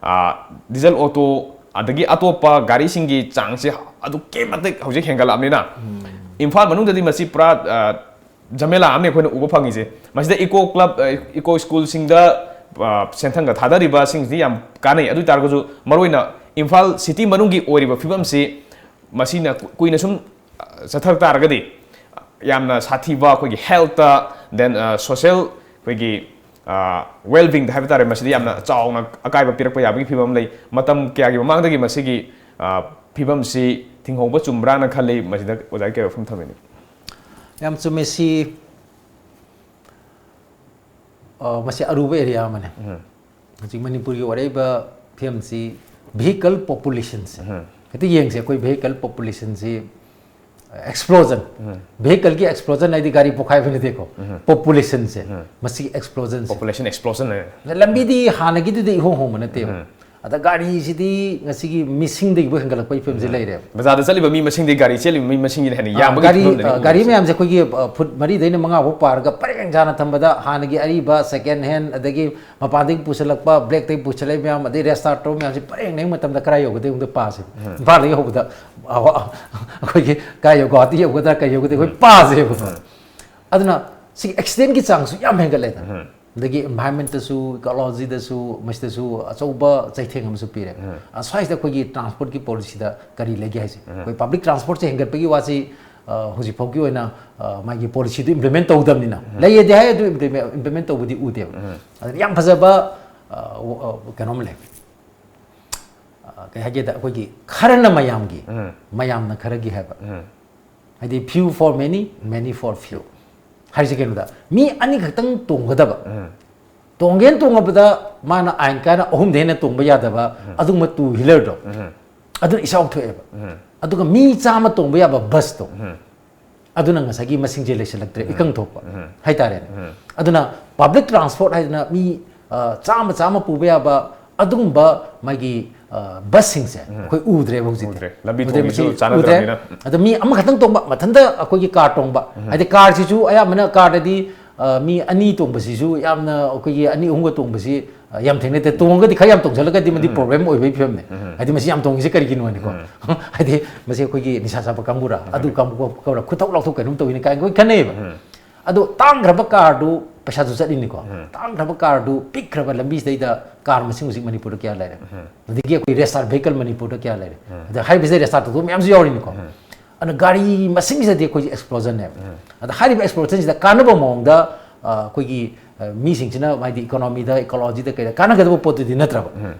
ꯑ, ꯗꯤꯖꯜ ꯑꯣꯇꯣ ꯑꯗꯒꯤ ꯑꯇꯣꯞꯄ ꯒꯥꯔꯤꯁꯤꯡꯒꯤ ꯆꯥꯡꯁꯦ ꯑꯗꯨꯛꯀꯤ ꯃꯇꯤꯛ ꯍꯧꯖꯤꯛ ꯍꯦꯟꯒꯠꯂꯛꯑꯕꯅꯤꯅ, ꯏꯝꯐꯥꯜ ꯃꯅꯨꯡꯗꯗꯤ ꯃꯁꯤ ꯄꯨꯔꯥ, ꯑ, ꯖꯃꯦꯂꯥ ꯑꯃꯅꯤ ꯑꯩꯈꯣꯏꯅ ꯎꯕ ꯐꯪꯉꯤꯁꯦ꯫ ꯃꯁꯤꯗ ꯏꯀꯣ ꯀ꯭ꯂꯕ, ꯑ, ꯏꯀꯣ ꯁ꯭ꯀꯨꯜꯁꯤꯡꯗ, ꯑ, ꯁꯦꯟꯊꯪꯒ ꯊꯥꯗꯔꯤꯕꯁꯤꯡꯁꯤꯗꯤ ꯌꯥꯝ ꯀꯥꯟꯅꯩ꯫ ꯑꯗꯨ ꯑꯣꯏ ꯇꯥꯔꯒꯁꯨ ꯃꯔꯨꯑꯣꯏꯅ ꯏꯝꯐꯥꯜ ꯁꯤꯇꯤ ꯃꯅꯨꯡꯒꯤ ꯑꯣꯏꯔꯤꯕ ꯐꯤꯕꯝꯁꯤ ꯃꯁꯤꯅ ꯀꯨ- ꯀꯨꯏꯅ ꯁꯨꯝ, ꯑ, ꯆꯠꯊꯔꯛ ꯇꯥꯔꯒꯗꯤ ꯌꯥꯝꯅ ꯁꯥꯊꯤꯕ ꯑꯩꯈꯣꯏꯒꯤ health ꯇ, then, ꯑ, social, ꯑꯩꯈꯣꯏꯒꯤ, ꯑ, well being ꯗ ꯍꯥꯏꯕ ꯇꯥꯔꯦ, ꯃꯁꯤꯗ ꯌꯥꯝꯅ ꯆꯥꯎꯅ ꯑꯀꯥꯏꯕ ꯄꯤꯔꯛꯄ ꯌꯥꯕꯒꯤ ꯐꯤꯕꯝ ꯑꯃ ꯂꯩ꯫ ꯃꯇꯝ ꯀꯌꯥꯒꯤ ꯃꯃꯥꯡꯗꯒꯤ ꯃꯁꯤꯒꯤ, ꯑ, ꯐꯤꯕꯝꯁꯤ ꯊꯤꯡꯍꯧꯕ ꯆꯨꯝꯕ꯭ꯔꯥꯅ ꯈꯜꯂꯤ꯫ ꯃꯁꯤꯗ ꯑꯣꯖꯥꯒꯤ ꯀꯩ ꯋꯥꯐꯝ ꯊꯝꯕꯤꯅꯤ? ꯌꯥꯝ ꯆꯨꯝꯃꯦ꯫ ꯁꯤ, ꯑ, ꯃꯁꯤ ꯑꯔꯨꯕ ꯑꯦꯔꯤꯌꯥ ꯑꯃꯅꯤ꯫ ꯍꯧꯖꯤꯛ ꯃꯅꯤꯄꯨꯔꯒꯤ ꯑꯣꯏꯔꯛꯏꯕ ꯐꯤꯕꯝꯁꯤ, vehicle population ꯁꯦ ꯍꯦꯛꯇ ꯌꯦꯡꯁꯦ꯫ ꯑꯩꯈꯣꯏ vehicle population ꯁꯤ, explosion, vehicle ꯒꯤ explosion ꯍꯥꯏꯗꯤ ꯒꯥꯔꯤ ꯄꯣꯈꯥꯏꯕ ꯅꯠꯇꯦꯀꯣ꯫ Population ꯁꯦ, ꯃꯁꯤꯒꯤ explosion ꯁꯦ꯫ Population explosion ꯂꯩꯔꯦ꯫ ꯂꯝꯕꯤꯗꯤ ꯍꯥꯟꯅꯒꯤꯗꯨꯗꯤ ꯏꯍꯣꯡ ꯍꯣꯡꯕ ꯅꯠꯇꯦꯕ꯫ ꯑꯗ ꯒꯥꯔꯤꯁꯤꯗꯤ ꯉꯁꯤꯒꯤ ꯃꯤꯁꯤꯡꯗꯒꯤꯕꯨ ꯍꯦꯟꯒꯠꯂꯛꯄꯒꯤ ꯐꯤꯕꯝꯁꯤ ꯂꯩꯔꯦꯕ꯫ ꯕꯖꯥꯔꯗ ꯆꯠꯂꯤꯕ ꯃꯤ ꯃꯁꯤꯡꯗꯤ ꯒꯥꯔꯤ ꯆꯦꯜꯂꯤꯕ ꯃꯤ ꯃꯁꯤꯡꯒꯤꯅ ꯍꯦꯟꯅ ꯌꯥꯝꯕꯒꯤ ꯒꯥꯔꯤ, ꯐꯤꯕꯝꯗꯅꯤ ꯑ, ꯎꯔꯤꯁꯦ꯫ ꯒꯥꯔꯤ ꯃꯌꯥꯝꯁꯦ ꯑꯩꯈꯣꯏꯒꯤ, ꯑ, ꯐꯨꯠ ꯃꯔꯤꯗꯩꯅ ꯃꯉꯥ ꯐꯥꯎ ꯄꯥꯔꯒ ꯄꯔꯦꯡ ꯁꯥꯅ ꯊꯝꯕꯗ ꯍꯥꯟꯅꯒꯤ ꯑꯔꯤꯕ second hand, ꯑꯗꯒꯤ ꯃꯄꯥꯟꯗꯒꯤ ꯄꯨꯁꯤꯜꯂꯛꯄ, black ꯇꯒꯤ ꯄꯨꯁꯤꯜꯂꯛꯏ ꯃꯌꯥꯝ, ꯑꯗꯩ ꯔꯦꯁꯇꯥꯔ ꯇꯧꯕ ꯃꯌꯥꯝꯁꯦ ꯄꯔꯦꯡ ꯅꯩꯕ ꯃꯇꯝꯗ ꯀꯗꯥꯏ ꯌꯧꯒꯗꯒꯦ ꯑꯝꯇ ꯄꯥꯁꯦ꯫ ꯏꯝꯐꯥꯜꯗꯒꯤ ꯍꯧꯕꯗ, ꯑ, ꯑꯩꯈꯣꯏꯒꯤ ꯀꯥꯏ ꯌꯧ-, ꯒꯨꯋꯥꯍꯥꯇꯤ ꯌꯧꯒꯗ꯭ꯔꯥ, ꯀꯩ ꯌꯧꯒꯗꯒꯦ, ꯑꯩꯈꯣꯏ ꯄꯥꯁꯦꯕꯀꯣ꯫ ꯑꯗꯨꯅ ꯁꯤꯒꯤ accident ꯀꯤ ꯆꯥꯡꯁꯨ ꯌꯥꯝ ꯍꯦꯟꯒꯠꯂꯦꯗꯅ꯫ ꯑꯗꯒꯤ ꯏꯟꯚꯥꯏꯔꯟꯃꯦꯟꯇꯁꯨ, ꯏꯀꯣꯂꯣꯖꯤꯗꯁꯨ, ꯃꯁꯤꯗꯁꯨ ꯑꯆꯧꯕ ꯆꯩꯊꯦꯡ ꯑꯃꯁꯨ ꯄꯤꯔꯦ꯫ ꯑ, ꯁ꯭ꯋꯥꯏꯁꯤꯗ ꯑꯩꯈꯣꯏꯒꯤ ꯇ꯭ꯔꯥꯟꯁꯄꯣꯔꯠꯀꯤ ꯄꯣꯂꯤꯁꯤꯗ ꯀꯔꯤ ꯂꯩꯒꯦ ꯍꯥꯏꯁꯦ? ꯑꯩꯈꯣꯏ ꯄꯕ꯭ꯂꯤꯛ ꯇ꯭ꯔꯥꯟꯁꯄꯣꯔꯠꯁꯦ ꯍꯦꯟꯒꯠꯄꯒꯤ ꯋꯥꯁꯤ, ꯑ, ꯍꯧꯖꯤꯛꯐꯥꯎꯒꯤ ꯑꯣꯏꯅ, ꯑ, ꯃꯥꯒꯤ ꯄꯣꯂꯤꯁꯤꯗꯨ ꯏꯝꯄ꯭ꯂꯤꯃꯦꯟ ꯇꯧꯗꯕꯅꯤꯅ, ꯂꯩꯌꯦꯗꯤ ꯍꯥꯏ, ꯑꯗꯨ ꯏꯝꯄ꯭ꯂꯤꯃꯦꯟ ꯇꯧꯕꯗꯤ ꯎꯗꯦꯕ꯫ ꯑꯗꯨꯅ ꯌꯥꯝ ꯐꯖꯕ, ꯑ, ꯀꯩꯅꯣꯝ ꯂꯩ꯫ ꯑ, ꯀꯩ ꯍꯥꯏꯒꯦꯗ, ꯑꯩꯈꯣꯏꯒꯤ ꯈꯔꯅ ꯃꯌꯥꯝꯒꯤ, ꯎꯝ꯫ ꯃꯌꯥꯝꯅ ꯈꯔꯒꯤ ꯍꯥꯏꯕ꯫ ꯎꯝ꯫ ꯍꯥꯏꯗꯤ, few for many, many for few ꯍꯥꯏꯔꯤꯁꯦ ꯀꯩꯅꯣꯗ, ꯃꯤ ꯑꯅꯤꯈꯛꯇꯪ ꯇꯣꯡꯒꯗꯕ, ꯎꯝ꯫ ꯇꯣꯡꯒꯦꯅ ꯇꯣꯡꯉꯕꯗ ꯃꯥꯅ ꯑꯥꯏꯟ ꯀꯥꯏꯅ ꯑꯍꯨꯝꯗ ꯍꯦꯟꯅ ꯇꯣꯡꯕ ꯌꯥꯗꯕ, ꯎꯝ꯫ ꯑꯗꯨꯒꯨꯝꯕ ꯇꯨ ꯋꯤꯂꯔꯗꯣ, ꯎꯝ꯫ ꯑꯗꯨꯅ ꯏꯆꯥꯎ ꯊꯣꯛꯑꯦꯕ꯫ ꯎꯝ꯫ ꯑꯗꯨꯒ ꯃꯤ ꯆꯥꯝꯃ ꯇꯣꯡꯕ ꯌꯥꯕ ꯕꯁꯇꯣ, ꯎꯝ꯫ ꯑꯗꯨꯅ ꯉꯁꯥꯏꯒꯤ ꯃꯁꯤꯡꯁꯦ ꯂꯩꯁꯤꯜꯂꯛꯇ꯭ꯔꯦ, ꯎꯝ꯫ ꯏꯀꯪ ꯊꯣꯛꯄ, ꯎꯝ꯫ ꯍꯥꯏꯇꯥꯔꯦꯅꯦ꯫ ꯎꯝ꯫ ꯑꯗꯨꯅ ꯄꯕ꯭ꯂꯤꯛ ꯇ꯭ꯔꯥꯟꯁꯄꯣꯔꯠ ꯍꯥꯏꯗꯅ ꯃꯤ, ꯑ, ꯆꯥꯝꯃ, ꯆꯥꯝꯃ ꯄꯨꯕ ꯌꯥꯕ ꯑꯗꯨꯒꯨꯝꯕ ꯃꯥꯒꯤ, ꯑ, ꯕꯁꯁꯤꯡꯁꯦ, ꯎꯝ꯫ ꯑꯩꯈꯣꯏ ꯎꯗ꯭ꯔꯦꯕ ꯍꯧꯖꯤꯛꯇꯤ꯫ ꯎꯗ꯭ꯔꯦ꯫ ꯂꯝꯕꯤ ꯎꯗ꯭ꯔꯦ, ꯊꯣꯡꯁꯤꯁꯨ ꯃꯁꯤ ꯆꯥꯟꯅꯗ꯭ꯔꯕꯅꯤꯅ꯫ ꯎꯗ꯭ꯔꯦ꯫ ꯑꯗ ꯃꯤ ꯑꯃꯈꯛꯇꯪ ꯇꯣꯡꯕ, ꯃꯊꯟꯇ ꯑꯩꯈꯣꯏꯒꯤ ꯀꯥꯔ ꯇꯣꯡꯕ, ꯎꯝ꯫ ꯍꯥꯏꯗꯤ ꯀꯥꯔꯁꯤꯁꯨ ꯑꯌꯥꯝꯕꯅ ꯀꯥꯔꯗꯗꯤ, ꯑ, ꯃꯤ ꯑꯅꯤ ꯇꯣꯡꯕꯁꯤꯁꯨ ꯌꯥꯝꯅ, ꯑꯩꯈꯣꯏꯒꯤ ꯑꯅꯤ ꯑꯍꯨꯝꯒ ꯇꯣꯡꯕꯁꯤ, ꯑ, ꯌꯥꯝ ꯊꯦꯡꯅꯗꯦ꯫ ꯇꯣꯡꯉꯒꯗꯤ ꯈꯔ ꯌꯥꯝ ꯇꯣꯡꯁꯤꯜꯂꯒꯗꯤ ꯃꯗꯤ ꯎꯝ꯫ ꯄ꯭ꯔꯣꯕ꯭ꯂꯦꯝ ꯑꯣꯏꯕꯒꯤ ꯐꯤꯕꯝꯅꯦ꯫ ꯎꯝ꯫ ꯍꯥꯏꯗꯤ ꯃꯁꯤ ꯌꯥꯝ ꯇꯣꯡꯉꯤꯁꯦ ꯀꯔꯤꯒꯤꯅꯣ ꯍꯥꯏꯅꯤꯀꯣ꯫ ꯎꯝ꯫ ꯍꯥꯏꯗꯤ ꯃꯁꯤ ꯑꯩꯈꯣꯏꯒꯤ ꯅꯤꯁꯥ ꯆꯥꯕ ꯀꯥꯡꯕꯨꯔꯥ, ꯑꯗꯨ ꯎꯝ꯫ ꯀꯥꯡꯕꯨ ꯀꯥꯡꯕꯨꯔꯥ, ꯈꯨꯊꯧ ꯂꯥꯎꯊꯧ ꯀꯩꯅꯣꯝ ꯇꯧꯋꯤꯅꯦ ꯀꯥꯏꯅ ꯑꯩꯈꯣꯏ ꯈꯟꯅꯩꯌꯦꯕ꯫ ꯎꯝ꯫ ꯑꯗꯣ ꯇꯥꯡꯈ꯭ꯔꯕ ꯀꯥꯔꯗꯨ ꯄꯩꯁꯥꯁꯨ ꯆꯠꯂꯤꯅꯤꯀꯣ꯫ ꯎꯝ꯫ ꯇꯥꯡꯈ꯭ꯔꯕ ꯀꯥꯔꯗꯨ, ꯄꯤꯛꯈ꯭ꯔꯕ ꯂꯝꯕꯤꯁꯤꯗꯩꯗ ꯀꯥꯔ ꯃꯁꯤꯡ ꯍꯧꯖꯤꯛ ꯃꯅꯤꯄꯨꯔꯗ ꯀꯌꯥ ꯂꯩꯔꯦ? ꯎꯝ꯫ ꯑꯗꯒꯤ ꯑꯩꯈꯣꯏ ꯔꯦꯁꯇꯥꯔ ꯚꯤꯍꯤꯀꯜ ꯃꯅꯤꯄꯨꯔꯗ ꯀꯌꯥ ꯂꯩꯔꯦ? ꯎꯝ꯫ ꯑꯗ ꯍꯥꯏꯔꯤꯕꯁꯤꯗ ꯔꯦꯁꯇꯥꯔ ꯇꯧꯊꯣꯛꯄ ꯃꯌꯥꯝꯁꯨ ꯌꯥꯎꯔꯤꯅꯤꯀꯣ꯫ ꯎꯝ꯫ ꯑꯗꯨꯅ ꯒꯥꯔꯤ ꯃꯁꯤꯡꯁꯤꯗꯗꯤ ꯑꯩꯈꯣꯏꯁꯦ ꯑꯦꯛꯁꯄ꯭ꯂꯣꯖꯟꯅꯦꯕ꯫ ꯎꯝ꯫ ꯑꯗ ꯍꯥꯏꯔꯤꯕ ꯑꯦꯛꯁꯄ꯭ꯂꯣꯖꯟꯁꯤꯗ ꯀꯥꯟꯅꯕ ꯃꯑꯣꯡꯗ, ꯑ, ꯑꯩꯈꯣꯏꯒꯤ, ꯑ, ꯃꯤꯁꯤꯡꯁꯤꯅ ꯍꯥꯏꯗꯤ ꯏꯀꯣꯅꯣꯃꯤꯗ, ꯏꯀꯣꯂꯣꯖꯤꯗ ꯀꯩꯗ ꯀꯥꯟꯅꯒꯗꯕ ꯄꯣꯠꯇꯨꯗꯤ ꯅꯠꯇ꯭ꯔꯕ꯫ ꯎꯝ꯫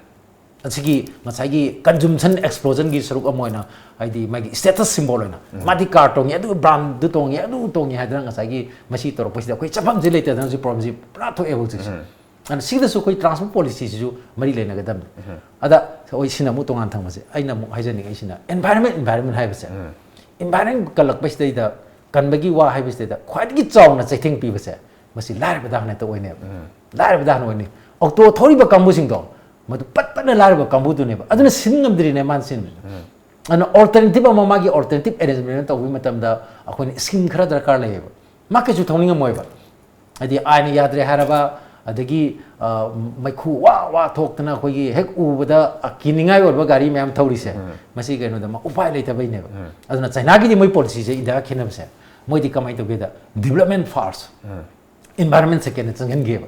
ꯑꯁꯤꯒꯤ ꯉꯁꯥꯏꯒꯤ ꯀꯟꯖꯨꯝꯁꯟ ꯑꯦꯛꯁꯄ꯭ꯂꯣꯖꯟꯒꯤ ꯁꯔꯨꯛ ꯑꯃ ꯑꯣꯏꯅ, ꯍꯥꯏꯗꯤ ꯃꯥꯒꯤ ꯁ꯭ꯇꯦꯇꯁ ꯁꯤꯝꯕꯣꯜ ꯑꯣꯏꯅ, ꯎꯝ꯫ ꯃꯥꯗꯤ ꯀꯥꯔ ꯇꯣꯡꯉꯤ, ꯑꯗꯨ ꯕ꯭ꯔꯥꯟꯗꯨ ꯇꯣꯡꯉꯤ, ꯑꯗꯨ ꯇꯣꯡꯉꯤ ꯍꯥꯏꯗꯅ ꯉꯁꯥꯏꯒꯤ ꯃꯁꯤ ꯇꯧꯔꯛꯄꯁꯤꯗ ꯑꯩꯈꯣꯏ ꯆꯠꯐꯝꯁꯤ ꯂꯩꯇꯗꯅ ꯍꯧꯖꯤꯛ ꯄ꯭ꯔꯣꯕ꯭ꯂꯦꯝꯁꯤ ꯄꯨꯔꯥ ꯊꯣꯛꯑꯦꯕ ꯍꯧꯖꯤꯛꯁꯦ꯫ ꯎꯝ꯫ ꯑꯗꯨꯅ ꯁꯤꯗꯁꯨ ꯑꯩꯈꯣꯏ ꯇ꯭ꯔꯥꯟꯁꯄꯣꯔꯠ ꯄꯣꯂꯤꯁꯤꯁꯤꯁꯨ ꯃꯔꯤ ꯂꯩꯅꯒꯗꯕꯅꯤ꯫ ꯎꯝ꯫ ꯑꯗ ꯍꯣꯏ, ꯁꯤꯅ ꯑꯃꯨꯛ ꯇꯣꯉꯥꯟ ꯊꯝꯃꯁꯦ꯫ ꯑꯩꯅ ꯑꯃꯨꯛ ꯍꯥꯏꯖꯅꯤꯡꯉꯤꯁꯤꯅ environment, environment ꯍꯥꯏꯕꯁꯦ꯫ ꯎꯝ꯫ Environment ꯀꯜꯂꯛꯄꯁꯤꯗꯩꯗ, ꯀꯟꯕꯒꯤ ꯋꯥ ꯍꯥꯏꯕꯁꯤꯗꯩꯗ ꯈ꯭ꯋꯥꯏꯗꯒꯤ ꯆꯥꯎꯅ ꯆꯩꯊꯦꯡ ꯄꯤꯕꯁꯦ ꯃꯁꯤ ꯂꯥꯏꯔꯕꯗ ꯍꯥꯟꯅ ꯍꯦꯛꯇ ꯑꯣꯏꯅꯦꯕ꯫ ꯎꯝ꯫ ꯂꯥꯏꯔꯕꯗ ꯍꯥꯟꯅ ꯑꯣꯏꯅꯤ꯫ ꯑꯣꯛꯇꯣ ꯊꯧꯔꯤꯕ ꯀꯥꯡꯕꯨꯁꯤꯡꯗꯣ, ꯃꯗꯨ ꯄꯠ ꯄꯠꯅ ꯂꯥꯏꯔꯕ ꯀꯥꯡꯕꯨꯗꯨꯅꯦꯕ꯫ ꯑꯗꯨꯅ ꯁꯤꯟ ꯉꯝꯗ꯭ꯔꯤꯅꯦ ꯃꯥꯅ ꯁꯤꯟꯕꯁꯦ꯫ ꯎꯝ꯫ ꯑꯗꯨꯅ alternative ꯑꯃ, ꯃꯥꯒꯤ alternative arrangement ꯑꯃ ꯇꯧꯕꯒꯤ ꯃꯇꯝꯗ ꯑꯩꯈꯣꯏꯅ ꯁ꯭ꯀꯤꯝ ꯈꯔ ꯗꯔꯀꯥꯔ ꯂꯩꯌꯦꯕ꯫ ꯃꯥ ꯀꯩꯁꯨ ꯊꯧꯅꯤꯡꯉꯝꯃꯣꯏꯕ꯫ ꯍꯥꯏꯗꯤ ꯑꯥꯏꯟꯅ ꯌꯥꯗ꯭ꯔꯦ ꯍꯥꯏꯔꯕ, ꯑꯗꯒꯤ, ꯑ, ꯃꯩꯈꯨ ꯋꯥ ꯋꯥ ꯊꯣꯛꯇꯅ ꯑꯩꯈꯣꯏꯒꯤ ꯍꯦꯛ ꯎꯕꯗ, ꯑ, ꯀꯤꯅꯤꯡꯉꯥꯏ ꯑꯣꯏꯕ ꯒꯥꯔꯤ ꯃꯌꯥꯝ ꯊꯧꯔꯤꯁꯦ, ꯎꯝ꯫ ꯃꯁꯤ ꯀꯩꯅꯣꯗ ꯃꯥ ꯎꯄꯥꯏ ꯂꯩꯇꯕꯩꯅꯦꯕ꯫ ꯎꯝ꯫ ꯑꯗꯨꯅ ꯆꯥꯏꯅꯥꯒꯤꯗꯤ ꯃꯣꯏ ꯄꯣꯂꯤꯁꯤꯁꯦ ꯏꯟꯗꯤꯌꯥꯒ ꯈꯦꯠꯅꯕꯁꯦ, ꯃꯣꯏꯗꯤ ꯀꯃꯥꯏꯅ ꯇꯧꯒꯦꯗ, development first꯫ ꯎꯝ꯫ environment second ꯆꯪꯍꯟꯒꯦꯕ꯫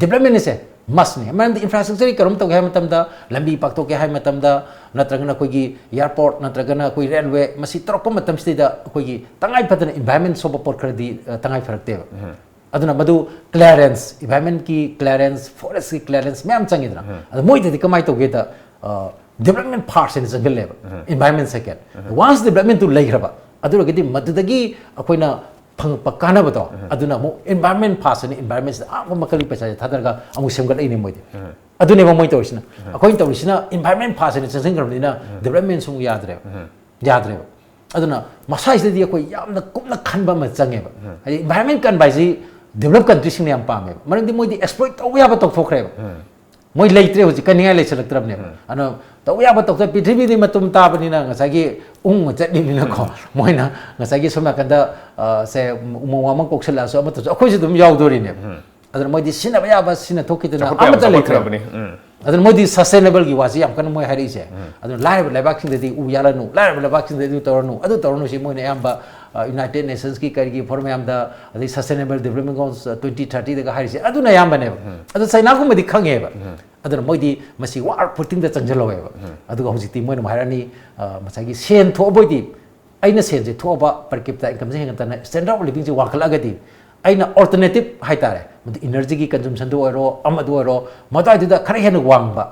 Development ꯑꯁꯦ must ꯅꯤ꯫ ꯃꯔꯝꯗꯤ infrastructure ꯀꯔꯝ ꯇꯧꯒꯦ ꯍꯥꯏꯕ ꯃꯇꯝꯗ, ꯂꯝꯕꯤ ꯄꯥꯛꯊꯣꯛꯀꯦ ꯍꯥꯏꯕ ꯃꯇꯝꯗ, ꯅꯠꯇ꯭ꯔꯒꯅ ꯑꯩꯈꯣꯏꯒꯤ airport, ꯅꯠꯇ꯭ꯔꯒꯅ ꯑꯩꯈꯣꯏ railway, ꯃꯁꯤ ꯇꯧꯔꯛꯄ ꯃꯇꯝꯁꯤꯗꯩꯗ ꯑꯩꯈꯣꯏꯒꯤ ꯇꯉꯥꯏ ꯐꯗꯅ environment ꯁꯣꯛꯄ ꯄꯣꯠ ꯈꯔꯗꯤ ꯑ, ꯇꯉꯥꯏ ꯐꯔꯛꯇꯦꯕ꯫ ꯑꯗꯨꯅ ꯃꯗꯨ clearance, environment ꯀꯤ clearance, forest ꯀꯤ clearance ꯃꯌꯥꯝ ꯆꯪꯉꯤꯗꯅ꯫ ꯑꯗꯣ ꯃꯣꯏꯗꯗꯤ ꯀꯃꯥꯏꯅ ꯇꯧꯒꯦꯗ, ꯑ, development first ꯍꯥꯏꯅ ꯆꯪꯁꯤꯜꯂꯦꯕ, environment second꯫ Once development two ꯂꯩꯈ꯭ꯔꯕ, ꯑꯗꯨ ꯑꯣꯏꯔꯒꯗꯤ ꯃꯗꯨꯗꯒꯤ ꯑꯩꯈꯣꯏꯅ ꯐꯪꯉꯛꯄ ꯀꯥꯟꯅꯕꯗꯣ, ꯑꯗꯨꯅ ꯑꯃꯨꯛ environment first ꯍꯥꯏꯅ environment ꯁꯤꯗ ꯑꯥ ꯃꯈꯜꯒꯤ ꯄꯩꯁꯥꯁꯦ ꯊꯥꯗꯔꯒ ꯑꯃꯨꯛ ꯁꯦꯝꯒꯠꯂꯛꯏꯅꯦ ꯃꯣꯏꯗꯤ꯫ ꯑꯗꯨꯅꯦꯕ ꯃꯣꯏ ꯇꯧꯔꯤꯁꯤꯅ꯫ ꯑꯩꯈꯣꯏꯅ ꯇꯧꯔꯤꯁꯤꯅ environment first ꯍꯥꯏꯅ ꯆꯪꯁꯤꯟꯈ꯭ꯔꯕꯅꯤꯅ development ꯁꯨ ꯑꯃꯨꯛ ꯌꯥꯗ꯭ꯔꯦꯕ꯫ ꯌꯥꯗ꯭ꯔꯦꯕ꯫ ꯑꯗꯨꯅ ꯃꯁꯥꯁꯤꯗꯗꯤ ꯑꯩꯈꯣꯏ ꯌꯥꯝꯅ ꯀꯨꯞꯅ ꯈꯟꯕ ꯑꯃ ꯆꯪꯉꯦꯕ꯫ ꯍꯥꯏꯗꯤ environment ꯀꯟꯕ ꯍꯥꯏꯁꯤ develop country ꯁꯤꯡꯅ ꯌꯥꯝ ꯄꯥꯝꯃꯦꯕ꯫ ꯃꯔꯝꯗꯤ ꯃꯣꯏꯗꯤ exploit ꯇꯧꯕ ꯌꯥꯕ ꯇꯧꯊꯣꯛꯈ꯭ꯔꯦꯕ꯫ ꯃꯣꯏ ꯂꯩꯇ꯭ꯔꯦ ꯍꯧꯖꯤꯛ, ꯀꯟꯅꯤꯡꯉꯥꯏ ꯂꯩꯁꯜꯂꯛꯇ꯭ꯔꯕꯅꯦꯕ꯫ ꯑꯗꯨꯅ ꯇꯧꯕ ꯌꯥꯕ ꯇꯧꯊꯣꯛ, ꯄ꯭ꯔꯤꯊꯤꯕꯤꯗꯤ ꯃꯇꯨꯝ ꯇꯥꯕꯅꯤꯅ ꯉꯁꯥꯏꯒꯤ ꯎꯪꯉ ꯆꯠꯂꯤꯕꯅꯤꯅꯀꯣ, ꯃꯣꯏꯅ ꯉꯁꯥꯏꯒꯤ ꯁꯣꯝ ꯅꯥꯀꯟꯗ, ꯑ, ꯁꯦ ꯎꯃꯪ ꯋꯥꯃꯪ ꯀꯣꯛꯁꯜꯂꯛꯑꯁꯨ ꯑꯃ ꯇꯧꯁꯨ ꯑꯩꯈꯣꯏꯁꯨ ꯑꯗꯨꯝ ꯌꯥꯎꯗꯣꯔꯤꯅꯦꯕ꯫ ꯑꯗꯨꯅ ꯃꯣꯏꯗꯤ ꯁꯤꯖꯤꯟꯅꯕ ꯌꯥꯕ ꯁꯤꯖꯤꯟꯅ ꯊꯣꯛꯈꯤꯗꯅ ꯆꯥꯎꯈꯠꯄ ꯌꯥꯕ ꯑꯃꯠꯇ ꯂꯩꯇ꯭ꯔꯦ꯫ ꯆꯥꯎꯈꯠꯈ꯭ꯔꯕꯅꯤ꯫ ꯎꯝ꯫ ꯑꯗꯨꯅ ꯃꯣꯏꯗꯤ sustainable ꯒꯤ ꯋꯥꯁꯤ ꯌꯥꯝ ꯀꯟꯅ ꯃꯣꯏ ꯍꯥꯏꯔꯛꯏꯁꯦ꯫ ꯑꯗꯨꯅ ꯂꯥꯏꯔꯕ ꯂꯩꯕꯥꯛꯁꯤꯡꯗꯗꯤ ꯎ ꯌꯥꯜꯂꯅꯨ, ꯂꯥꯏꯔꯕ ꯂꯩꯕꯥꯛꯁꯤꯡꯗꯗꯤ ꯑꯗꯨ ꯇꯧꯔꯅꯨ, ꯑꯗꯨ ꯇꯧꯔꯅꯨ ꯁꯤ ꯃꯣꯏꯅ ꯑꯌꯥꯝꯕ, ꯑ, United Nations ꯀꯤ ꯀꯔꯤꯒꯤ forum ꯃꯌꯥꯝꯗ, ꯑꯗꯩ sustainable development goals, ꯑ, twenty thirty ꯗꯒ ꯍꯥꯏꯔꯤꯁꯦ ꯑꯗꯨꯅ ꯑꯌꯥꯝꯕꯅꯦꯕ꯫ ꯑꯗꯨ ꯆꯩꯅꯥꯒꯨꯝꯕꯗꯤ ꯈꯪꯉꯦꯕ꯫ ꯑꯗꯨꯅ ꯃꯣꯏꯗꯤ ꯃꯁꯤ war footing ꯗ ꯆꯪꯁꯤꯜꯍꯧꯋꯦꯕ꯫ ꯑꯗꯨꯒ ꯍꯧꯖꯤꯛꯇꯤ ꯃꯣꯏꯅ ꯑꯃꯨꯛ ꯍꯥꯏꯔꯛꯑꯅꯤ, ꯑ, ꯉꯁꯥꯏꯒꯤ ꯁꯦꯟ ꯊꯣꯛꯑꯕꯣꯏꯗꯤ ꯑꯩꯅ ꯁꯦꯟꯁꯦ ꯊꯣꯛꯑꯕ, per capita income say ꯍꯦꯟꯒꯠꯇꯅ standard of living ꯁꯦ ꯋꯥꯡꯈꯠꯂꯛꯑꯒꯗꯤ ꯑꯩꯅ alternative ꯍꯥꯏꯇꯥꯔꯦ, ꯃꯗꯨ energy ꯒꯤ consumption ꯗ ꯑꯣꯏꯔꯣ, ꯑꯃꯗ ꯑꯣꯏꯔꯣ, ꯃꯗꯨꯋꯥꯏꯗꯨꯗ ꯈꯔ ꯍꯦꯟꯅ ꯋꯥꯡꯕ,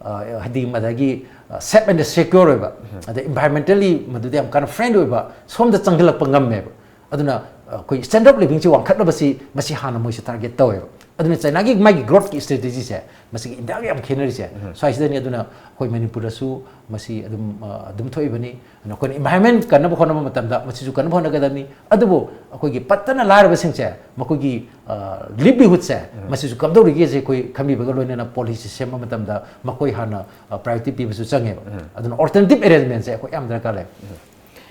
ꯑ, ꯍꯥꯏꯗꯤ ꯃꯗꯒꯤ, ꯑ, safe and secure ꯑꯣꯏꯕ, ꯑꯗꯩ environmentally ꯃꯗꯨꯗ ꯌꯥꯝ ꯀꯟꯅ friend ꯑꯣꯏꯕ ꯁꯣꯝꯗ ꯆꯪꯁꯤꯜꯂꯛꯄ ꯉꯝꯃꯦꯕ꯫ ꯑꯗꯨꯅ, ꯑ, ꯑꯩꯈꯣꯏ standard of living ꯁꯤ ꯋꯥꯡꯈꯠꯅꯕꯁꯤ ꯃꯁꯤ ꯍꯥꯟꯅ ꯃꯣꯏꯁꯦ target ꯇꯧꯋꯦꯕ꯫ ꯑꯗꯨꯅ ꯆꯥꯏꯅꯥꯒꯤ ꯃꯥꯒꯤ growth ꯀꯤ strategy ꯁꯦ ꯃꯁꯤꯒ ꯏꯟꯗꯤꯌꯥꯒ ꯌꯥꯝ ꯈꯦꯠꯅꯔꯤꯁꯦ ꯁ꯭ꯋꯥꯏꯁꯤꯗꯅꯤ꯫ ꯑꯗꯨꯅ ꯑꯩꯈꯣꯏ ꯃꯅꯤꯄꯨꯔꯗꯁꯨ ꯃꯁꯤ ꯑꯗꯨꯝ, ꯑ, ꯑꯗꯨꯝ ꯊꯣꯛꯏꯕꯅꯤ꯫ ꯑꯗꯨꯅ ꯑꯩꯈꯣꯏꯅ environment ꯀꯟꯅꯕ ꯍꯣꯠꯅꯕ ꯃꯇꯝꯗ ꯃꯁꯤꯁꯨ ꯀꯟꯅꯕ ꯍꯣꯠꯅꯒꯗꯕꯅꯤ꯫ ꯑꯗꯨꯕꯨ ꯑꯩꯈꯣꯏꯒꯤ ꯄꯠꯇꯅ ꯂꯥꯏꯔꯕꯁꯤꯡꯁꯦ ꯃꯈꯣꯏꯒꯤ, ꯑ, livelihood ꯁꯦ ꯃꯁꯤꯁꯨ ꯀꯝꯗꯧꯔꯤꯒꯦꯁꯦ ꯑꯩꯈꯣꯏ ꯈꯟꯕꯤꯕꯒ ꯂꯣꯏꯅꯅ policy ꯁꯦꯝꯕ ꯃꯇꯝꯗ ꯃꯈꯣꯏ ꯍꯥꯟꯅ, ꯑ, priority ꯄꯤꯕꯁꯨ ꯆꯪꯉꯦꯕ꯫ ꯑꯗꯨꯅ alternative arrangement ꯁꯦ ꯑꯩꯈꯣꯏ ꯌꯥꯝ ꯗꯔꯀꯥꯔ ꯂꯩ꯫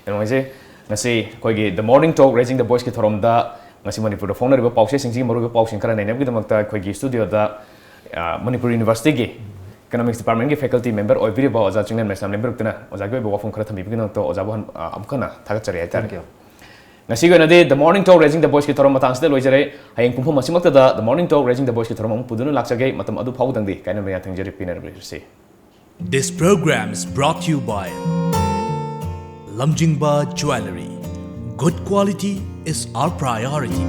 ꯀꯩꯅꯣ ꯍꯥꯏꯁꯦ, ꯉꯁꯤ ꯑꯩꯈꯣꯏꯒꯤ The Morning Talk Raising the Voice ꯀꯤ ꯊꯧꯔꯝꯗ ꯉꯁꯤ ꯃꯅꯤꯄꯨꯔꯗ ꯐꯣꯡꯅꯔꯤꯕ ꯄꯥꯎꯆꯦꯁꯤꯡꯁꯤꯒꯤ ꯃꯔꯨꯑꯣꯏꯕ ꯄꯥꯎꯁꯤꯡ ꯈꯔ ꯅꯩꯅꯕꯒꯤꯗꯃꯛꯇ ꯑꯩꯈꯣꯏꯒꯤ studio ꯗ, ꯑ, ꯃꯅꯤꯄꯨꯔ University ꯒꯤ Economics Department ꯀꯤ faculty member ꯑꯣꯏꯕꯤꯔꯤꯕ ꯑꯣꯖꯥ ꯆꯤꯡꯂꯦꯟ ꯃꯩꯁꯅꯥꯝ ꯂꯦꯝꯕꯤꯔꯛꯇꯨꯅ ꯑꯣꯖꯥꯒꯤ ꯑꯣꯏꯕ ꯋꯥꯐꯝ ꯈꯔ ꯊꯝꯕꯤꯕꯒꯤꯗꯃꯛꯇ ꯑꯣꯖꯥꯕꯨ ꯍꯟ-, ꯑ, ꯑꯃꯨꯛ ꯍꯟꯅ ꯊꯥꯒꯠꯆꯔꯤ ꯍꯥꯏꯇꯥꯔꯦ꯫ Thank you꯫ ꯉꯁꯤꯒꯤ ꯑꯣꯏꯅꯗꯤ The Morning Talk Raising the Voiceꯀꯤ ꯊꯧꯔꯝ ꯃꯇꯥꯡꯁꯤꯗ ꯂꯣꯏꯖꯔꯦ꯫ ꯍꯌꯦꯡ ꯄꯨꯡꯐꯝ ꯑꯁꯤꯃꯛꯇꯗ The Morning Talk Raising the Voiceꯀꯤ ꯊꯧꯔꯝ ꯑꯃꯨꯛ ꯄꯨꯗꯨꯅ ꯂꯥꯛꯆꯒꯦ꯫ ꯃꯇꯝ ꯑꯗꯨ ꯐꯥꯎꯕꯗꯪꯗꯤ ꯀꯥꯏꯅꯕ ꯌꯥꯊꯪ zari ꯄꯤꯅꯔꯕꯁꯤ꯫ This program is brought to you by Lamjingba Jewellery. Good quality is our priority.